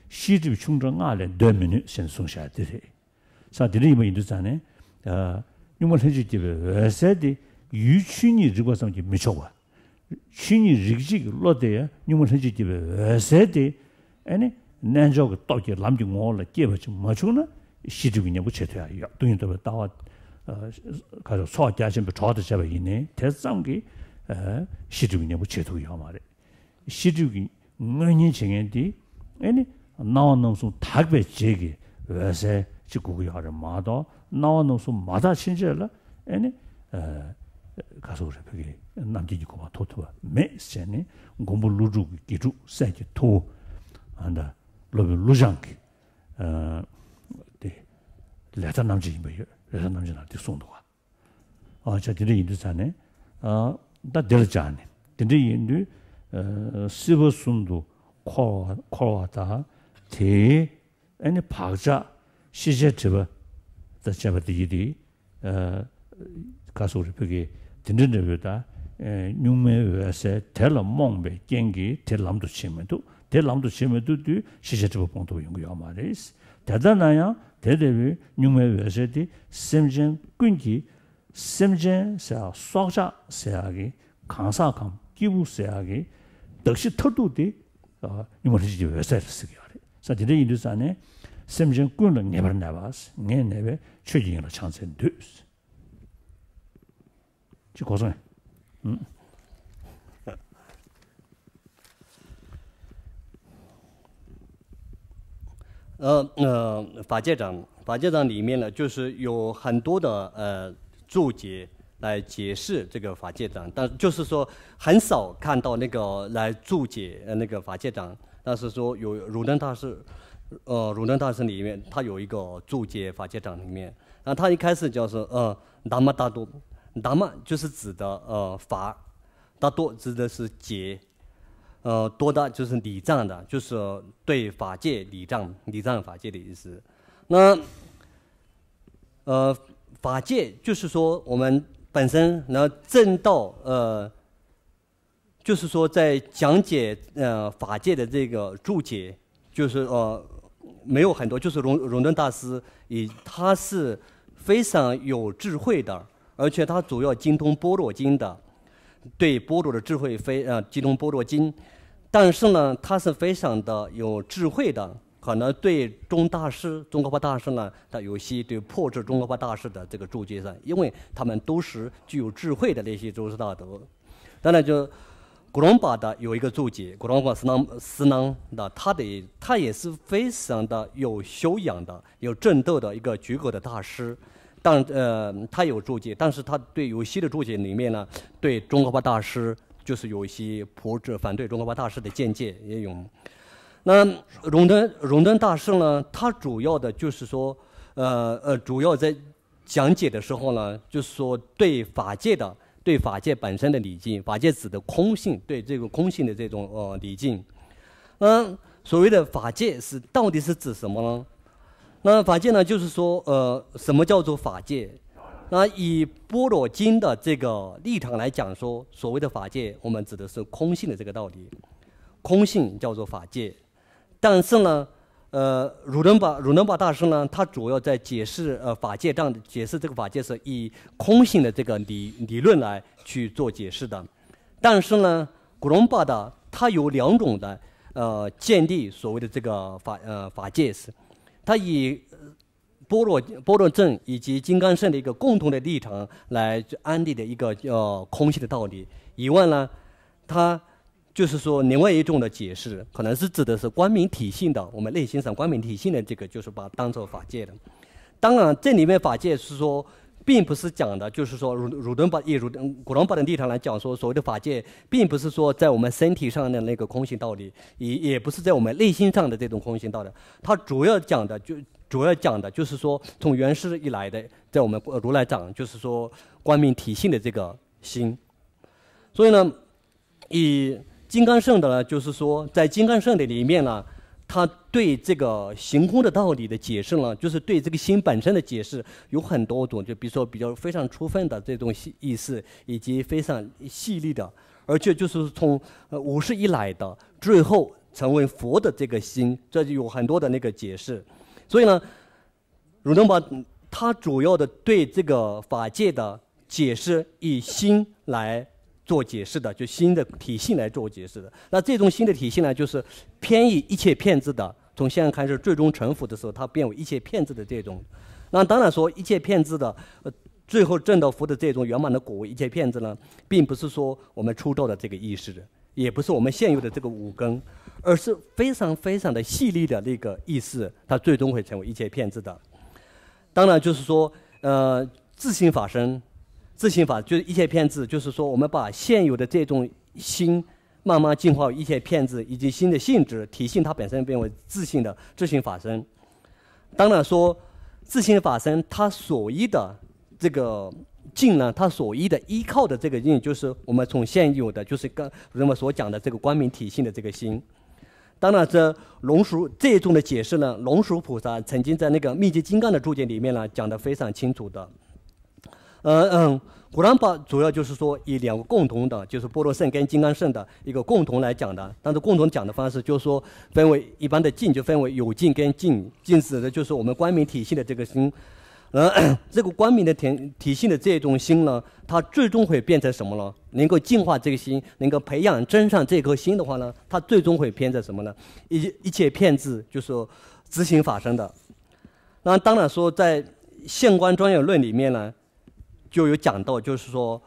ཤེས་སྒྲིབ་ཆུང་ཕྲ་སྔགས་ལས་འདོད་མི་ནུས་ཟེར་ནས་གསུངས་བཞག་དེ་རེད། ས་དེ་འདྲ་ཡིན་པ་ཡིན་དུས་ཙང་ནས། གཉུག་མ་ལྷན་ཅིག་སྐྱེས་པའི་འོད་གསལ་དེ་ཡུལ་ཆོས་ཉིད་རིག་པ་ཙམ་གྱིས་མི་ཆོག་པ། ཆོས་ཉིད་རིག་བྱེད་ཀྱི་བློ་དེ་གཉུག་མ་ལྷན་ཅིག་སྐྱེས་པའི་འོད་གསལ་དེ་ཨེ་ནི་རྣལ་འབྱོར་གྱི་སྟོབས་ཀྱིས་ལམ་གྱི་ངོ་བོ་ལ་སྐྱེས་པ་ཅིག་མ་བྱུང་ན་ཤེས་སྒྲིབ་ཀྱི་གཉེན་པོ་བྱེད་ཐུབ་ཡ་ཡོད། སྟོང་ཉིད་རྟོགས་པའི་ལྟ་བ། ག་ཚོད་ཚོགས་རྒྱ་ཆེན་པོའི་གྲོགས་དང་བཅས་པ་ཡིན་ནའི་དེ་ཙམ་གྱིས་ཤེས་སྒྲིབ་ཀྱི་གཉེན་པོ་བྱེད་ཐུབ་ཀྱི་ཡོད་མ་རེད། ཤེས་སྒྲིབ་ཀྱི་དངོས་གཉེན་བྱེད་མཁན་དེ་ཨེ་ནི་སྣང་བ་རྣམ་གསུམ་དག་པའི་རྗེས་ཀྱི་འོད་གསལ་ཅིག་དགོས་ཀྱི་ཡོད་རེད་མ་གཏོགས་སྣང་བ་རྣམ་གསུམ་མ་དག་ཕྱིན་ཆད་ལ་ཨེ་ནི། ག་སོགས་རེད་བོད་ཀྱི་རྣམ་མཁྱེན་གྱི་གོ་འཕང་ཐོབ་ཐུབ་པ་མེད་ཟེར་ནས་མགོན་པོ་ཀླུ་སྒྲུབ་ཀྱི་དགེ་ཕྲུག་སྲས་ཀྱི་ཐུ་བོ་ཨ་ད་སློབ་དཔོན་ཀླུ་བྱང་གིས་དེ་ལེ་ཐ་རྣམ་འབྱེད་ཡིན་པ་ཡོད། ལེ་ཐ་རྣམ་འབྱེད་ནང་དེ་གསུངས་འདུག་ག་ཨ་ཅག་དེ་འདྲ་ཡིན་དུས་ཙང་ནས་ཨ་ད་དེ་ལ་སྦྱར་ནས་དེ་འདྲ་ཡིན་དུས་ཨ་སྲིད་པ་གསུམ་དུ་འཁོར་བ་འཁོར་བ་དང་དེའི་ཨ་ནི་བག་ཆགས་ཤེས་བྱའི་སྒྲིབ་པ་དང་བཅས་པ་དེ་ཡིན་ཏེ་ཨ་ག་སོགས་རེ་ཕུལ་གི་དེ་འདྲ་འདྲ་བོ་དང་ཨ་གཉུག་མའི་འོད་གསལ་དེ་ལ་རྨོངས་པའི་རྐྱེན་གྱིས་དེ་ལམ་དུ་བྱེད་མི་ཐུབ། དེ་ལམ་དུ་བྱེད་མི་ཐུབ་དུས་ཤེས་བྱའི་སྒྲིབ་པ་སྤོང་ཐུབ་ཡོང་གི་ཡོད་མ་རེད། དེ་ལྟ་ན་ཡང་དེ་ལྟ་བུའི་གཉུག་མའི་འོད་གསལ་དེ་སེམས་ཅན་ཀུན་གྱི་སེམས་ཅན་ཟེར་ཡག་སྲོག་ཆགས་ཟེར་ཡག་གི་གང་ཟག་གམ་སྐྱེས་བུ་ཟེར་ཡག་གི་གདགས་གཞི་མཐར་ཐུག་དེ་གཉུག་མ་ལྷན་ཅིག་སྐྱེས་པའི་འོད་གསལ་ལ་ཟེར་གྱི་ཡོད་རེད། ས་དེ་འདྲ་ཡིན་དུས་ཙང་ནས་སེམས་ཅན་ཀུན་ལ་ངེས་པར་གནས་པ། ངེས་གནས་པས་ཆོས་ཀྱི་དབྱིངས་ལ་ཕྱག་འཚལ་འདོད། ཅི་གོ་སོང་།呃呃，法界掌，法界掌里面呢，就是有很多的呃注解来解释这个法界掌，但就是说很少看到那个来注解呃那个法界掌，但是说有荣登大师，呃，荣登大师里面他有一个注解法界掌里面，那他一开始就是呃，达摩大多，达摩就是指的呃法，大多指的是解，呃，多达就是礼赞的，就是对法界礼赞，礼赞法界的意思。那呃，法界就是说我们本身呢，正道呃，就是说在讲解呃法界的这个注解，就是呃没有很多，就是荣荣登大师以他是非常有智慧的，而且他主要精通般若经的，对般若的智慧非呃精通般若经，但是呢，他是非常的有智慧的，可能对宗大师、宗喀巴大师呢，他有些对破斥宗喀巴大师的这个注解上，因为他们都是具有智慧的那些祖师大德。当然就古隆巴的有一个注解，古隆巴斯囊斯囊的，他的他也是非常的有修养的，有正道的一个觉悟的大师。但呃，他有注解，但是他对有些的注解里面呢，对宗喀巴大师就是有一些驳斥、反对宗喀巴大师的见解也有。那荣登荣登大师呢，他主要的就是说，呃呃，主要在讲解的时候呢，就是说对法界的，对法界本身的理解，法界指的空性，对这个空性的这种呃理解。那所谓的法界是到底是指什么呢？那法界呢，就是说，呃，什么叫做法界？那以般若经的这个立场来讲说，所谓的法界，我们指的是空性的这个道理，空性叫做法界。但是呢，呃，鲁仁巴鲁仁巴大师呢，他主要在解释呃法界这样的解释这个法界是以空性的这个理理论来去做解释的。但是呢，古伦巴的他有两种的呃建立所谓的这个法呃法界是，他以般若般若证以及金刚乘的一个共同的立场来安立的一个呃空性的道理以外呢，他就是说另外一种的解释，可能是指的是光明体性的，我们内心上光明体性的这个，就是把它当做法界的。当然，这里面法界是说，并不是讲的，就是说，如如果把以如古兰巴的立场来讲说，所谓的法界，并不是说在我们身体上的那个空性道理，也也不是在我们内心上的这种空性道理。它主要讲的就主要讲的就是说，从原始以来的，在我们如来藏，就是说光明体性的这个心。所以呢，以金刚乘的呢，就是说，在金刚乘的里面呢，他对这个行空的道理的解释呢，就是对这个心本身的解释有很多种，就比如说比较非常充分的这种意思，以及非常细腻的，而且就是从呃五十一来的最后成为佛的这个心，这就有很多的那个解释。所以呢，如能把他主要的对这个法界的解释以心来做解释的，就心的体性来做解释的。那这种心的体性呢，就是偏于一切骗子的。从现在开始，最终成佛的时候，他变为一切骗子的这种。那当然说，一切骗子的，呃，最后证到佛的这种圆满的果位，一切骗子呢，并不是说我们初照的这个意识，也不是我们现有的这个五根，而是非常非常的细腻的那个意识，它最终会成为一切骗子的。当然，就是说，呃，自性法身，自性法就是一切骗子，就是说我们把现有的这种心慢慢进化为一切骗子，以及心的性质体性，它本身变为自性的自性法身。当然说，自性法身它所依的这个境呢，它所依的依靠的这个境，就是我们从现有的，就是刚人们所讲的这个光明体性的这个心。当然，这龙树这一种的解释呢，龙树菩萨曾经在那个密集金刚的注解里面呢讲得非常清楚的。呃嗯，古兰巴主要就是说以两个共同的，就是般若圣跟金刚圣的一个共同来讲的，但是共同讲的方式就是说分为一般的境就分为有境跟境，境指的就是我们光明体性的这个心。呃，这个光明的体体性的这种心呢，它最终会变成什么呢？能够净化这个心，能够培养真善这颗心的话呢，它最终会变成什么呢？一一切骗子，就是说执行法身的。那当然说，在现观庄严论里面呢，就有讲到，就是说，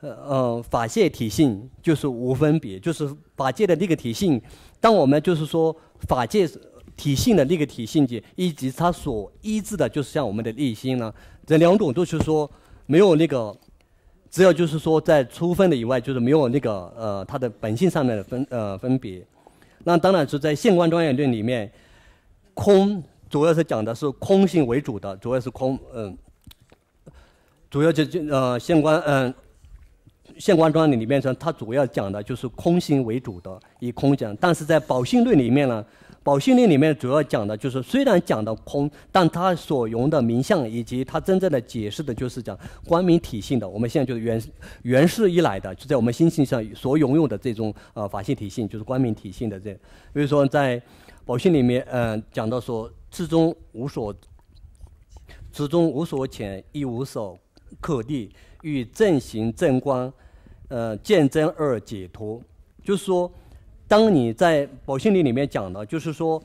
呃呃，法界体性就是无分别，就是法界的那个体性。当我们就是说法界体性的那个体性界，以及它所依止的，就是像我们的内心呢，这两种都是说没有那个，只有就是说在初分的以外，就是没有那个呃它的本性上面的分呃分别。那当然是在现观庄严论里面，空主要是讲的是空性为主的，主要是空，嗯、主要就就呃现观嗯、现观庄严里面说，它主要讲的就是空性为主的，以空讲。但是在宝性论里面呢，宝性论里面主要讲的就是虽然讲到空，但它所用的名相以及它真正的解释的就是讲光明体性的。我们现在就是原原始以来的，就在我们心性上所拥有的这种呃法性体性，就是光明体性的这。比如说在宝性里面，嗯、讲到说，此中无所，此中无所遣，亦无所 可立，欲正行正观，呃，见真而解脱。就是说，当你在宝性论里面讲的，就是说，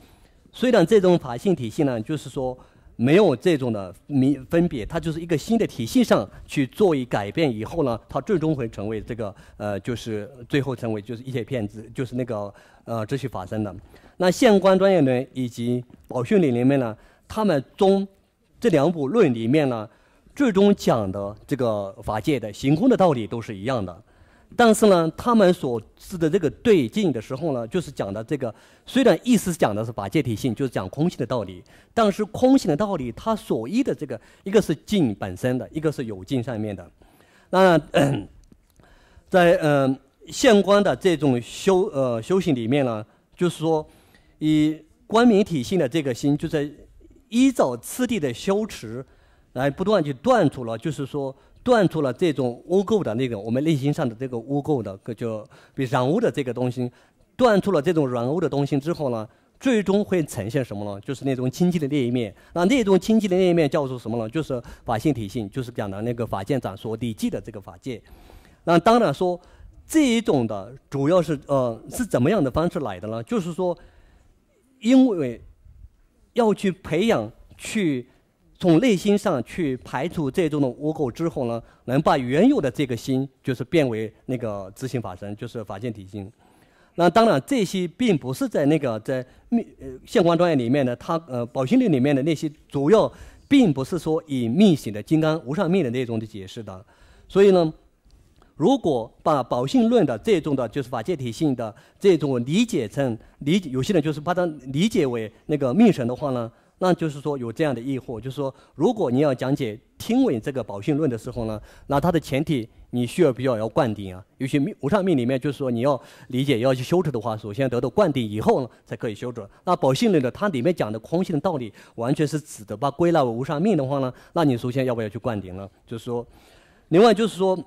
虽然这种法性体性呢，就是说没有这种的明分别，它就是一个新的体系上去做一改变以后呢，它最终会成为这个呃，就是最后成为就是一切骗子，就是那个呃这些法身的。那现观庄严论以及宝训里面呢，他们中这两部论里面呢，最终讲的这个法界的行空的道理都是一样的。但是呢，他们所指的这个对境的时候呢，就是讲的这个，虽然意思讲的是法界体性，就是讲空性的道理，但是空性的道理，它所依的这个，一个是境本身的，一个是有境上面的。那在嗯现观的这种修呃修行里面呢，就是说，以光明体性的这个心，就在依照次第的修持，来不断去断除了，就是说断除了这种污垢的那种我们内心上的这个污垢的，就比染污的这个东西，断除了这种染污的东西之后呢，最终会呈现什么呢？就是那种清净的那一面。那那种清净的那一面叫做什么呢？就是法性体性，就是讲的那个法界场所理记的这个法界。那当然说，这一种的主要是呃是怎么样的方式来的呢？就是说，因为要去培养，去从内心上去排除这种的污垢之后呢，能把原有的这个心，就是变为那个自性法身，就是法性体性。那当然，这些并不是在那个在密呃现观庄严里面的，它呃宝性论里面的那些主要，并不是说以密行的金刚无上密的那种的解释的。所以呢，如果把宝性论的这种的，就是法界体性的这种理解成理解，有些人就是把它理解为那个密乘的话呢，那就是说有这样的疑惑，就是说，如果你要讲解听闻这个宝性论的时候呢，那它的前提你需要比较要灌顶啊。有些密无上密里面就是说你要理解要去修持的话，首先得到灌顶以后呢，才可以修持。那宝性论的它里面讲的空性的道理，完全是指的把归纳为无上密的话呢，那你首先要不要去灌顶呢？就是说，另外就是说，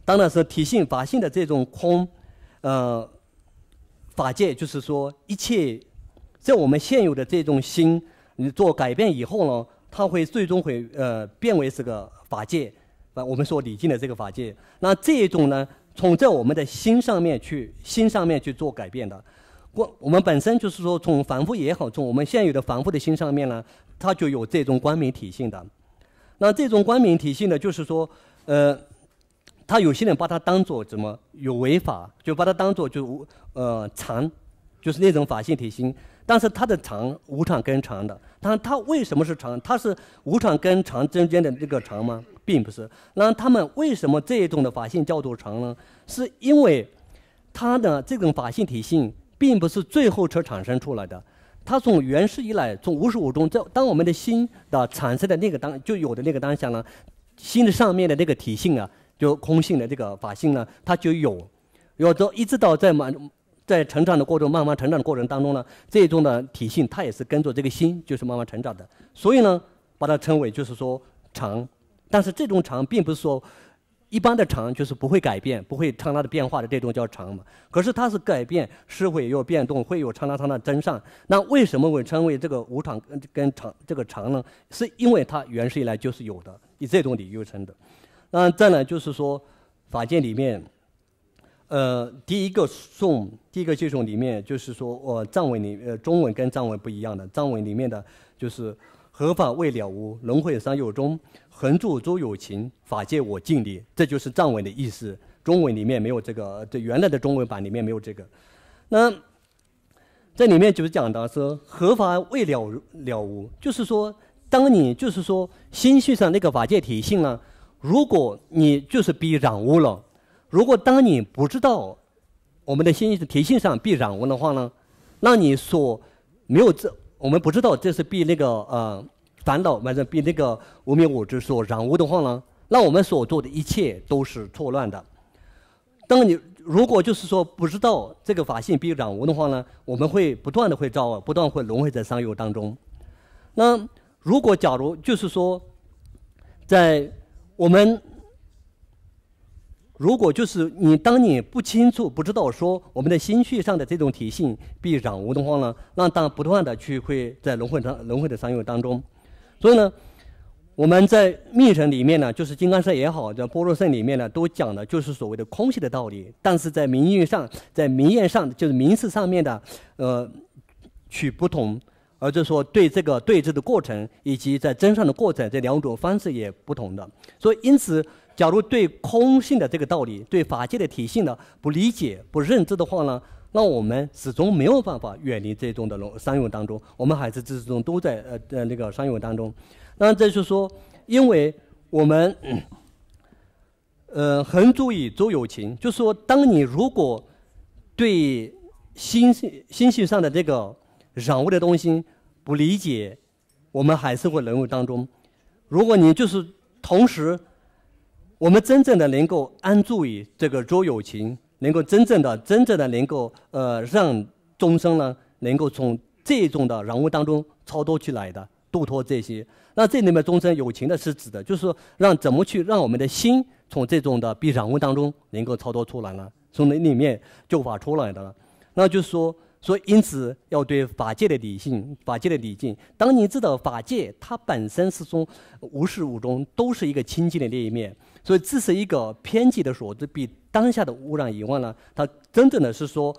当然是体性法性的这种空，呃，法界，就是说一切在我们现有的这种心，你做改变以后呢，它会最终会呃变为这个法界，啊，我们所理解的这个法界。那这一种呢，从在我们的心上面去，心上面去做改变的。我我们本身就是说，从凡夫也好，从我们现有的凡夫的心上面呢，它就有这种光明体性的。那这种光明体性呢，就是说，呃，他有些人把它当做怎么有为法，就把它当做就无呃常，就是那种法性体性。但是它的常无常跟常的，但它为什么是常？它是无常跟常中间的那个常吗？并不是。那他们为什么这一种的法性叫做常呢？是因为它的这种法性体性并不是最后才产生出来的，它从原始以来，从无始无终，在当我们的心的产生的那个当就有的那个当下呢，心的上面的那个体性啊，就空性的这个法性呢，它就有，有的一直到在慢在成长的过程，慢慢成长的过程当中呢，这种的体性它也是跟着这个心就是慢慢成长的，所以呢，把它称为就是说常，但是这种常并不是说一般的常就是不会改变，不会刹那的变化的这种叫常嘛。可是它是改变，是会有变动，会有刹那刹那增上。那为什么会称为这个无常跟常这个常呢？是因为它原始以来就是有的，以这种理由称的。那再来就是说，法界里面，呃，第一个颂，第一个偈颂里面就是说，呃，藏文里，呃，中文跟藏文不一样的，藏文里面的就是何法未了无，轮回三有中，恒住诸有情，法界我净离，这就是藏文的意思。中文里面没有这个，这原来的中文版里面没有这个。那这里面就是讲的是何法未了了无，就是说，当你就是说心绪上那个法界体性呢，如果你就是被染污了，如果当你不知道我们的心体性上被染污的话呢，那你所没有这，我们不知道这是被那个呃烦恼，反正被那个无明五执所染污的话呢，那我们所做的一切都是错乱的。当你如果就是说不知道这个法性被染污的话呢，我们会不断的会造恶，不断会轮回在三有当中。那如果假如就是说，在我们如果就是你当你不清楚不知道说我们的心绪上的这种体性被染污的话呢，那当不断的去会在轮回当轮回的三有当中。所以呢，我们在密乘里面呢，就是金刚乘也好，叫般若乘里面呢，都讲的就是所谓的空性的道理。但是在名义上，在名言上，就是名词上面的，呃，取不同，而就是说对这个对治的过程以及在增上的过程这两种方式也不同的。所以因此，假如对空性的这个道理，对法界的体性的不理解、不认知的话呢，那我们始终没有办法远离这种的三有当中，我们还是始终都在呃呃那个三有当中。那这就是说，因为我们。嗯呃，很足以足有情，就说当你如果对心心性上的这个染污的东西不理解，我们还是会沦入当中。如果你就是同时，我们真正的能够安住于这个足有情，能够真正的、真正的能够呃让众生呢能够从这种的染污当中超脱出来的，度脱这些。那这里面众生有情的是指的，就是说让怎么去让我们的心从这种的被染污当中能够超脱出来呢？从那里面救法出来的呢？那就是说，所以因此要对法界的理性，法界的理性。当你知道法界它本身是从无始无终都是一个清净的那一面，所以这是一个偏激的所知，比当下的污染以外呢，它真正的是说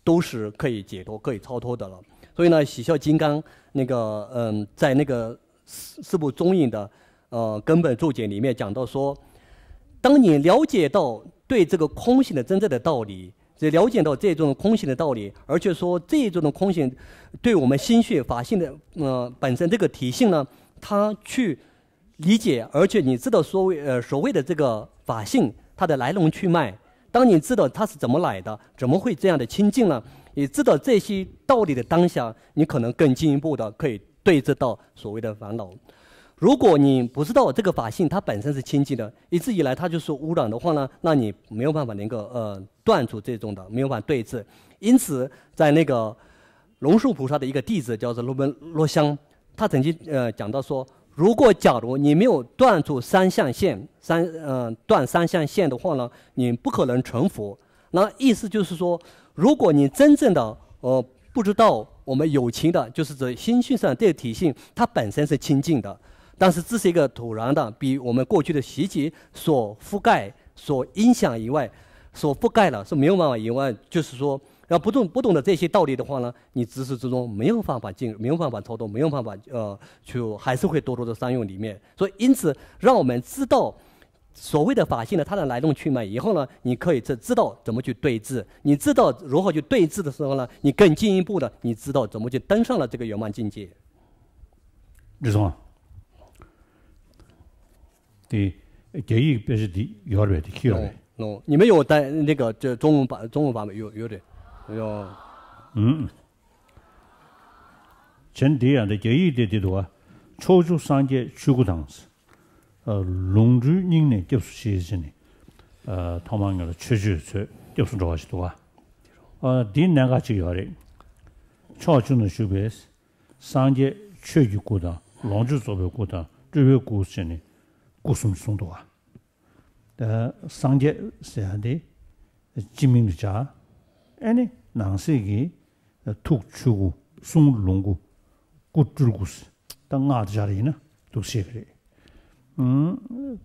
都是可以解脱、可以超脱的了。所以呢，喜笑金刚那个，嗯，在那个四四部宗印的呃根本注解里面讲到说，当你了解到对这个空性的真正的道理，就了解到这种空性的道理，而且说这种的空性对我们心绪法性的呃本身这个体性呢，它去理解，而且你知道所谓呃所谓的这个法性它的来龙去脉，当你知道它是怎么来的，怎么会这样的清净呢？你知道这些道理的当下，你可能更进一步的可以对治到所谓的烦恼。如果你不知道这个法性它本身是清净的，一直以来它就是污染的话呢，那你没有办法能够呃断除这种的，没有办法对治。因此，在那个龙树菩萨的一个弟子叫做罗门罗香，他曾经呃讲到说，如果假如你没有断除三相现，三呃断三相现的话呢，你不可能成佛。那意思就是说，如果你真正的呃不知道我们有情的，就是指心性上这个体性，它本身是清净的，但是这是一个土壤的，被我们过去的习气所覆盖、所影响以外，所覆盖了，是没有办法以外，就是说，要不懂不懂得这些道理的话呢，你自始至终没有办法进，没有办法超脱，没有办法呃去，还是会堕落到三用里面。所以因此，让我们知道所谓的法性呢，它的来龙去脉以后呢，你可以知知道怎么去对治。你知道如何去对治的时候呢，你更进一步的，你知道怎么去登上了这个圆满境界。李总，对，རྒྱ་ཡིག་དཔེ་ཆ་འདི་ཡོད་རེད་པས། འདི་ཁྱི་ཡོད་རེད། 喏，你们有带那个这中文版，中文版没有？有的，有。嗯， བྱས་ན་འདི་ཡང་འདི་རྒྱ་ཡིག་དེ་འདི་འདུག་ག་ཕྱོགས་བཅུ་སངས་རྒྱས་ཆོས་སྐུ་དང་། ལོངས་སྤྲུལ་སྙིང་ནས་སྐྱབས་སུ་མཆི་ཟེར་ནས། ཐོག་མར་ངེད་ལ་ཆོས་སྤྱོད་ཚོས་སྐྱབས་སུ་འགྲོ་བ་ཞིག་འདུག་ག་འདིའི་གནད་འགག་ཅིག་ཡོད་རེད། ཕྱོགས་བཅུ་ན་བཞུགས་པའི་སངས་རྒྱས་ཆོས་ཀྱི་སྐུ་དང་ལོངས་སྤྱོད་རྫོགས་པའི་སྐུ་དང་སྤྲུལ་པའི་སྐུ་ཟེར་ནས་སྐུ་གསུམ་གསུངས་འདུག་ག་ད་སངས་རྒྱས་ཟེར་ཡ་དེ་སྤྱི་མིང་དུ་བྱ། ཨེ་ནི་ནང་གསེས་ཀྱི་ཐུགས་ཆོས་སྐུ། གསུང་ལོངས་སྐུ། སྐུ་སྤྲུལ་སྐུ། ད་སྔགས་དེ་བྱ་རེད་ཡིན་ན་འདུག་ཤེས་ཀྱི་རེད།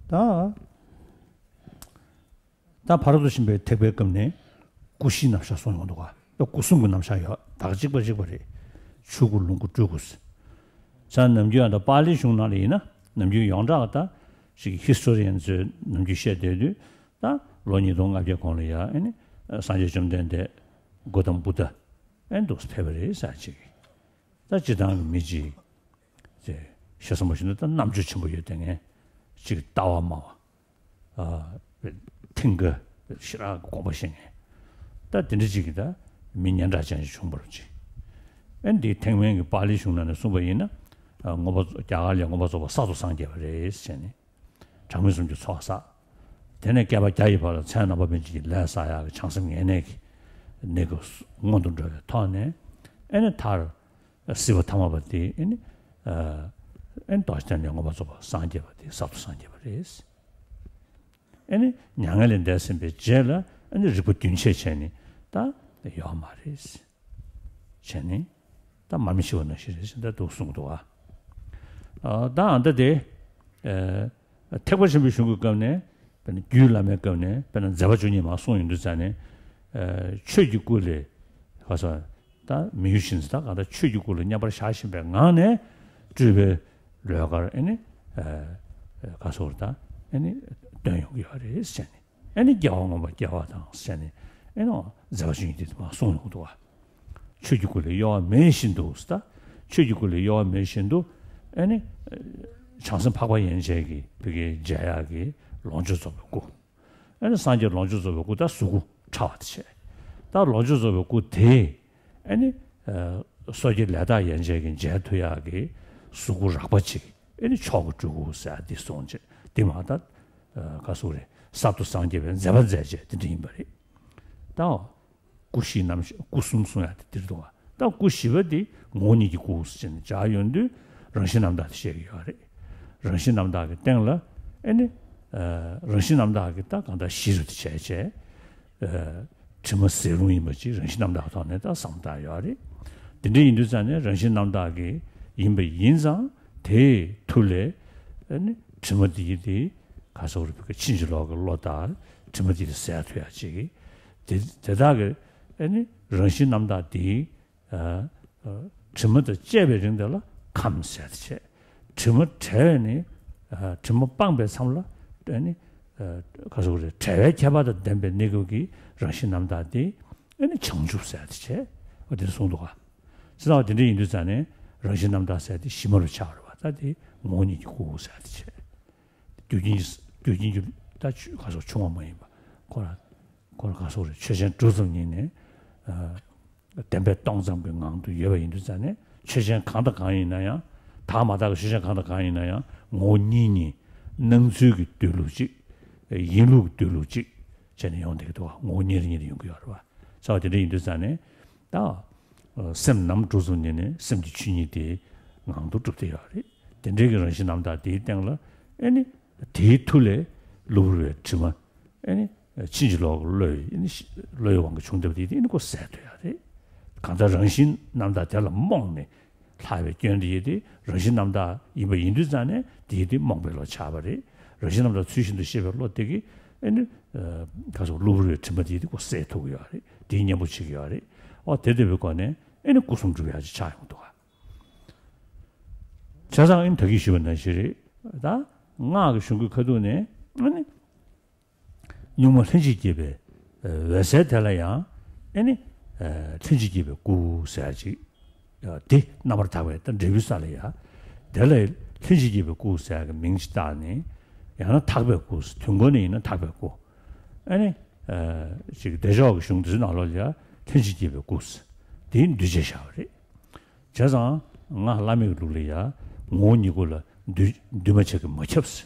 ད་ད་ཕ་རོལ་ཏུ་ཕྱིན་པའི་ཐེག་པའི་སྐབས་ནས་སྐུ་བཞིའི་རྣམ་གཞག་གསུངས་ཡོང་འདུག་ག་ད་སྐུ་གསུམ་གྱི་རྣམ་གཞག་ཡོད། ད་ག་གཅིག་པ་གཅིག་པ་རེད། ཆོས་སྐུ་ལོངས་སྐུ་སྤྲུལ་སྐུ་ཟེར། ས་ནམ་རྒྱུན་ཡང་ད་པཱ་ལི་གཞུང་ནང་ལ་ཡིན་ན་ནམ་རྒྱུན་ཡོངས་གྲགས་ད་ཅིག་ཧི་སི་ཊོ་རི་ཡན་ཚོས་ནམ་རྒྱུན་བཤད་བསྡད་དུས་ད་ལོ་ཉིས་སྟོང་ལྔ་བརྒྱ་གོང་ལ་ཡ་ཨེ་ནི་སངས་རྒྱས་བཅོམ་ལྡན་འདས་གོ་ཏམ་བུ་ཏ་ཨེ་འདུག་སེ་ཕེབས་པ་རེད་ཟེར་ཅིག་ད་སྤྱིར་བཏང་གི་མི་གཅིག་ཅེས་ཞེ་ས་མ་ཞུ་ན་ད་རྣམ་དཔྱོད་ཆེན་པོ་ཡོད་དེ་ངས་ཅིག་ལྟ་བ་སྨྲ་བ། ཐེངས་འགའ་ཞེ་དྲག་དགོངས་པ་བཞེས་ངེས། ད་དེ་འདྲ་ཅིག་གིས་ད་མི་སྙན་གྲགས་ཅན་ཞིག་བྱུང་བ་རེད་ཅིག་ཨེ་འདི་ཐེག་དམན་གྱི་པཱ་ལི་གཞུང་ནང་ནས་གསུངས་པ་ཡིན་ན། མངོན་པ་རྒྱ་གར་ལས་མངོན་པར་རྫོགས་པ་གསར་དུ་སངས་རྒྱས་པ་རེད་ཟེར་ནས། གྲངས་མེད་སུམ་ཅུ་ཚོགས་བསགས། དེ་ནས་བསྐལ་པ་བརྒྱ་ཡི་བར་ལ་མཚན་རྣམ་པ་སྨིན་བྱེད་ཀྱི་ལས་བསགས་ཡག་གི་བྱང་སེམས་ངེས་གནས་ཀྱི་གནས་སྐབས་སྔོན་དུ་འགྲོ་བའི་ཐོག་ནས་ཨེ་ནི་མཐར། སྲིད་པ་ཐ་མལ་པ་དེ་ཨེ་ནི། ཨེ་ནི་རྡོ་རྗེ་གདན་ལས་མངོན་པར་རྫོགས་པ་སངས་རྒྱས་པ་དེ་གསར་དུ་སངས་རྒྱས་པ་རེད། ཨེ་ནི་མྱ་ངན་ལས་འདས་ཟིན་པའི་རྗེས་ལ་ཨེ་ནི་རིག་པ་རྒྱུན་ཆད་བྱས་ནས་ད་ཡོད་མ་རེད། བྱས་ནས་ད་མར་མེ་ཤི་བ་ནང་བཞིན་རེད་ཟེར་ད་འདུག་གསུངས་འདུག་ཨ། ད་ཨ་ད་དེ། ཐེག་པ་ཆེན་པོའི་གཞུང་གི་སྐབས་ནས་དཔེར་ན་རྒྱུད་བླ་མའི་སྐབས་ནས་དཔེར་ན་མཛད་པ་བཅུ་གཉིས་མར་གསུངས་ཡོང་དུས་ཙ་ནས། ཆོས་ཀྱི་སྐུ་ལས་ག་ས་ད་མི་ཡུལ་ཕྱིན་ཚེ་ད་གང་ལྟར་ཆོས་ཀྱི་སྐུ་ལ་མཉམ་པར་བཞག་བཞིན་པའི་ངང་ནས་སྤྲུལ་པའི་ལོ་ཀར་ཨེ་ནི་ག་སོགས་ད་ཨེ་ནི་སྟོན་ཡོང་གི་ཡོད་རེད་ཟེར་ནས་ཨེ་ནི་རྒྱལ་བ་མངོན་པར་རྒྱལ་བ་དང་ཟེར་ནས་ཨེ་ནི་མཛད་པ་བཅུ་གཉིས་དེ་མར་གསུངས་ཡོང་འདུག་བ། ཆོས་ཀྱི་སྐུ་ལས་གཡོ་བ་མེད་བཞིན་དུ་ཟེར་ད། ཆོས་ཀྱི་སྐུ་ལས་གཡོ་བ་མེད་བཞིན་དུ་ཨེ་ནི། བྱང་སེམས་འཕགས་པ་ཡན་ཆད་ཀྱི་བོད་ཀྱི་མཇལ་ཡག་གི་ལོངས་སྤྱོད་རྫོགས་པའི་སྐུ། ཨ་ནི་སངས་རྒྱས་ལོངས་སྤྱོད་རྫོགས་པའི་སྐུ་ད་གཟུགས་སྐུ་ཕྲ་བ་དེ་བྱས། ད་ལོངས་སྤྱོད་རྫོགས་པའི་སྐུ་དེ་ཨ་ནི་སོ་སྐྱེ་ལས་དག་ཡན་ཆད་ཀྱིས་མཇལ་ཐུབ་ཡག་གི་གཟུགས་སྐུ་རགས་པ་ཅིག་ཨ་ནི་མཆོག་གི་སྤྲུལ་སྐུ་ཟེར་ཡག་དེ་གསུངས་བྱས། དེ་མ་ད་ག་སོགས་རེད། གསར་དུ་སངས་རྒྱས་པའི་མཛད་པ་མཛད་བྱས་དེ་འདྲ་ཡིན་པ་རེད། ད་སྐུ་བཞི་རྣམ་ཤེས་སྐུ་གསུམ་གསུང་ཡག་དེ་འདིར་འདུག་བ། ད་སྐུ་བཞི་པ་དེ་ངོ་བོ་ཉིད་ཀྱི་སྐུ་ཟེར་ནས་སྦྱར་ཡོང་དུས་རང་བཞིན་རྣམ་དག་དེ་བཤད་ཀྱི་ཡོད་རེད། རང་བཞིན་རྣམ་དག་གི་སྟེང་ལ་ཨེ་ནི་རང་བཞིན་རྣམ་དག་གི་ད་གང་ལྟར་གཞི་རུ་དེ་བྱས་བྱས། དྲི་མ་ཟད་རུང་ཡིན་པ་ཅིག་རང་བཞིན་རྣམ་དག་ཐོག་ནས་ད་བསམ་བཏང་ཡོད་རེད། དེ་འདྲ་ཡིན་དུས་ཙང་ནས་རང་བཞིན་རྣམ་དག་གི་ཡིན་པ་ཡིན་ཙང་དེའི་མཐུ་ལས་ཨེ་ནི་དྲི་མ་དེ་ཡི་དེ་ག་སོགས་རིག་པའི་ཕྱིན་ཅི་ལོག་གི་བློ་དང་དྲི་མ་དེ་དེ་ཟད་ཐུབ་ཡག་ཅིག་དེ་དེ་དག་གི་ཨེ་ནི་རང་བཞིན་རྣམ་དག་དེའི་དྲི་མ་དང་བཅས་པའི་རིང་དེ་ལ་ཁམས་ཟེར་ཏེ་བྱས། དྲི་མ་བྲལ་བས་ནི་དྲི་མ་སྤངས་པའི་མཚམས་ལ་ཨེ་ནི་ག་སོགས་རེད། བྲལ་བའི་ཁྱད་པར་དང་ལྡན་པའི་གནས་སྐབས་ཀྱི་རང་བཞིན་རྣམ་དག་དེ་ཨེ་ནི་བྱང་ཆུབ་ཟེར་ཏེ་བྱས། འོ་དེ་གསུངས་འདུག་ག་བྱས་ཙང་དེ་འདྲ་ཡིན་དུས་ཙང་ནས་རང་བཞིན་རྣམ་དག་ཟེར་ཏེ་གཞི་མ་རུ་ཆགས་པ་རེད་བ། ད་དེ་ངོ་བོ་ཉིད་ཀྱི་སྐུ་ཟེར་ཏེ་བྱས། རྒྱུ་རྐྱེན་རྒྱུ་རྐྱེན་གྱི་ད་ཆོས་ག་སོགས་ཆུང་བ་མ་ཡིན་པ་ཁོ་ར་ཁོ་ར་ག་སོགས་རེད། ཆོས་ཅན་གྲུབ་ཙམ་ཉིད་ནས། བདེན་པས་སྟོང་ཙམ་གྱི་ངང་དུ་ཡོད་པ་ཡིན་དུས་ཙང་ནས་ཆོས་ཅན་གང་དང་གང་ཡིན་ན་ཡང་། དག་མ་དག་གི་ཆོས་ཅན་གང་དང་གང་ཡིན་ན་ཡང་ངོ་བོ་ཉིད་ཉིད་སྣང་ཚུལ་གྱི་སྡོད་ལུགས་གཅིག་ཡིན་ལུགས་སྡོད་ལུགས་གཅིག་བྱས་ནས་ཡོང་བསྡད་ཀྱི་འདུག་ངོ་བོ་ཉིད་ཉིད་ཡོང་གི་ཡོད་རེད་བ། ས་བ་དེ་འདྲ་ཡིན་དུས་ཙང་ནས་ད། སེམས་ནམ་གྲུབ་ཙམ་ཉིད་ནས་སེམས་ཀྱི་ཆོས་ཉིད་དེ་ངང་དུ་གྲུབ་བསྡད་ཡོད་རེད། དེ་འདྲའི་གི་རང་བཞིན་རྣམ་དག་དེའི་སྟེང་ལ་ཨེ་ནི་དེའི་མཐུ་ལས་གློ་བུར་བའི་དྲི་མ་ཨེ་ནི་ཕྱིན་ཅི་ལོག་གི་བློ་ཡི་ཨེ་ནི་བློ་ཡི་དབང་གིས་བྱུང་བསྡད་པ་དེ་དེ་ཨེ་ནི་ཁོ་ཟད་ཐུབ་ཡག་རེད། གང་ལྟར་རང་བཞིན་རྣམ་དག་དེ་ལ་རྨོངས་ནས་ལྷག་པའི་སྐྱོན་དེ་ཡི་དེ་རང་བཞིན་རྣམ་དག་ཡིན་པ་ཡིན་དུས་ཙང་ནས་དེ་ཡི་དེ་རྨོངས་པའི་བློ་ཆགས་པ་རེད། རང་བཞིན་རྣམ་དག་ཚུལ་བཞིན་དུ་ཤེས་པའི་བློ་དེ་གིས་ཨེ་ནི་ག་སོགས་གློ་བུར་བའི་དྲི་མ་དེ་ཡི་དེ་ཁོ་ཟད་ཐུབ་ཀྱི་ཡོད་རེད། དེའི་གཉེན་པོ་བྱེད་ཀྱི་ཡོད་རེད། ཨོ་དེ་ལྟ་བུའི་སྒོ་ནས་ཨེ་ནི་སྐུ་གསུམ་འགྲུབ་ཡག་ཅིག་ཆགས་ཡོང་འདུག་ག་བྱས་ཙང་ཨེ་ནི་ད་གིན་ཞུས་པ་ནང་བཞིན་རེད། ད་སྔགས་ཀྱི་གཞུང་གི་ཁ་ཐུག་ནས་ཨེ་ནི་གཉུག་མ་ལྷན་ཅིག་སྐྱེས་པའི་འོད་གསལ་དེ་ལ་ཡང་ཨེ་ནི་ལྷན་ཅིག་སྐྱེས་པའི་སྐུ་ཟེར་ཡག་ཅིག་དེ་རྣམ་པར་དག་པའི་ད་འབྲས་བུའི་ས་ལ་ཡ། དེ་ལ་ལྷན་ཅིག་སྐྱེས་པའི་སྐུ་ཟེར་ཡག་གི་མིང་ཅིག་བཏགས་ནས། ཡང་ན་དག་པའི་སྐུ། དོན་གོ་ནས་ཡིན་ན་དག་པའི་སྐུ། ཨ་ནི། ཅིག་བདེ་མཆོག་གི་གཞུང་དེ་ཚོའི་ནང་ལོགས་ལ་ཡ་ལྷན་ཅིག་སྐྱེས་པའི་སྐུ། དེའི་འདུས་བྱས་བཞག་པ་རེད། བྱས་ཙང་སྔགས་བླ་མེད་ཀྱི་ལུགས་ལ་ཡ། ངོ་བོ་ཉིད་སྐུ་ལ་འདུས་འདུས་མ་བྱས་ཀྱི་མ་ཁྱབ་ཟེར།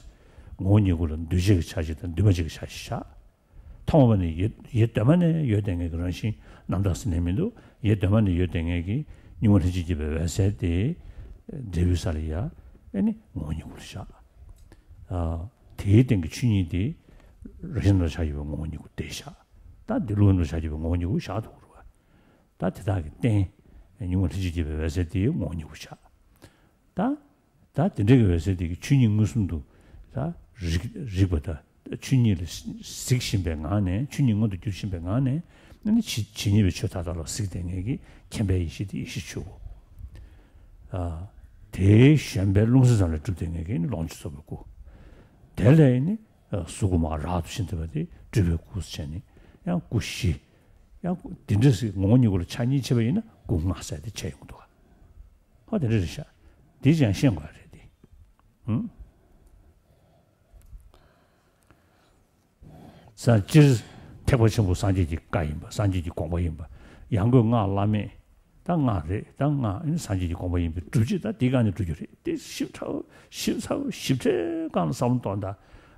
ངོ་བོ་ཉིད་སྐུ་ལ་འདུས་བྱས་ཀྱི་ཆ་ཤས་དང་འདུས་མ་བྱས་ཀྱི་ཆ་ཤས་བཞག་ཐོག་མ་ནས་ཡེ་ཡེ་གདོད་མ་ནས་ཡོད་བསྡད་མཁན་གྱི་རང་བཞིན་རྣམ་དག་ཟེར་ནས་མི་འདུག་ཡེ་གདོད་མ་ནས་ཡོད་བསྡད་མཁན་གྱི་གཉུག་མ་ལྷན་ཅིག་སྐྱེས་པའི་འོད་གསལ་དེ། འབྲས་བུའི་ས་ལ་ཡ། ཨེ་ནི་ངོ་བོ་ཉིད་སྐུ་ལ་བཞག་ཨ། དེའི་སྟེང་གི་ཆོས་ཉིད་དེ། རང་བཞིན་ལ་ཆགས་ཡོད་པའི་ངོ་བོ་ཉིད་སྐུ་དེ་བཞག་ད་འདི་ལུགས་ལ་ཆགས་ཡོད་པའི་ངོ་བོ་ཉིད་སྐུ་བཞག་ཐུབ་རེད་བ། ད་དེ་དག་གི་རྟེན། གཉུག་མ་ལྷན་ཅིག་སྐྱེས་པའི་འོད་གསལ་དེའི་ངོ་བོ་ཉིད་སྐུ་བཞག་ད། ད་དེ་འདྲ་གི་འོད་གསལ་དེ་གི་ཆོས་ཉིད་མངོན་སུམ་དུ་ད་རིག་རིག་པ་དང་ཆོས་ཉིད་ལ་གཟིགས་བཞིན་པའི་ངང་ནས། ཆོས་ཉིད་མངོན་དུ་གྱུར་བཞིན་པའི་ངང་ནས་ནི་ཇི་ཇི་སྙེད་པའི་ཆོས་མཐའ་དག་ལ་གཟིགས་བསྡད་མཁན་གྱི་མཁྱེན་པའི་ཡེ་ཤེས་དེ་ཡེ་ཤེས་ཆོས་སྐུ། ཨ། དེའི་བཞེངས་པའི་རླུང་སེམས་ཙམ་ལས་གྲུབ་བསྡད་མཁན་གྱི་ནི་ལོངས་སྤྱོད་རྫོགས་པའི་སྐུ། དེ་ལས་ནི་གཟུགས་སྐུ་མར་རབ་ཏུ་ཕྱིན་ཐུབ་པ་དེ་སྤྲུལ་པའི་སྐུ་ཟེར་ནས་ཡང་སྐུ་བཞི། ཡང་སྐུ་དེ་འདྲ་ཞིག་ངོ་བོ་ཉིད་སྐུ་ལ་ཆ་གཉིས་ཕྱེ་བ་ཡིན་ན་སྐུ་ལྔ་ཟེར་ཏེ་ཕྱེ་ཡོང་གི་འདུག་ག་ཧོ་དེ་འདྲ་རེད་ཤག་དེ་ཅང་ཤེས་དགོས་རེད་དེ། ཧུམ། ས་སྤྱིར་ཐེག་པ་ཆེན་པོ་སངས་རྒྱས་ཀྱི་བཀའ་ཡིན་པ། སངས་རྒྱས་ཀྱི་དགོངས་པ་ཡིན་པ། ཡང་སྒོས་སྔགས་བླ་མེད། ད་སྔགས་རེད། ད་སྔགས་ཨེ་ནི་སངས་རྒྱས་ཀྱི་དགོངས་པ་ཡིན་པའི་སྒྲུབ་བྱེད་ད་དེའི་སྒང་ནས་སྒྲུབ་རྒྱུ་རེད། དེ་ཞིབ་ཕྲ་ཞིབ་ཚགས་ཞིབ་ཕྲའི་སྒང་ལ་བསམ་བློ་གཏོང་ད།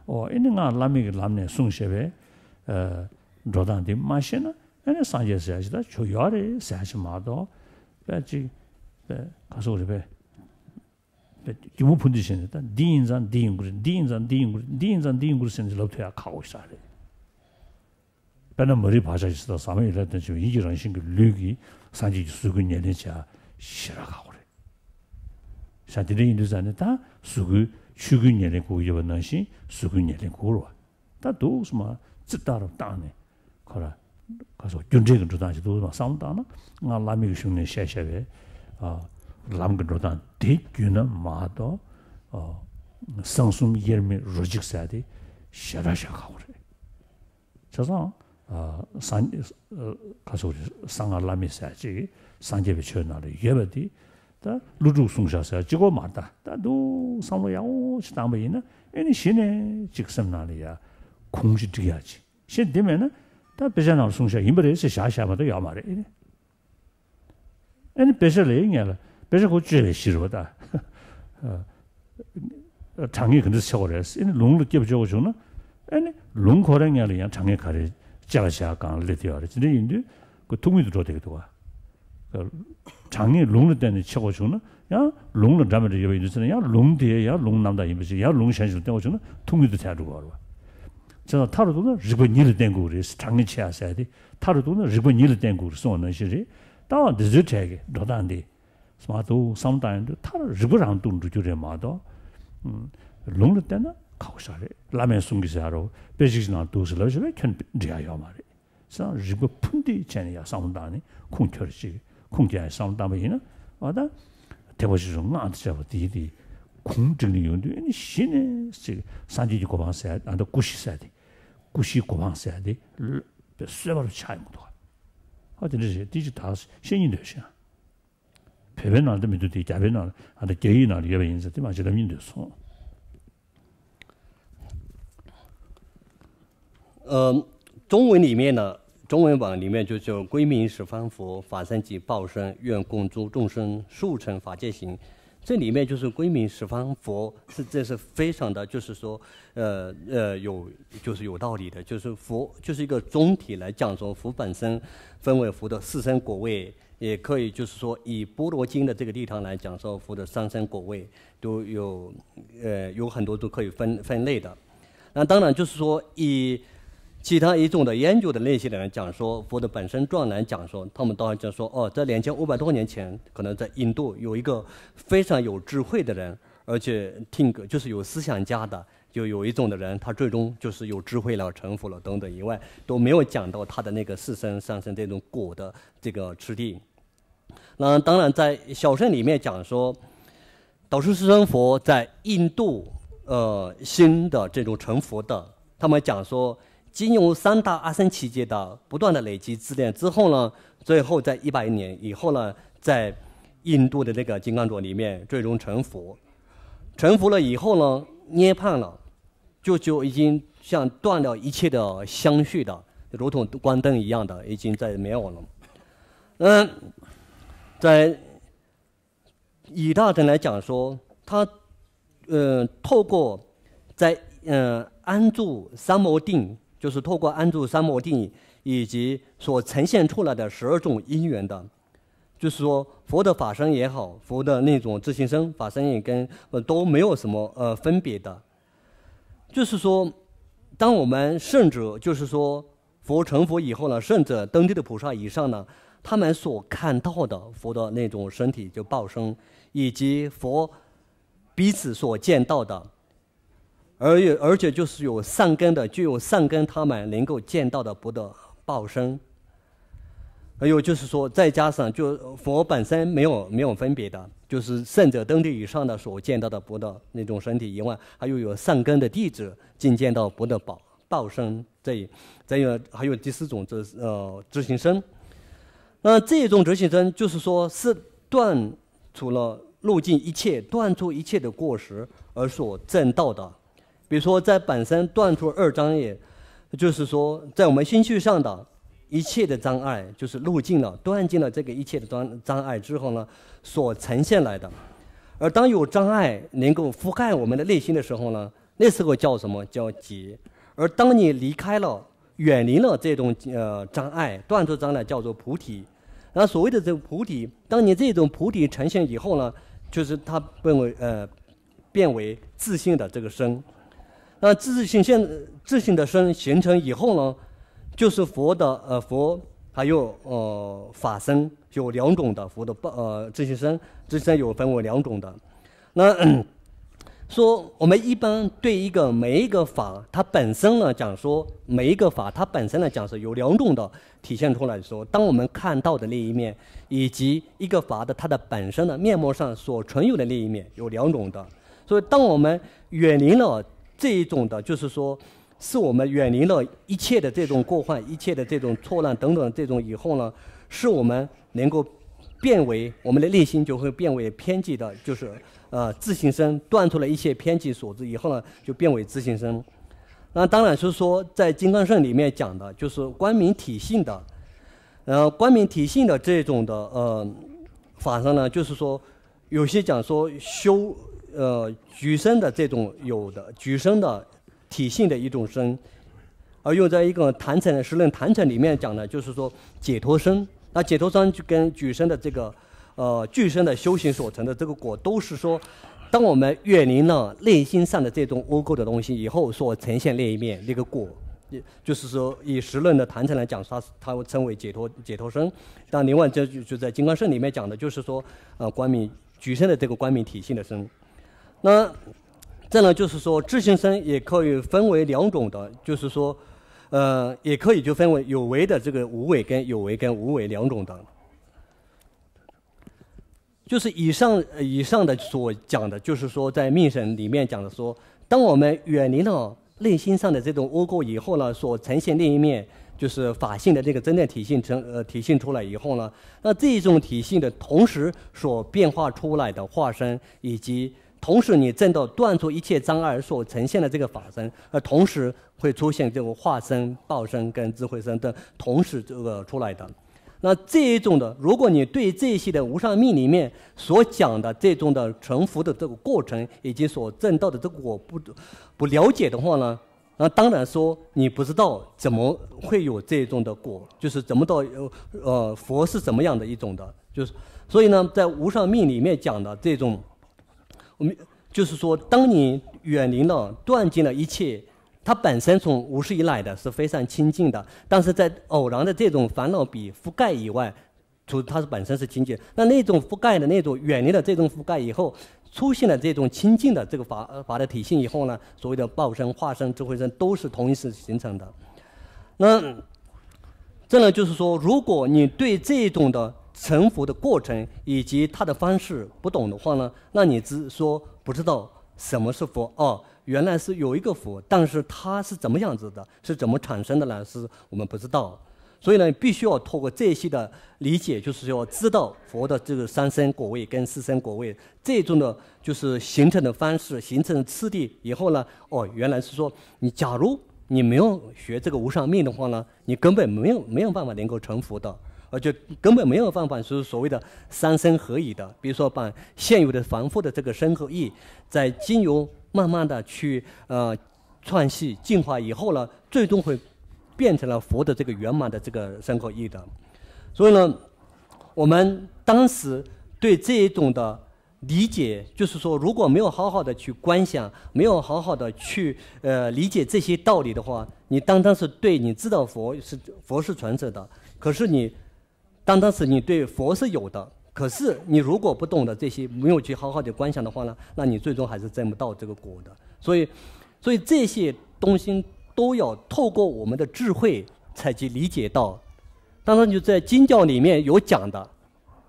ཨོ་ཨེ་ནི་སྔགས་བླ་མེད་ཀྱི་ལམ་ནས་གསུངས་བཞག་པའི་འགྲོ་སྟངས་དེ་མ་ཤེས་ན་ཨེ་ནི་སངས་རྒྱས་ཟེར་ཡག་ཅིག་ད་ཆོ་ཡོད་རེད་ཟེར་ཡག་ཅིག་མ་གཏོགས། དཔེ་ཅིག་དཔེ་ག་སོགས་རེད་པས། རྒྱུ་མ་ཕུ་འདི་བྱས་ནས་ད་འདི་ཡིན་ཙང་འདི་ཡིན་དགོས་རེད། འདི་ཡིན་ཙང་འདི་ཡིན་དགོས་རེད། འདི་ཡིན་ཙང་འདི་ཡིན་དགོས་རེད་ཟེར་ནས་ལབ་ཐུབ་ཡག་ཁག་པོ་ཞིག་རེད། དཔེར་ན་མ་རིག་བག་ཆགས་ཀྱི་ས་དང་ཟག་མེད་ཡོ་ལྷའི་དོན་བྱེད་པའི་ཡིད་ཀྱི་རང་བཞིན་གྱི་ལུས་ཀྱིས་སངས་རྒྱས་ཀྱི་གཟུགས་སྐུའི་ཉེར་ལེན་བྱ་ཞེ་དྲག་ཁག་པོ་རེད། ཤ་དེ་འདྲ་ཡིན་དུས་ཙང་ནས་ད་གཟུགས་སྐུའི་ཆོས་སྐུའི་ཉེར་ལེན་དགོས་ཀྱི་ཡོད་པ་ནང་བཞིན་གཟུགས་སྐུའི་ཉེར་ལེན་དགོས་རེད་བ། ད་འདུག་སེ་མར་ཙི་ལྟ་རུ་བཏང་ནས་ཁོ་ར་ག་སོགས་རྒྱུ་འབྲས་ཀྱི་འགྲོ་སྟངས་ཤིག་འདུག་སེ་མར་བསམ་བློ་བཏང་ན་སྔགས་བླ་མེད་ཀྱི་གཞུང་ནས་བཤད་བཤད་པའི་ལམ་གྱི་འགྲོ་སྟངས་དེ་བརྒྱུད་ན་མ་གཏོགས་གསང་གསུམ་དབྱེར་མེད་རོ་གཅིག་ཟེར་དེ་ཞེ་དྲག་ཞེ་ཁག་པོ་རེད། བྱས་ཙང་སངས་ག་སོགས་གསང་སྔགས་བླ་མེད་ཟེར་ཅིག་སངས་རྒྱས་པའི་ཆོས་ནང་ལ་ཡོད་པ་དེ། ད་ཀླུ་སྒྲུབ་གསུངས་བཞག་ཟེར་གཅིག་པོ་མ་རེད། ད་ད་འདུག་བསམ་བློ་ཡག་པོ་ཞིག་བཏང་པ་ཡིན་ན་ཨེ་ནི་གཞི་ནས་ཅིག་སེམས་ནང་ལ་ཡ་གོང་ཞིག་སྒྲིག་ཡག་ཅིག་ གཞན་དེ་མེད་ན་ད་དཔེ་ཆ་ནང་ལ་གསུངས་བཞག་ཡིན་པ་རེད་ཟེར་བཞག་བཞག་མ་གཏོགས་ཡོད་མ་རེད། ཨེ་ནི་དཔེ་ཆ་ལས་ངན་ལ་དཔེ་ཆ་ཁོ་བཅོས་པའི་གཞི་རེད་པ་ད། དྲང་ངེས་ག་འདྲ་ཆགས་པ་རེད། ཨེ་ནི་ལུང་ལ་སྐྱབས་བཅོལ་བ་བྱུང་ན། ཨེ་ནི་ལུང་ཁོ་རང་ངན་ལ་ཡང་དྲང་ངེས་ག་རེ་དཔྱད་པ་བྱ་གང་སླེབས་དེ་ཡོད་རེད། དེ་འདྲ་ཡིན་དུས་ཁོ་ཐུག་མེད་དུ་འགྲོ་བསྡད་ཀྱི་འདུག་བ། དྲང་ངེས་ལུང་ལ་བརྟེན་ནས་ཆགས་པ་བྱུང་ན་ཡང་ལུང་ལ་འདྲ་མི་འདྲ་ཡོད་པ་ཡིན་དུས་ཟེར་ན་ཡང་ལུང་དེ་ཡང་ལུང་རྣམ་དག་ཡིན་པ་ཞིག་ཡང་ལུང་གཞན་ཞིག་ལ་བརྟེན་པ་བྱུང་ན་ཐུག་མེད་དུ་ཐལ་འགྲོ་གི་རེད་བ། བྱས་ཙང་མཐའ་རུ་གཏུགས་ན་རིགས་པ་གཉིས་ལ་བརྟེན་དགོས་རེད། དྲང་ངེས་ཆེ་ཡ་ཟེར་ཏེ་མཐའ་རུ་གཏུགས་ན་རིགས་པ་གཉིས་ལ་བརྟེན་དགོས་རེད་གསུངས་པ་ནང་བཞིན་རེད། ལྟ་བ་འདི་ཚོའི་གྲས་ཀྱི་འགྲོ་སྟངས་འདི་མ་གཏོགས་བསམ་བློ་བཏང་ཡོང་དུས་མཐར་རིགས་པ་རང་གཏུགས་འགྲོ་རྒྱུ་རེད་མ་གཏོགས། ཨུམ། ལུང་ལ་བལྟས་ན་ཁག་པོ་ཞིག་རེད། བླ་མས་གསུང་གི་ཟེར་རོ་དཔེ་ཞིག་ནང་འདུག་ཟེར་ལབ་ཞེས་པས་ཁྱོན་འགྲིག་ཡ་ཡོད་མ་རེད། སང་རིགས་པ་ཕུ་འདེད་བྱས་ནས་ཡ་བསམ་བློ་བཏང་ནས་ཁུངས་འཁྱོལ་ཅིག་ཁུངས་སྐྱེལ་ཡ་བསམ་བློ་བཏང་པ་ཡིན་ན་ཨ་ད་ཐེག་པ་ཆེ་ཆུང་སྔགས་དང་བཅས་པ་དེའི་དེ་གུང་བསྒྲིགས་ནས་ཡོང་དུས་ཨ་ནི་གཞི་ནས་ཅིག་སངས་རྒྱས་ཀྱི་གོ་འཕང་ཟེར་ཨ་ད་སྐུ་བཞི་ཟེར་དེ་སྐུ་བཞིའི་གོ་འཕང་ཟེར་དེ་ལ་གསོལ་བ་རུ་ཆགས་ཡོང་གི་འདུག་ཨ་དེ་འདྲ་རེད། དེ་ཅིག་ད་བཤད་སྙིང་འདོད་ཤིང་། བོད་པའི་ནང་དུ་མི་འདུག་དེ་རྒྱ་བོད་ནང་ཨ་ད་རྒྱ་ཡིག་ནང་ལ་ཡོད་པ་ཡིན་ཟེར་དེ་མ་བྱེད་ལབ་སྙིང་འདོད་སོང་། 呃，中文里面呢，中文版里面就叫“归命十方佛，法身即报身，愿共诸众生速成法界行”。这里面就是“归命十方佛”，是这是非常的，就是说，呃呃，有就是有道理的，就是佛就是一个总体来讲说，佛本身分为佛的四生果位，也可以就是说以般若经的这个立场来讲说，佛的三生果位都有，呃，有很多都可以分分类的。那当然就是说，以其他一种的研究的类型的人讲说，佛的本生传来讲说，他们当然就说，哦，在两千五百多年前，可能在印度有一个非常有智慧的人，而且听歌就是有思想家的，就有一种的人，他最终就是有智慧了，成佛了等等以外，都没有讲到他的那个四生三生这种果的这个次第。那当然，在小乘里面讲说，导师四生佛在印度呃新的这种成佛的，他们讲说，经由三大阿僧祇劫的不断的累积资粮之后呢，最后在一百年以后呢，在印度的那个金刚座里面最终成佛。成佛了以后呢，涅槃了，就就已经像断了一切的相续的，如同关灯一样的，已经再没有了。嗯，在以大乘来讲说，他呃透过在呃安住三摩地，就是透过安住三摩地以及所呈现出来的十二种因缘的，就是说佛的法身也好，佛的那种自性身、法身也跟呃都没有什么呃分别的。就是说，当我们圣者，就是说佛成佛以后呢，圣者登地的菩萨以上呢，他们所看到的佛的那种身体就报身，以及佛彼此所见到的，而且而且就是有善根的，具有善根，他们能够见到的佛的报身。还有就是说，再加上就佛本身没有没有分别的，就是圣者登地以上的所见到的佛的那种身体以外，还有有善根的弟子进见到佛的报报身，这这有还有第四种这呃执行身。那这种执行身就是说是断除了入尽一切断除一切的过失而所证道的。比如说在本身断除二障业，就是说在我们心绪上的一切的障碍，就是入尽了断尽了这个一切的障障碍之后呢，所呈现来的。而当有障碍能够覆盖我们的内心的时候呢，那时候叫什么？叫解。而当你离开了、远离了这种呃障碍，断除障碍叫做菩提。那所谓的这个菩提，当你这种菩提呈现以后呢，就是它变为呃变为自性的这个身。那自性现自性的身形成以后呢，就是佛的呃佛还有呃法身，有两种的佛的呃自性身，自性身有分为两种的。那说我们一般对一个每一个法，它本身呢讲说每一个法它本身来讲是有两种的体现出来的时候，当我们看到的那一面，以及一个法的它的本身的面貌上所存有的那一面有两种的。所以当我们远离了这一种的，就是说是我们远离了一切的这种过患、一切的这种错乱等等这种以后呢，是我们能够变为我们的内心就会变为偏激的，就是呃自性身断除了一切偏激所致以后呢，就变为自性身。那当然是说，在金刚乘里面讲的，就是光明体性的，呃，光明体性的这种的呃法身呢，就是说，有些讲说修呃举升的这种有的举升的体性的一种身，而用在一个坛城十轮坛城里面讲呢，就是说解脱身。那解脱身就跟举升的这个呃具身的修行所成的这个果，都是说，当我们远离了内心上的这种污垢的东西以后所呈现另一面那个果，也就是说以十轮的坛城来讲，它它会称为解脱解脱身。但另外这就就在金刚乘里面讲的，就是说呃光明举升的这个光明体性的身。那这呢，就是说智行身也可以分为两种的，就是说，呃，也可以就分为有为的这个无为跟有为跟无为两种的。就是以上呃以上的所讲的，就是说在命神里面讲的说，当我们远离了内心上的这种污垢以后呢，所呈现另一面，就是法性的这个真正体性成呃体现出来以后呢，那这种体性的同时所变化出来的化身，以及同时你证到断除一切障碍所呈现的这个法身，呃，同时会出现这种化身、报身跟智慧身的同时这个出来的。那这一种的，如果你对这些的无上命里面所讲的这种的成佛的这个过程，以及所证到的这个果不不了解的话呢，那当然说你不知道怎么会有这种的果，就是怎么到呃呃佛是怎么样的一种的，就是所以呢，在无上命里面讲的这种，我们就是说，当你远离了、断尽了一切，它本身从无始以来的是非常清净的，但是在偶然的这种烦恼比覆盖以外，除它本身是清净，那那种覆盖的那种远离了这种覆盖以后，出现了这种清净的这个法法的体性以后呢，所谓的报身、化身、智慧身都是同一时形成的。那这呢，就是说，如果你对这种的成佛的过程以及它的方式不懂的话呢，那你只说不知道什么是佛哦，原来是有一个佛，但是它是怎么样子的，是怎么产生的呢？是我们不知道。所以呢，必须要透过这些的理解，就是要知道佛的这个三生果位跟四生果位这种的，就是形成的方式、形成的次第以后呢，哦，原来是说你假如你没有学这个无上命的话呢，你根本没有没有办法能够成佛的，而且根本没有办法是所谓的三生合一的。比如说把现有的凡夫的这个身和意，在经由慢慢的去呃串习净化以后呢，最终会变成了佛的这个圆满的这个身和意的。所以呢，我们当时对这一种的理解，就是说，如果没有好好的去观想，没有好好的去呃理解这些道理的话，你单单是对你知道佛是佛是存在的，可是你单单是你对佛是有的，可是你如果不懂得这些，没有去好好的观想的话呢，那你最终还是证不到这个果的。所以，所以这些东西都要透过我们的智慧才去理解到。当然，就在经教里面有讲的，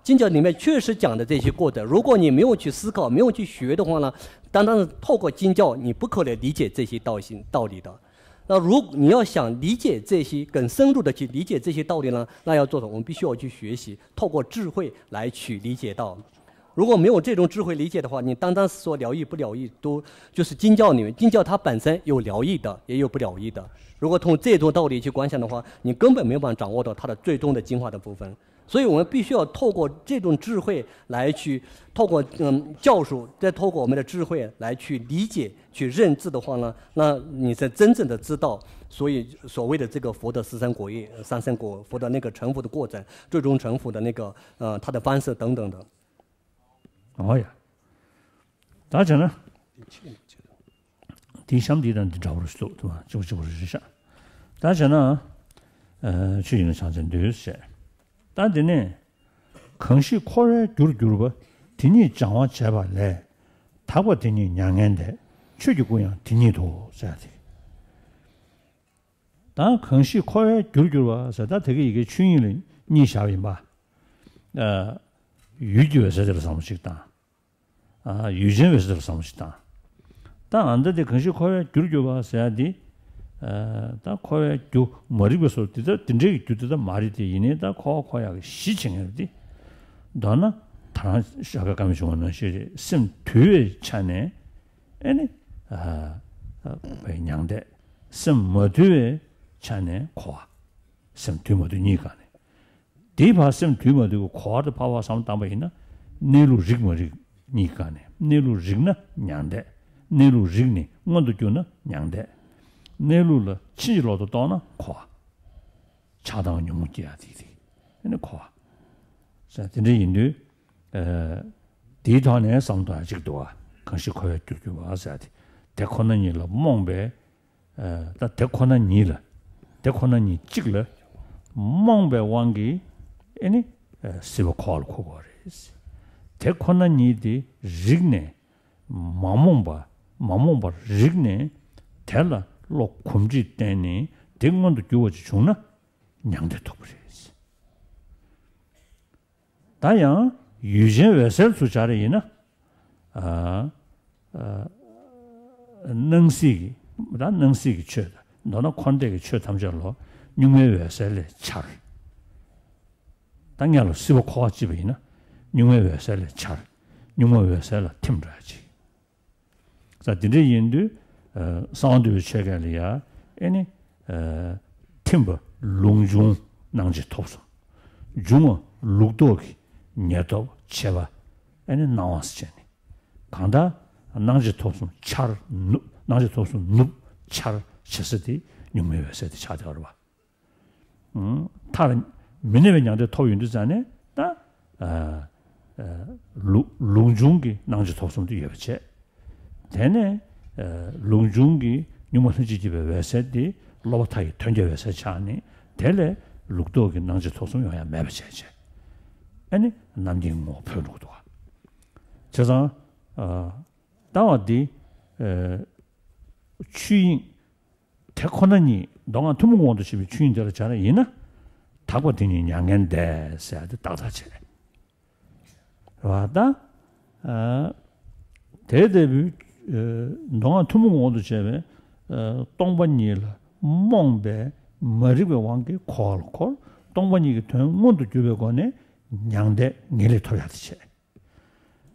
经教里面确实讲的这些过程，如果你没有去思考，没有去学的话呢，单单是透过经教，你不可能理解这些道性道理的。那如你要想理解这些，更深入的去理解这些道理呢，那要做什么？我们必须要去学习，透过智慧来去理解到。如果没有这种智慧理解的话，你单单是说了义不了义，都就是经教里面，经教它本身有了义的，也有不了义的。如果从这种道理去观想的话，你根本没有办法掌握到它的最终的精华的部分。所以我们必须要透过这种智慧来去，透过嗯教授，再透过我们的智慧来去理解、去认知的话呢，那你才真正的知道，所以所谓的这个佛的十三果业、三三果佛的那个成佛的过程、最终成佛的那个呃他的方式等等的。 ཨོ་ཡ། ད་བྱས་ན། དེའི་གཤམ་འདི་དང་འདི་འདྲ་བོ་རེད་འདུག་དུ་མ་གཅིག་པ་གཅིག་པ་རེད་ཤག་ད་བྱས་ན། ཆོས་ཡིན་ན་བྱང་ཆེན་འདོད་ཟེར། ད་འདི་ནས། གང་ཞིག་འཁོར་བའི་རྒྱུར་གྱུར་པ། དེ་ཉིད་སྦྱང་བ་བྱས་པ་ལས། དག་པ་དེ་ཉིད་མྱ་ངན་འདས། ཆོས་ཀྱི་སྐུ་ཡང་དེ་ཉིད་དོ་ཟེར་ཏེ། ད་གང་ཞིག་འཁོར་བའི་རྒྱུར་གྱུར་པ་ཟེར་ད་དེ་གི་ཡི་གེ་ཆོས་དབྱིངས་ལ་གཉིས་བཞག་ཡིན་པ། ཡུལ་གྱི་འོད་གསལ་དེ་ལ་བསམ་བློ་ཞིག་བཏང་། ཡུལ་ཅན་འོད་གསལ་དེ་ལ་བསམ་བློ་ཞིག་བཏང་། ད་ཨ་འདི་དེ་གང་ཞིག་འཁོར་བའི་རྒྱུར་གྱུར་པ་ཟེར་ཡ་འདི། ད་འཁོར་བའི་རྒྱུ་མ་རིག་པའི་སོ་དེ་ད་དེ་འདྲའི་རྒྱུ་དེ་ད་མ་རེད་དེ་ཡིན་ནའི་ད་འཁོར་བ་འཁོར་ཡག་གི་གཞི་བྱེད་མཁན་རེད་དེ། མདོར་ན་ད་རང་ཤཱཀྱ་བཀའ་མའི་ཆོས་ནང་བཞིན་རེད་སེམས་དུལ་བའི་ཆ་ནས། ཨེ་ནི། བའི་མྱང་འདས། སེམས་མ་དུལ་བའི་ཆ་ནས་འཁོར་བ། སེམས་དུལ་མ་དུལ་གཉིས་ཀ་ནས། དེའི་བར་སེམས་དུལ་མ་དུལ་གྱི་འཁོར་བ་དང་འཕགས་པ་བསམ་བློ་བཏང་པ་ཡིན་ན། གནས་ལུགས་རིག་མ་རིག་གཉིས་ཀ་ནས། གནས་ལུགས་རིག་ན་མྱང་འདས། གནས་ལུགས་རིག་ནས་མངོན་དུ་གྱུར་ན་མྱང་འདས། གནས་ལུགས་ལ་ཕྱིན་ཅི་ལོག་ཏུ་རྟོགས་ན་འཁོར་བ། ཆགས་སྡང་ཉོན་མོངས་སྐྱེ་ཡ་དེ་དེ་ཨ་ནི་འཁོར་བ། ཟེར་དེ་འདྲ་ཡིན་དུས། ཨ། དེའི་ཐོག་ནས་བསམ་བློ་གཏོང་ཡ་གཅིག་འདུག་བ། གང་ཞིག་འཁོར་བའི་རྒྱུར་གྱུར་པ་ཟེར་ཏེ། དེ་ཁོ་ན་ཉིད་ལ་རྨོངས་པའི། ཨ། ད་དེ་ཁོ་ན་ཉིད་ལ། དེ་ཁོ་ན་ཉིད་གཅིག་ལ་རྨོངས་པའི་དབང་གིས་ཨེ་ནི། ཨ། སྲིད་པ་འཁོར་བ་ལ་འཁོར་དགོས་རེད། དེ་ཁོ་ན་ཉིད་དེ་རིག་ནས་མ་རྨོངས་པ། མ་རྨོངས་པར་རིག་ནས་དེ་ལ་བློ་གོམས་འདྲིས་བསྟེན་ནས་དེ་མངོན་དུ་གྱུར་པ་ཅིག་བྱུང་ན་མྱང་འདས་ཐོབ་པ་རེད། ད་ཡང་ཡུལ་ཅན་འོད་གསལ་ཚུར་སྦྱར་ཡིན་ན། ཨ། ཨ། སྣང་སྲིད་ཀྱི། ད་སྣང་སྲིད་ཀྱི་ཆོས་དང་མདོར་ན་འཁོར་འདས་ཀྱི་ཆོས་ཐམས་ཅད་ལ་གཉུག་མའི་འོད་གསལ་ལས་འཆར། ད་སྔོན་ལ་སྲིད་པ་འཁོར་བ་བརྩིས་པ་ཡིན་ན། གཉུག་མའི་འོད་གསལ་ལས་འཆར། གཉུག་མ་འོད་གསལ་ལ་ཐིམ་འགྲོ་ཡ་ཅིག་ས་དེ་འདྲ་ཡིན་དུས། ཨ། གསང་བ་འདུས་པའི་ཆོས་སྐད་ལ་ཡ། ཨེ་ནི། ཨ། ཐིམ་པ་ལུགས་འབྱུང་སྣང་མཆེད་ཐོབ་གསུམ། འབྱུང་བ་ལུགས་ལྡོག་གི་ཉེར་ཐོབ་ཕྱེད་པ། ཨེ་ནི་སྣང་བ་ཟེར་བྱས་ནས། གང་ལྟར་སྣང་མཆེད་ཐོབ་གསུམ་འཆར་ནུབ། སྣང་མཆེད་ཐོབ་གསུམ་ནུབ་འཆར་བྱེད་ས་དེ་གཉུག་མའི་འོད་གསལ་དེ་ཆགས་བསྡད་པ་རེད་པ། མཐར་མི་གནས་པའི་མྱང་འདས་ཐོབ་ཡོང་དུས་ཙང་ནས་ད། ཨ། ཨ། ལུགས་ལུགས་འབྱུང་གི་སྣང་མཆེད་ཐོབ་གསུམ་དུ་ཡོད་པ་བྱས། དེ་ནས། ཨ། ལུགས་འབྱུང་གི་གཉུག་མ་ལྷན་ཅིག་སྐྱེས་པའི་འོད་གསལ་དེ་སློབ་པ་མཐའ་ཡས་དོན་གྱི་འོད་གསལ་ཆགས་ནས། དེ་ལས་ལུགས་ལྡོག་གི་སྣང་མཆེད་ཐོབ་གསུམ་ཡོང་ཡ་མེད་པ་བྱས་བྱས། ཨ་ནི་རྣམ་མཁྱེན་ངོ་བོ་འཕོ་འགྲོ་གི་འདུག་བ། བྱས་ཙང་། ཨ། ལྟ་བ་འདི། ཨ། ཆོས་དབྱིངས་དེ་ཁོ་ན་ཉིད་མདོ་སྔགས་ཐུན་མོང་གི་དབང་དུ་བྱས་པའི་ཆོས་དབྱིངས་དེ་ལ་སྦྱར་ཡིན་ན། དག་པ་དེ་ཉིད་མྱ་ངན་འདས་ཟེར་ཏེ་ཏག་ཏག་བྱས། རེད་བ་ད། ཨ། དེ་ལྟ་བུའི། ཨ། མདོ་སྔགས་ཐུན་མོང་གི་དབང་དུ་བྱས་པའི། ཨ། སྟོང་པ་ཉིད་ལ་རྨོངས་པའི་མ་རིག་པའི་དབང་གིས་འཁོར་བར་འཁོར། སྟོང་པ་ཉིད་ཀྱི་དོན་མངོན་དུ་གྱུར་པའི་སྒོ་ནས་མྱང་འདས་ངེས་ལེགས་ཐོབ་ཡག་དེ་བྱས།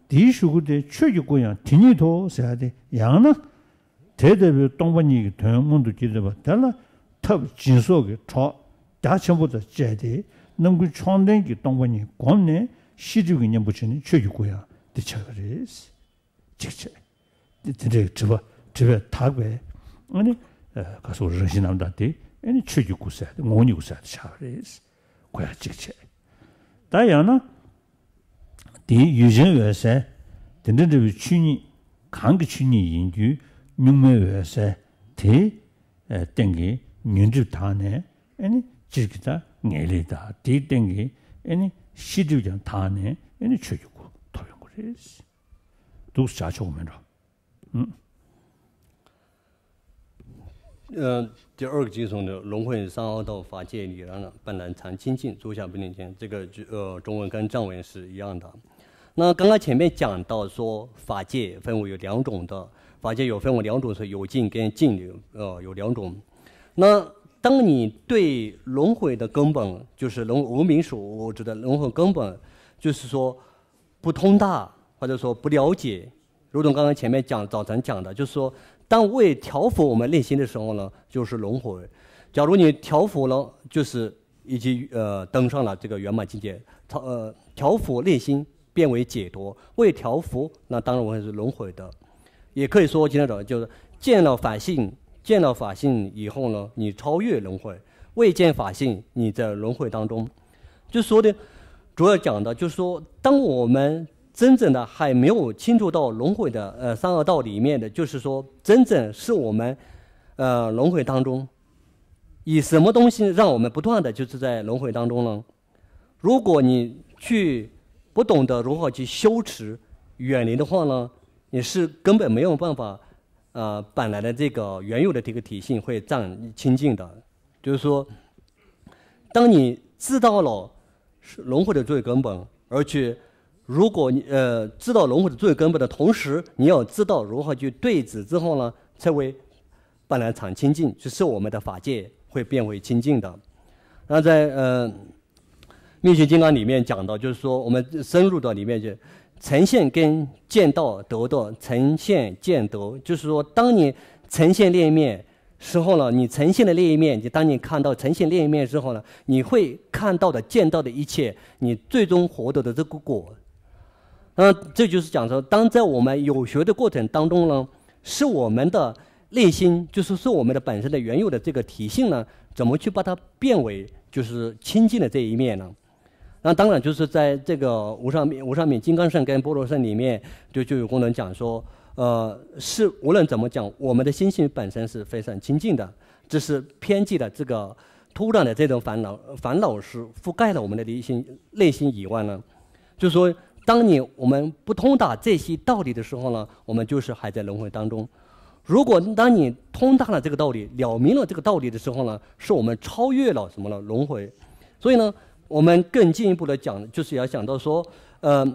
དེའི་གཞུག་གུ་དེ་ཆོས་ཀྱི་སྐུ་ཡང་དེ་ཉིད་དོ་ཟེར་ཡ་དེ་ཡང་ན། དེ་ལྟ་བུའི་སྟོང་པ་ཉིད་ཀྱི་དོན་མངོན་དུ་གྱུར་བསྡད་པ་དེ་ལ་ཐབས་སྦྱིན་སོགས་ཀྱི་གྲོགས་རྒྱ་ཆེན་པོ་དང་བཅས་ཏེ་རྣམ་ཀུན་མཆོག་ལྡན་གྱི་སྟོང་པ་ཉིད་བསྒོམས་ནས་ཤེས་སྒྲིབ་ཀྱི་གཉེན་པོ་བྱས་ནས་ཆོས་ཀྱི་སྐུ་ཡང་དེ་ཆགས་ཀྱི་རེད། གཅིག་བྱས། དེ་དེ་འདྲའི་སྒྲིབ་པ་སྒྲིབ་པས་དག་པའི་ཨ་ནི། ཨ། ག་སོགས་རང་བཞིན་རྣམ་དག་དེ་ཨ་ནི་ཆོས་ཀྱི་སྐུ་ཟེར་ཏེ་ངོ་བོ་ཉིད་སྐུ་ཟེར་ཏེ་ཆགས་པ་རེད། ཁོ་ཡང་གཅིག་བྱས། ད་ཡང་ན། དེའི་ཡུལ་ཅན་འོད་གསལ། དེ་འདྲ་འདྲ་བའི་ཆོས་ཉིད། གང་གི་ཆོས་ཉིད་ཡིན་རྒྱུའི་གཉུག་མའི་འོད་གསལ་དེ། ཨ། སྟེང་གི་ཉོན་སྒྲིབ་དག་ནས་ཨ་ནི་སྤྱིར་གྱི་ད་ངེས་ལེགས་དང་། དེའི་སྟེང་གི་ཨ་ནི་ཤེས་སྒྲིབ་ཀྱང་དག་ནས་ཨ་ནི་ཆོས་ཀྱི་སྐུ་ཐོབ་ཡོང་གི་རེད། འདུག་སེ་བྱ་ཆོག་གི་མེད་འགྲོ། ཨུ། 呃，第二个经诵的“轮回三恶道法界里，本来常清净，坐下不念经”，这个就，呃，中文跟藏文是一样的。那刚刚前面讲到说，法界分为有两种的，法界有分为两种，是有境跟境流，呃，有两种。那当你对轮回的根本，就是轮无名所指的轮回根本，就是说不通达，或者说不了解，如同刚刚前面讲，早晨讲的，就是说，当未调伏我们内心的时候呢，就是轮回。假如你调伏了，就是已经，呃，登上了这个圆满境界。调，呃，调伏内心变为解脱，未调伏，那当然我们是轮回的。也可以说，今天早上就是见了法性，见了法性以后呢，你超越轮回；未见法性，你在轮回当中。就说的，主要讲的就是说，当我们真正的还没有清楚到轮回的，呃，三恶道里面的，就是说，真正是我们，呃，轮回当中，以什么东西让我们不断的就是在轮回当中呢？如果你去不懂得如何去修持、远离的话呢，你是根本没有办法，呃，本来的这个原有的这个体性会暂清净的。就是说，当你知道了轮回的最根本，而且如果你，呃，知道轮回的最根本的同时，你要知道如何去对治之后呢，才会本来常清净，就是我们的法界会变为清净的。那在，呃，《密续金刚》里面讲到，就是说我们深入到里面去，“成现跟见道得”的“成现见得”，就是说，当你成现裂灭，时候呢，你呈现的另一面，你当你看到呈现另一面之后呢，你会看到的、见到的一切，你最终获得的这个果。那这就是讲说，当在我们有学的过程当中呢，是我们的内心，就是是我们的本身的原有的这个体性呢，怎么去把它变为就是清净的这一面呢？那当然就是在这个无上面无上面金刚乘跟般若乘里面，就就有功能讲说，呃，是无论怎么讲，我们的心性本身是非常清净的，只是偏激的这个突然的这种烦恼烦恼是覆盖了我们的内心内心以外呢，就说当你我们不通达这些道理的时候呢，我们就是还在轮回当中。如果当你通达了这个道理，了明了这个道理的时候呢，是我们超越了什么呢？轮回。所以呢，我们更进一步的讲，就是要讲到说，呃，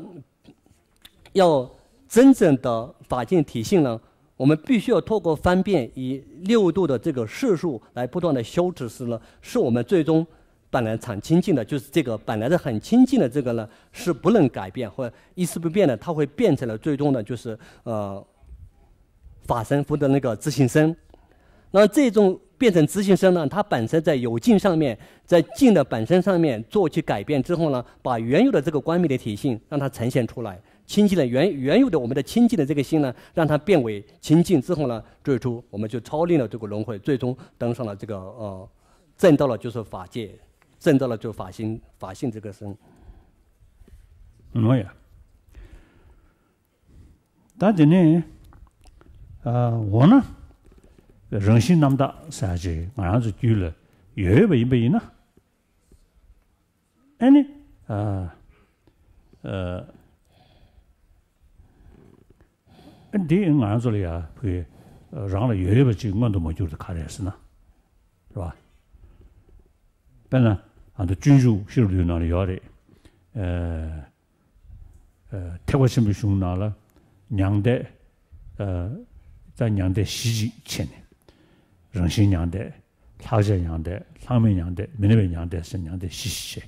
要真正的法界体性呢，我们必须要透过方便以六度的这个摄受来不断的修持时呢，是我们最终本来常清净的，就是这个本来的很清净的这个呢，是不能改变或一丝不变的，它会变成了最终的就是呃法身或者那个自性身。那这种变成自性身呢，它本身在有境上面，在境的本身上面做去改变之后呢，把原有的这个光明的体性让它呈现出来，清净的原原有的我们的清净的这个心呢，让它变为清净之后呢，最初我们就超离了这个轮回，最终登上了这个呃，证到了就是法界，证到了就法性法性这个身。 ཨོ་ཡ། ད་དེ་ནས་ཨ་འོ་ན་རང་བཞིན་རྣམ་དག་ཟེར་ཅིག་ང་རང་ཚོ་རྒྱུད་ལ་ཡོད་པ་ཡིན་པ་ཡིན་ན། ཨ་ནི་ཨ་ཨ་འདི་ང་རང་ཚོ་ལ་ཡ་ཕུ་རང་ལ་ཡོད་ཡོད་པ་ཅིག་མངོན་དུ་མ་གྱུར་ཏེ་ག་རེ་ཟེར་ན། རེད་བ། དཔེར་ན་ཨ་ད་སྤྱོད་འཇུག་ཤེས་རབ་བསྡུས་ནང་ལ་ཡོད་རེད། ཨ་ཨ་ཐེག་པ་ཆེན་པོའི་གཞུང་ནང་ལ་མྱང་འདས། ཨ་ད་མྱང་འདས་བཞི་ཅིག་ཕྱེ་ནས། རང་བཞིན་མྱང་འདས། ལྷག་བཅས་མྱང་འདས། ལྷག་མེད་མྱང་འདས། མི་གནས་པའི་མྱང་འདས་ཟེར་མྱང་འདས་བཞི་ཞིག་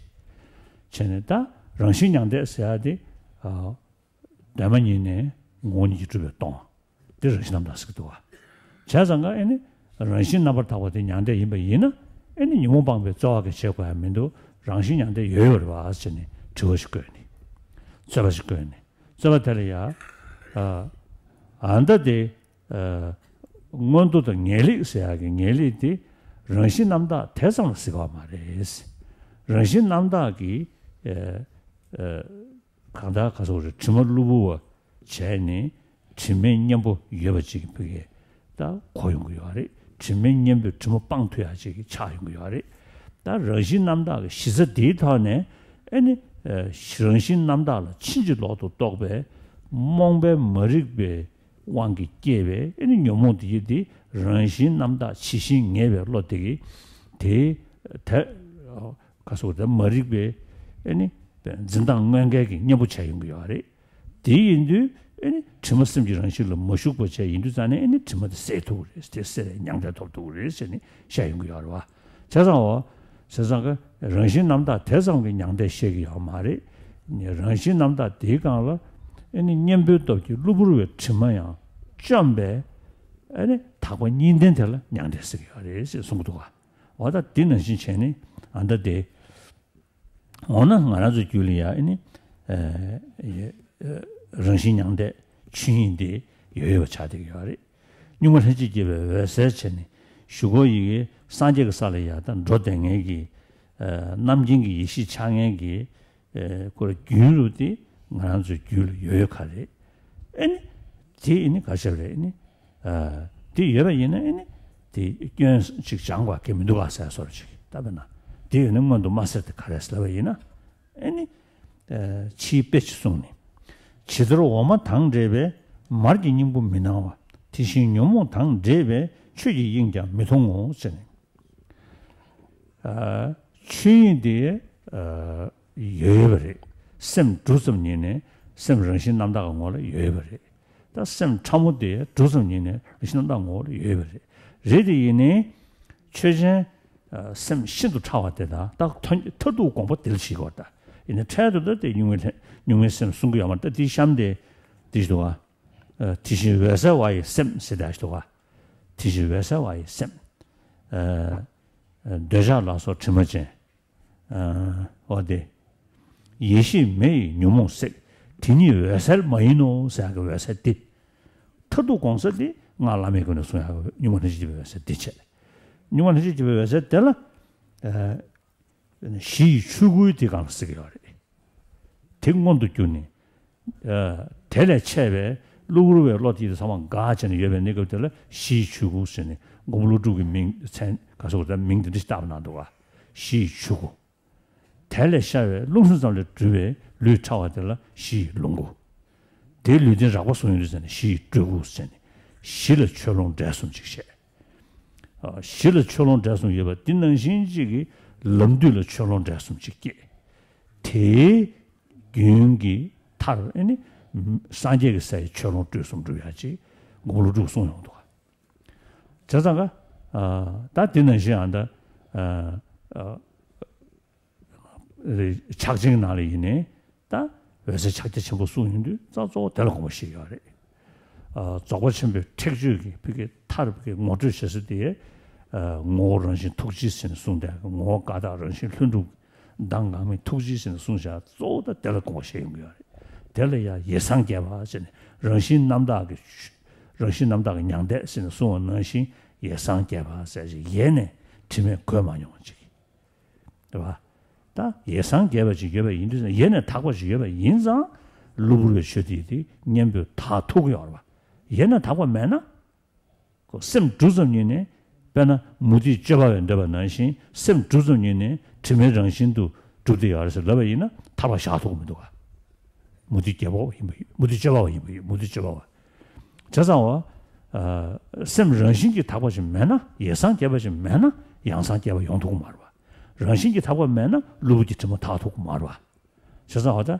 བྱས། བྱས་ནས་ད་རང་བཞིན་མྱང་འདས་ཟེར་ཡ་དེ་ཨ་གདོད་མ་ཉིད་ནས་ངོ་བོ་ཉིད་ཀྱིས་གྲུབ་པའི་སྟོང་། དེ་རང་བཞིན་རྣམ་དག་ཟེར་གྱི་འདུག་བ། བྱས་ཙང་ཀ་ཨེ་ནི་རང་བཞིན་རྣམ་པར་དག་པ་དེ་མྱང་འདས་ཡིན་པ་ཡིན་ན། ཨེ་ནི་ཉོན་མོངས་སྤངས་པའི་རྩོལ་བ་གིས་བྱེད་དགོས་ཡ་མི་འདུག་རང་བཞིན་མྱང་འདས་ཡོད་ཡོད་རེད་བ་ཟེར་ནས་དྲི་བ་ཞིག་བཀོད་ནས། རྩོད་པ་ཞིག་བཀོད་ནས། རྩོད་པ་དེ་ལ་ཡ། ཨ་ཨ་ད་དེ་ཨ་མངོན་མཐོ་དང་ངེས་ལེགས་ཟེར་ཡ་གི་ངེས་ལེགས་དེ་རང་བཞིན་རྣམ་དག་དེ་ཙམ་ལ་གཟིགས་པ་མ་རེད། རང་བཞིན་རྣམ་དག་གི་ཨ་ཨ་གང་ལྟར་ག་སོགས་རེད། དྲི་མ་གློ་བུར་བ་བྱས་ནས་དྲི་མའི་གཉེན་པོ་ཡོད་པ་ཅིག་གི་ཕ་གིར་ད་གོ་ཡོང་གི་ཡོད་རེད། དྲི་མའི་གཉེན་པོས་དྲི་མ་སྤང་ཐུབ་ཡ་ཅིག་གི་ཆགས་ཡོང་གི་ཡོད་རེད། ད་རང་བཞིན་རྣམ་དག་གི་གཞི་རྩ་འདིའི་ཐོག་ནས་ཨེ་ནི་ཨ་རང་བཞིན་རྣམ་དག་ལ་ཕྱིན་ཅི་ལོག་ཏུ་རྟོག་པའི་རྨོངས་པའི་མ་རིག་པའི་དབང་གིས་སྐྱེས་པའི་ཨེ་ནི་ཉོན་མོངས་དེ་ཡི་དེ་རང་བཞིན་རྣམ་དག་ཇི་བཞིན་ངེས་པའི་བློ་དེ་གིས་དེ་དེ་ག་སོགས་དེ་མ་རིག་པའི་ཨེ་ནི་འཛིན་སྟངས་དངོས་འགལ་གྱི་གཉེན་པོ་བྱས་ཡོང་གི་ཡོད་རེད། དེ་ཡིན་དུས་ཨེ་ནི་དྲི་མ་སེམས་ཀྱི་རང་བཞིན་ལ་མ་ཞུགས་པ་བྱས་ཡིན་དུས་ཙང་ནས་ཨེ་ནི་དྲི་མ་དེ་སེལ་ཐུབ་ཀྱི་རེད། དེ་སེལ་བའི་མྱང་འདས་ཐོབ་ཐུབ་ཀྱི་རེད་ཟེར་ནས་བཤད་ཡོང་གི་ཡོད་རེད་བ། བྱས་ཙང་འོ། བྱས་ཙང་གི་རང་བཞིན་རྣམ་དག་དེ་ཙམ་གྱི་མྱང་འདས་བཤད་ཀྱི་ཡོད་མ་རེད། རང་བཞིན་རྣམ་དག་དེའི་སྒང་ལ་ཨེ་ནི་གཉེན་པོའི་སྟོབས་ཀྱིས་གློ་བུར་བའི་དྲི་མ་ཡང་བཅོམ་པས་ཨེ་ནི་དག་པ་གཉིས་ལྡན་དེ་ལ་མྱང་འདས་ཟེར་གྱི་ཡོད་རེད་ཅེས་གསུང་གི་འདུག་ག། འོ་ད་དེ་ནང་བཞིན་བྱས་ནས་ཨ་ད་དེ། འོ་ན་ང་རང་ཚོའི་རྒྱུད་ལ་ཡང་ཨེ་ནི་ཨེ་ཨེ་རང་བཞིན་མྱང་འདས་ཆོས་ཉིད་འདི་ཡོད་ཡོད་པ་ཆགས་བསྡད་ཀྱི་ཡོད་རེད། གཉུག་མ་ལྷན་ཅིག་སྐྱེས་པའི་འོད་གསལ་བྱས་ནས་གཞུག་གུ་ཡི་གེ་སངས་རྒྱས་ཀྱི་ས་ལ་ཡང་ད་འགྲོ་བསྡད་མཁན་གྱི་ཨེ་རྣམ་མཁྱེན་གྱི་ཡེ་ཤེས་འཆར་མཁན་གྱི་ཨེ་ཁོ་ར་རྒྱུན་རུ་དེ་ང་རང་ཚོའི་རྒྱུད་ལ་ཡོད་ཡོད་ག་རེད། ཨེ་ནི་དེ་ཨེ་ནི་ག་ཞབས་རེད་ཨེ་ནི། ཨ་དེ་ཡོད་པ་ཡིན་ན་ཨེ་ནི་དེ་སྐྱོན་ཅིག་སྦྱང་དགོས་ཀྱི་མི་འདུག་ག་ཟེར་སོར་ཅིག་ད་དཔེར་ན་དེ་ཡོད་ན་སྔོན་དུ་མ་ཟེར་ཏེ་ག་རེ་ཟེར་བ་ཡིན་ན་ཨེ་ནི་ཨ་ཕྱིའི་དཔེ་ཅིག་གསུངས་ནས། ཇི་ལྟར་འོ་མ་དང་འདྲེས་པས་མར་གྱི་སྙིང་པོ་མི་སྣང་བ། དེ་བཞིན་ཉོན་མོངས་དང་འདྲེས་པས་ཆོས་ཀྱི་དབྱིངས་ཀྱང་མི་མཐོང་ངོ་ཟེར་ནས། ཨ་ཆོས་དབྱིངས་དེ་ཨ་ཡོད་ཡོད་པ་རེད། སེམས་གྲུབ་ཙམ་ཉིད་ནས་སེམས་རང་བཞིན་རྣམ་དག་གི་ངོ་ལ་ཡོད་ཡོད་པ་རེད། ད་སེམས་ཕྲ་མོ་དེ་གྲུབ་ཙམ་ཉིད་ནས་རང་བཞིན་རྣམ་དག་ངོ་བོ་ལ་ཡོད་པ་རེད། རེད་དེ་ཡིན་ནའི་ཆོས་ཅན། ཨ་སེམས་ཤིན་ཏུ་ཕྲ་བ་དེ་དང་ད་མཐའ་མཐར་ཐུག་དགོངས་པ་དེ་ལ་བྱེད་དགོས་ད། ཡིན་ན་འཕྲལ་དུ་ད་དེ་གཉུག་མའི་ལྷན་གཉུག་མའི་སེམས་གསུང་གི་ཡོད་མ་རེད། ད་དེའི་གཤམ་དེ་དེ་ཞིག་འདུག་ག། ཨ་དེ་བཞིན་འོད་གསལ་བ་ཡི་སེམས་ཟེར་ད་ཞིག་འདུག་ག། དེ་བཞིན་འོད་གསལ་བ་ཡི་སེམས། ཨ་འདོད་ཆགས་ལ་སོགས་དྲི་མ་ཅན། ཨ་འོ་དེ། ཡེ་ཤེས་མེ་ཡིས་ཉོན་མོངས་བསྲེག་དེ་ཉིད་འོད་གསལ་མ་ཡིན་ནོ་ཟེར་ཡག་གི་འོད་གསལ་དེ། མཐར་ཐུག་གོང་ས་དེ་སྔགས་བླ་མེད་ཀུན་ནས་གསུང་ཡག་གི་གཉུག་མ་སྣང་བཞིན་གྱི་འོད་གསལ་དེ་བྱས། གཉུག་མ་སྣང་བཞིན་གྱི་འོད་གསལ་དེ་ལ། ཨ་གཞི་ཡི་ཆོས་སྐུའི་དེ་སྒང་ལ་གཟིགས་ཀྱི་ཡོད་རེད། དེ་མངོན་དུ་གྱུར་ནས། ཨ་དེ་ལས་ཆད་པའི་གློ་བུར་བའི་བློ་དེ་ཚང་མ་འགག་བྱས་ནས་ཡོད་པའི་གནས་སྐབས་དེ་ལ་གཞི་ཡི་ཆོས་སྐུ་ཟེར་ནས་མགོན་པོ་ཀླུ་སྒྲུབ་ཀྱི་མིང་མཚན་ག་སོགས་དང་མིང་དེ་འདྲ་ཞིག་བཏགས་པ་གནང་འདུག་ག་གཞི་ཡི་ཆོས་སྐུ། དེ་ལས་ཤར་བའི་རླུང་སེམས་ཙམ་ལས་གྲུབ་པའི་ལུས་ཕྲ་བ་དེ་ལ་གཞི་ཡི་ལོངས་སྐུ། དེའི་ལུས་རྟེན་རགས་པ་བཟུང་ཡོད་དུས་ཙམ་ནས་གཞི་ཡི་སྤྲུལ་སྐུ་ཟེར་ནས་གཞི་ལ་ཆོས་ལོངས་འབྲེལ་གསུམ་ཅིག་བཤད། ཨ་གཞི་ལ་ཆོས་ལོངས་འབྲེལ་གསུམ་ཡོད་པ་འདི་ནང་བཞིན་གཅིག་གིས་ལམ་དུས་ལ་ཆོས་ལོངས་འབྲེལ་གསུམ་ཅིག་སྐྱེས། དེའི་རྒྱུན་གྱི་མཐར་ཨེ་ནི་སངས་རྒྱས་ཀྱི་སའི་ཆོས་ལོངས་སྤྲུལ་གསུམ་འགྲུབ་ཡག་ཅིག་མགོན་པོ་ཀླུ་སྒྲུབ་གསུངས་ཡོང་འདུག་ག་བྱས་ཙང་ཀ་ཨ་ད་འདི་ནང་བཞིན་ཨ་ད་ཨ་ཨ་ཕྱག་ཆེན་ནང་ལ་ཡིན་ནའི་ད་འོད་གསལ་ཕྱག་རྒྱ་ཆེན་པོ་གསུངས་ཡོང་དུས་ཙང་གཙོ་བོ་དེ་ལ་དགོངས་པ་བཞེས་ཡོད་རེད། ཨ་རྫོགས་པ་ཆེན་པོའི་ཁྲེགས་ཆོད་ཀྱི་ཕ་གི་མཐར་ཕ་གི་ངོ་སྤྲོད་བྱེད་ས་དེ། ཨ་ངོ་བོ་རང་བཞིན་ཐུགས་རྗེ་ཟེར་ནས་གསུངས་ཏེ་ངོ་བོ་ཀ་དག་རང་བཞིན་ལྷུན་གྲུབ་མདངས་འགག་མེད་ཐུགས་རྗེ་ཟེར་ནས་གསུངས་བཞག་གཙོ་བོ་ད་དེ་ལ་དགོངས་པ་བཞེས་ཡོང་གི་ཡོད་རེད། དེ་ལ་ཡང་ཡེ་སངས་རྒྱས་པ་ཟེར་ནས་རང་བཞིན་རྣམ་དག་གི་རང་བཞིན་རྣམ་དག་གི་མྱང་འདས་ཟེར་ནས་གསུངས་པ་ནང་བཞིན་ཡེ་སངས་རྒྱས་པ་ཟེར་ཞིག་ཡེ་ནས་དྲི་མས་གོས་མ་མྱོང་བ་ཅིག་རེད་བ། ད་ཡེ་སངས་རྒྱས་པ་ཅིག་ཡོད་པ་ཡིན་དུས་ཡེ་ནས་དག་པ་ཅིག་ཡོད་པ་ཡིན་ཙང་གློ་བུར་བའི་ཆོས་དེ་དེ་གཉེན་པོས་དག་ཐུབ་ཀྱི་ཡོད་རེད་བ། ཡེ་ནས་དག་པ་མེད་ན། ཁོ་སེམས་གྲུབ་ཙམ་ཉིད་ནས་དཔེར་ན་མུ་ཏིག་གཅོད་པ་བས་འདོད་པ་ནང་བཞིན་སེམས་གྲུབ་ཙམ་ཉིད་ནས་དྲི་མའི་རང་བཞིན་དུ་གྲུབ་བསྡད་ཡོད་རེད་ཟེར་ལབ་པ་ཡིན་ན་ཐར་པ་བཞག་ཐུབ་ཀྱི་མི་འདུག་ག་མུ་ཏིག་རྒྱལ་པོ་ཡིན་པ་ཡིན་མུ་ཏིག་གཅོད་པ་བ་ཡིན་པ་ཡིན་མུ་ཏིག་གཅོད་པ་བ། བྱས་ཙང་བ། ཨ་སེམས་རང་བཞིན་གྱིས་དག་པ་ཞིག་མེད་ན་ཡེ་སངས་རྒྱས་པ་ཞིག་མེད་ན་ཡང་སངས་རྒྱས་པ་ཡོང་ཐུབ་ཀྱི་མ་རེད་བ། རང་བཞིན་གྱིས་དག་པ་མེད་ན་གློ་བུར་གྱི་དྲི་མ་དག་ཐུབ་ཀྱི་མ་རེད་བ། བྱས་ཙང་བ་ད།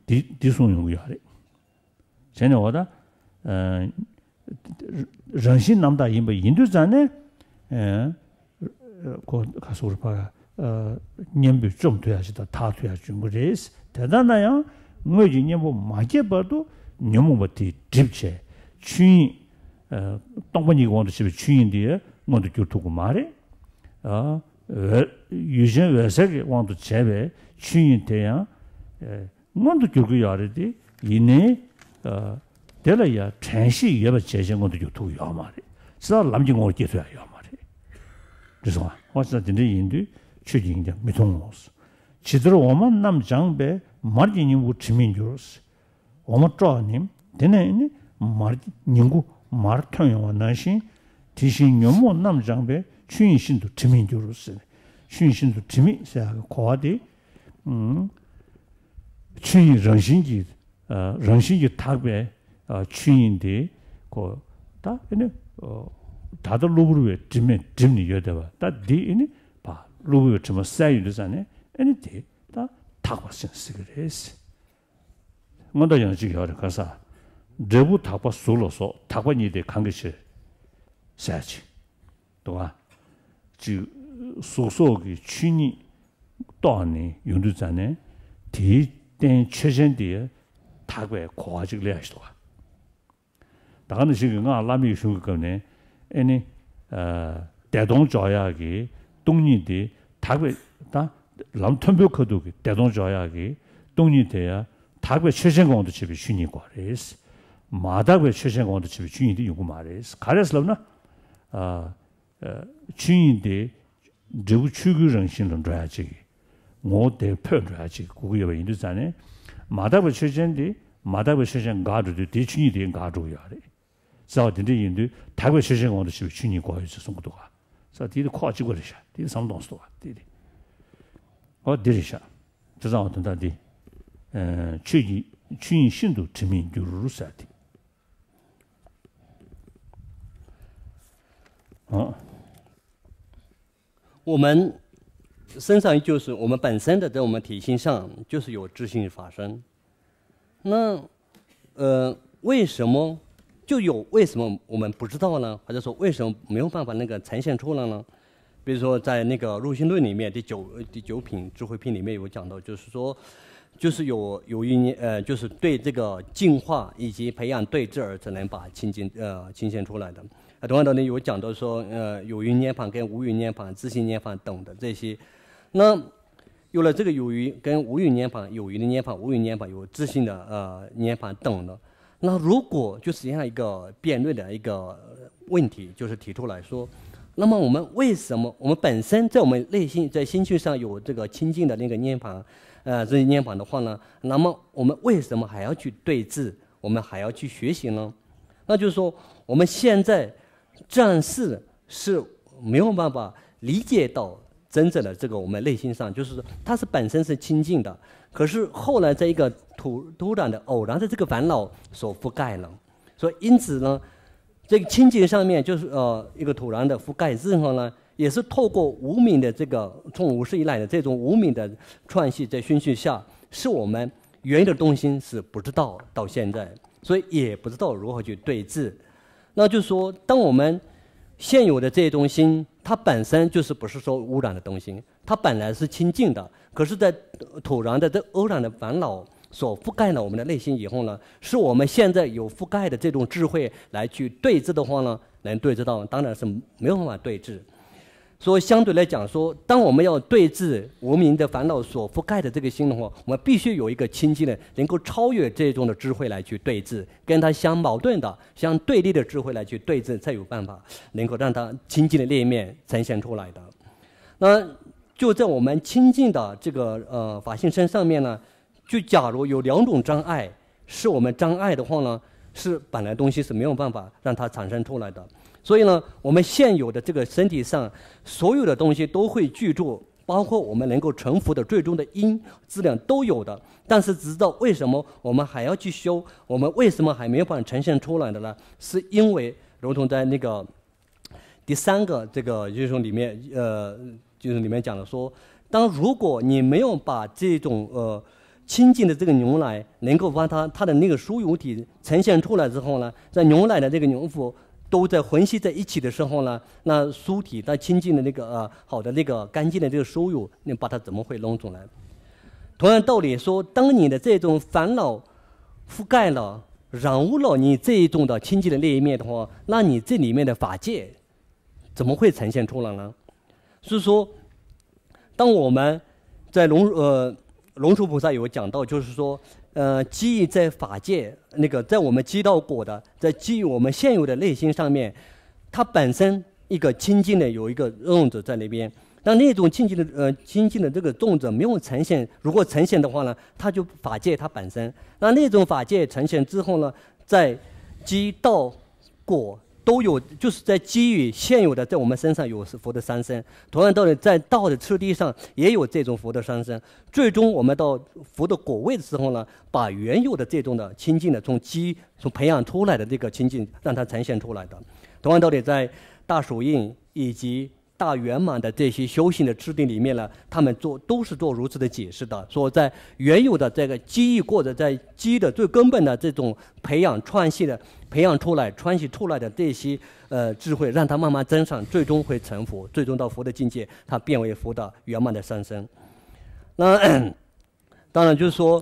འདི་འདི་གསུངས་ཡོང་གི་ཡོད་རེད། བྱས་ནས་འོ་ད། ཨ་རང་བཞིན་རྣམ་དག་ཡིན་པ་ཡིན་དུས་ཙང་ནས། ཨ་ཁོ་ཁ་སོགས་རུ་ཕ་ཨ་གཉེན་པོས་བཅོམ་ཐུབ་ཡ་ཞིག་དང་དག་ཐུབ་ཡ་བྱུང་གི་རེད། དེ་ལྟ་ན་ཡང་དངོས་ཀྱི་གཉེན་པོ་མ་སྐྱེས་བར་དུ་ཉོན་མོངས་པ་དེས་བསྒྲིབས་བྱས་ཆོས་དབྱིངས། ཨ་སྟོང་པ་ཉིད་ཀྱི་དབང་དུ་བྱས་པའི་ཆོས་དབྱིངས་དེ་མངོན་དུ་གྱུར་ཐུབ་ཀྱི་མ་རེད། ཨ་འོད་ཡུལ་ཅན་འོད་གསལ་གྱི་དབང་དུ་བྱས་པའི་ཆོས་དབྱིངས་དེ་ཡང་། ཨ། མངོན་དུ་འགྱུར་གྱི་ཡོད་རེད་དེ། ཡིན་ནའི། ཨ། དེ་ལ་ཡང་དྲན་ཤེས་ཡོད་པ་བྱས་བྱས་མངོན་དུ་འགྱུར་ཐུབ་ཀྱི་ཡོད་མ་རེད། ཅི་ལྟར་ལམ་གྱི་ངོ་བོར་སྐྱེ་ཐུབ་ཡ་ཡོད་མ་རེད། འགྲིག་སོང་ཨ། འོ་ཅི་ལྟར་དེ་འདྲ་ཡིན་དུས་ཆོས་ཀྱི་དབྱིངས་ཀྱང་མི་མཐོང་ངོ་། ཇི་ལྟར་འོ་མ་རྣམས་སྦྱངས་པས་མར་གྱི་སྙིང་པོ་དྲི་མེད་འགྱུར། འོ་མ་དཀྲོགས་ནི་དེ་ནས་ནི་མར་ཉིང་ཁུ་མར་ཐོན་ཡོང་བ་ནང་བཞིན། དེ་བཞིན་ཉོན་མོངས་རྣམས་སྦྱངས་པས་ཆོས་དབྱིངས་ཤིན་ཏུ་དྲི་མེད་འགྱུར་ཟེར། ཆོས་དབྱིངས་ཤིན་ཏུ་དྲི་མེད་ཟེར་ཡག་གི་གོ་བ་དེ། ཨུམ། ཆོས་དབྱིངས་རང་བཞིན་གྱིས། ཨ་རང་བཞིན་གྱིས་དག་པའི་ཨ་ཆོས་དབྱིངས་དེ་ཁོ་ད་ཨེ་ནི་ཨོ་ད་ལྟ་གློ་བུར་བའི་དྲི་མས་བསྒྲིབས་ནས་ཡོད་བསྡད་པ་ད་འདི་ཨེ་ནི་བ་གློ་བུར་བའི་དྲི་མ་བསལ་ཡོང་དུས་ཙང་ནས་ཨེ་ནི་དེ་ད་དག་པ་ཟེར་ཟེར་གི་རེད། སྔོན་དུ་ཡང་གཅིག་ཡོད་རེད་ག་ས། འབྲས་བུ་དག་པ་གཟུགས་ལ་སོགས་དག་པ་ཉིད་དེ་གང་གི་ཕྱིར། ཟེར་ཅིག་འདུག་ག་ཅིག་གཟུགས་སོགས་ཀྱི་ཆོས་ཉིད་རྟོགས་ནས་ཡོང་དུས་ཙང་ནས་དེའི་རྟེན་ཆོས་ཅན་དེ་དག་པའི་གོ་བ་ཅིག་སླེབས་ཡ་ཞིག་འདུག་ག་ད་ག་ནང་བཞིན་གྱི་སྔགས་བླ་མེད་ཀྱི་གཞུང་གི་སྐབས་ནས་ཨེ་ནི། ཨ་བདེ་སྟོང་འཇོག་ཡག་གི་སྟོང་ཉིད་དེ་དག་པའི་ད་ལམ་མཐོན་པོའི་ཁ་ཐུག་གི་བདེ་སྟོང་འཇོག་ཡག་གི་སྟོང་ཉིད་དེ་ཡང་དག་པའི་ཆོས་ཅན་གྱི་དབང་དུ་བྱས་པའི་ཆོས་ཉིད་དགོས་རེད། མ་དག་པའི་ཆོས་ཅན་གྱི་དབང་དུ་བྱས་པའི་ཆོས་ཉིད་དེ་ཡོང་གི་མ་རེད། ག་རེ་ཟེར་ལབ་ན། ཨ་ཨ་ཆོས་ཉིད་དེ། འབྲས་བུ་ཆོས་སྐུའི་རང་བཞིན་ལ་འགྲོ་ཡ་ཅིག་ངོ་བོ་དེར་འཕོས་འགྲོ་ཡ་ཅིག་དགོས་ཀྱི་ཡོད་པ་ཡིན་དུས་ཙང་ནས། མ་དག་པའི་ཆོས་ཅན་དེ་མ་དག་པའི་ཆོས་ཅན་འགག་འགྲོ་དུས་དེའི་ཆོས་ཉིད་དེ་འགག་འགྲོ་གི་ཡོད་རེད། རྩ་བ་དེ་འདྲ་ཡིན་དུས་དག་པའི་ཆོས་ཅན་གྱི་དབང་དུ་བྱས་པའི་ཆོས་ཉིད་དགོས་ཡོད་ཅེས་གསུང་གི་འདུག་ག་རྩ་དེ་དེ་ཁོག་གཅིག་པ་རེད་ཤག་དེ་བསམ་སྟངས་སུ་འདུག་ག་དེ་དེ། ཨོ་དེ་རེད་ཤག་དེ་ཙང་བ་དོན་དག་འདི། ཨ་ཆོས་ཀྱི་ཆོས་དབྱིངས་ཤིན་ཏུ་དྲི་མེད་འགྱུར་ཟེར་ཏེ། ཨོ། 我们身上就是我们本身的，在我们体性上就是有自性发生。那呃，为什么就有？为什么我们不知道呢？或者说为什么没有办法那个呈现出来呢？比如说，在那个入心论里面第九第九品智慧品里面有讲到，就是说，就是有有一呃，就是对这个净化以及培养对治而只能把清净呃清现出来的。啊，同样道理有讲到说，呃，有余涅槃跟无余涅槃、自性涅槃等的这些。那有了这个有余跟无余涅槃，有余的涅槃、无余涅槃，有自性的呃涅槃等的。那如果就是这样一个辩论的一个问题，就是提出来说，那么我们为什么我们本身在我们内心在心绪上有这个清净的那个涅槃，呃，这涅槃的话呢，那么我们为什么还要去对峙？我们还要去学习呢？那就是说，我们现在暂时是没有办法理解到真正的这个我们内心上，就是说它是本身是清净的，可是后来在一个突突然的偶然的这个烦恼所覆盖了，所以因此呢，这个清净上面就是呃一个突然的覆盖之后呢，也是透过无明的这个从无始以来的这种无明的串系在熏习下，是我们原有的东西是不知道到现在，所以也不知道如何去对治。那就是说，当我们现有的这些东西，它本身就是不是说污染的东西，它本来是清净的，可是在突然的这污染的烦恼所覆盖了我们的内心以后呢，是我们现在有覆盖的这种智慧来去对治的话呢，能对治到，当然是没有办法对治。所以相对来讲说，当我们要对治无明的烦恼所覆盖的这个心的话，我们必须有一个清净的，能够超越这种的智慧来去对治，跟它相矛盾的、相对立的智慧来去对治，才有办法能够让它清净的那一面呈现出来的。那就在我们清净的这个呃法性身上面呢，就假如有两种障碍，是我们障碍的话呢，是本来东西是没有办法让它产生出来的。所以呢，我们现有的这个身体上所有的东西都会聚住，包括我们能够成佛的最终的因，质量都有的。但是，直到为什么我们还要去修？我们为什么还没有办法呈现出来的呢？是因为如同在那个第三个这个就是说里面，呃，就是里面讲的说，当如果你没有把这种呃清净的这个牛奶，能够把它它的那个酥油体呈现出来之后呢，在牛奶的这个牛乳都在混合在一起的时候呢，那酥体它清净的那个呃好的那个干净的这个酥油，你把它怎么会弄出来？同样道理说，当你的这种烦恼覆盖了、染污了你这一种的清净的那一面的话，那你这里面的法界怎么会呈现出来呢？所以说，当我们在龙呃龙树菩萨有讲到，就是说，呃，基于在法界那个，在我们七道果的，在基于我们现有的内心上面，它本身一个清净的有一个种子在那边。那那种清净的呃清净的这个种子没有呈现，如果呈现的话呢，它就法界它本身。那那种法界呈现之后呢，在七道果都有，就是在基于现有的在我们身上有佛的三身，同样道理，在道的次第上也有这种佛的三身。最终我们到佛的果位的时候呢，把原有的这种的清净的从基从培养出来的这个清净，让它呈现出来的。同样道理，在大手印以及大圆满的这些修行的次第里面呢，他们做都是做如此的解释的，说在原有的这个基于或者在基的最根本的这种培养串系的培养出来串系出来的这些呃智慧，让它慢慢增上，最终会成佛，最终到佛的境界，它变为佛的圆满的三身。那当然就是说，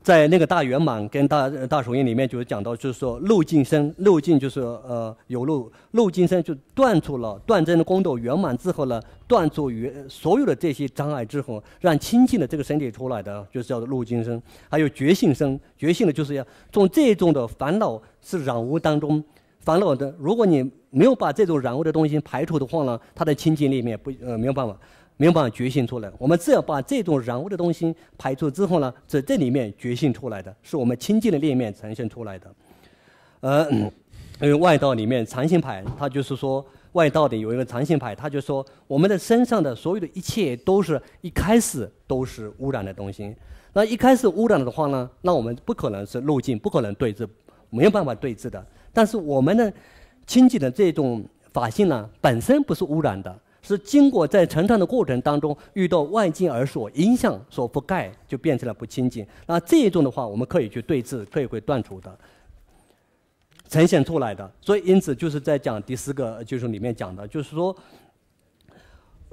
在那个大圆满跟大大手印里面，就是讲到，就是说六境生，六境就是呃有漏，六境生就断除了断真的功德圆满之后呢，断除于所有的这些障碍之后，让清净的这个身体出来的，就是叫做六境生。还有觉性生，觉性的就是要从这种的烦恼是染污当中烦恼的，如果你没有把这种染污的东西排除的话呢，它的清净里面不呃没有办法没有办法觉醒出来。我们只要把这种染污的东西排除之后呢，在这里面觉醒出来的，是我们清净的那一面呈现出来的。呃，因为外道里面常行派，他就是说外道的有一个常行派，他就说我们的身上的所有的一切都是一开始都是污染的东西。那一开始污染了的话呢，那我们不可能是路径，不可能对治，没有办法对治的。但是我们呢，清净的这种法性呢，本身不是污染的，是经过在成长的过程当中遇到外境而所影响、所覆盖，就变成了不清净。那这一种的话，我们可以去对治，可以会断除的，呈现出来的。所以，因此就是在讲第四个，就是里面讲的，就是说，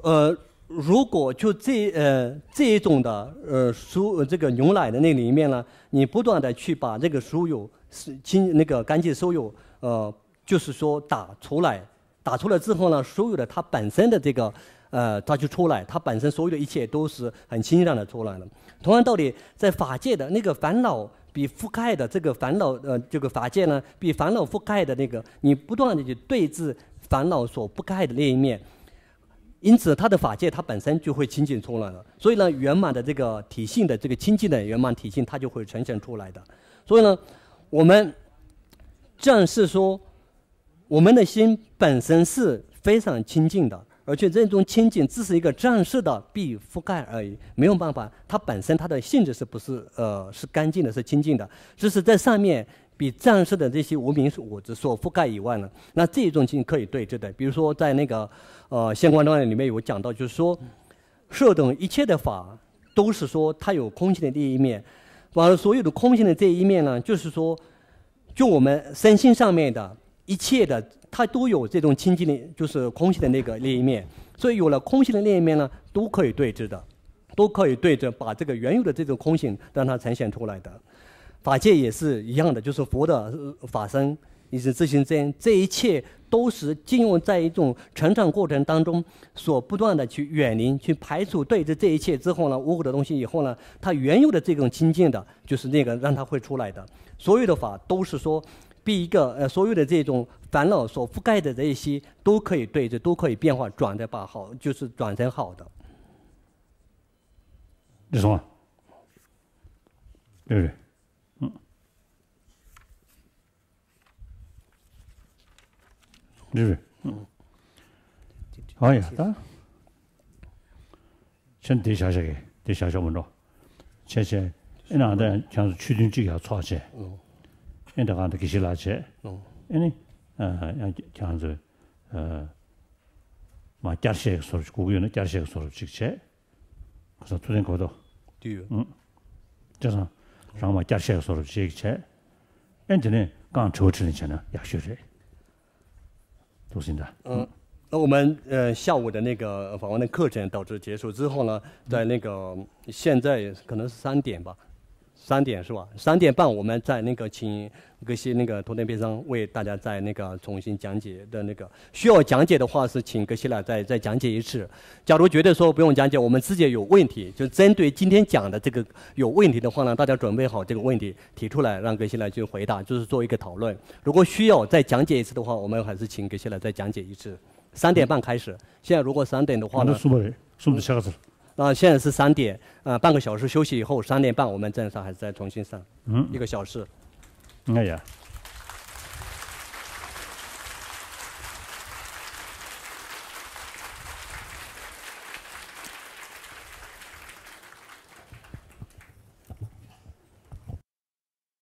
呃，如果就这呃这一种的呃输呃这个牛奶的那里面呢，你不断的去把这个输油是清那个干净输油呃就是说打出来，打出来之后呢，所有的它本身的这个呃，它就出来，它本身所有的一切都是很清亮的出来了。同样道理，在法界的那个烦恼比覆盖的这个烦恼，呃，这个法界呢，比烦恼覆盖的那个，你不断的去对治烦恼所覆盖的那一面，因此它的法界它本身就会清净出来了。所以呢，圆满的这个体性的这个清净的圆满体性，它就会呈现出来的。所以呢，我们正是说，我们的心本身是非常清净的，而且这种清净只是一个暂时的被覆盖而已，没有办法，它本身它的性质是不是呃是干净的，是清净的，只是在上面被暂时的这些无名物质所覆盖以外呢，那这一种情可以对治的。比如说在那个呃现观庄严里面有讲到，就是说，设等一切的法都是说它有空性的这一面，完了所有的空性的这一面呢，就是说，就我们身心上面的一切的，它都有这种清净的，就是空性的那个那一面。所以有了空性的那一面呢，都可以对治的，都可以对治，把这个原有的这种空性让它呈现出来的。法界也是一样的，就是佛的呃法身，以及自性真，这一切都是进入在一种成长过程当中所不断的去远离、去排除对治这一切之后呢，污秽的东西以后呢，它原有的这种清净的，就是那个让它会出来的。所有的法都是说，被一个呃所有的这种烦恼所覆盖的这一些，都可以对治，都可以变化，转的把好，就是转成好的。你说，对不对？嗯。 རེད་རེད། ཨ་ཡ་ད། ཁྱེད་འདི་བཞག་བཞག་གི་འདི་བཞག་ཆོག་མི་འགྲོ། བྱས་བྱས། ཨེ་ན་ད་ཁྱེད་ཚོ་ཆོས་ཐུན་གཅིག་ཡར་ཚོགས་བྱས། ཨེ་འདི་གང་ད་དགེ་བཤེས་ལགས་བྱས། ཨེ་ནི། ཡང་ཁྱེད་ཚོ། མ་བསྐྱར་བཤད་ཀྱི་བཟོ་འདྲ་ཅིག་དགོས་ཀྱི་ཡོད་ན་བསྐྱར་བཤད་ཀྱི་བཟོ་འདྲ་ཅིག་བྱས། ཁ་སང་ཐུགས་གཏན་གོ་ཏོ། དུས་ཡོད། ཨུ། བྱས་ཙང་རང་མ་བསྐྱར་བཤད་བཟོ་འདྲ་ཅིག་བྱས། ཨེ་དེ་ནས་རྐང་དྲི་བ་དྲིས་ལན་བྱས་ན་ཡག་ཤོས་རེད། ཐུགས་ཟིན་ད། ཨུ། 那我们呃下午的那个访问的课程到这结束之后呢，在那个现在可能是三点吧，三点是吧？三点半我们在那个请格西那个头天边上为大家再那个重新讲解的那个需要讲解的话是请格西来再再讲解一次。假如觉得说不用讲解，我们自己有问题，就针对今天讲的这个有问题的话呢，大家准备好这个问题提出来，让格西来去回答，就是做一个讨论。如果需要再讲解一次的话，我们还是请格西来再讲解一次。三点半开始，现在如果三点的话呢，苏木苏木的下个字。啊，现在是三点，呃，半个小时休息以后，三点半我们正常还是再重新上，嗯，一个小时。哎呀，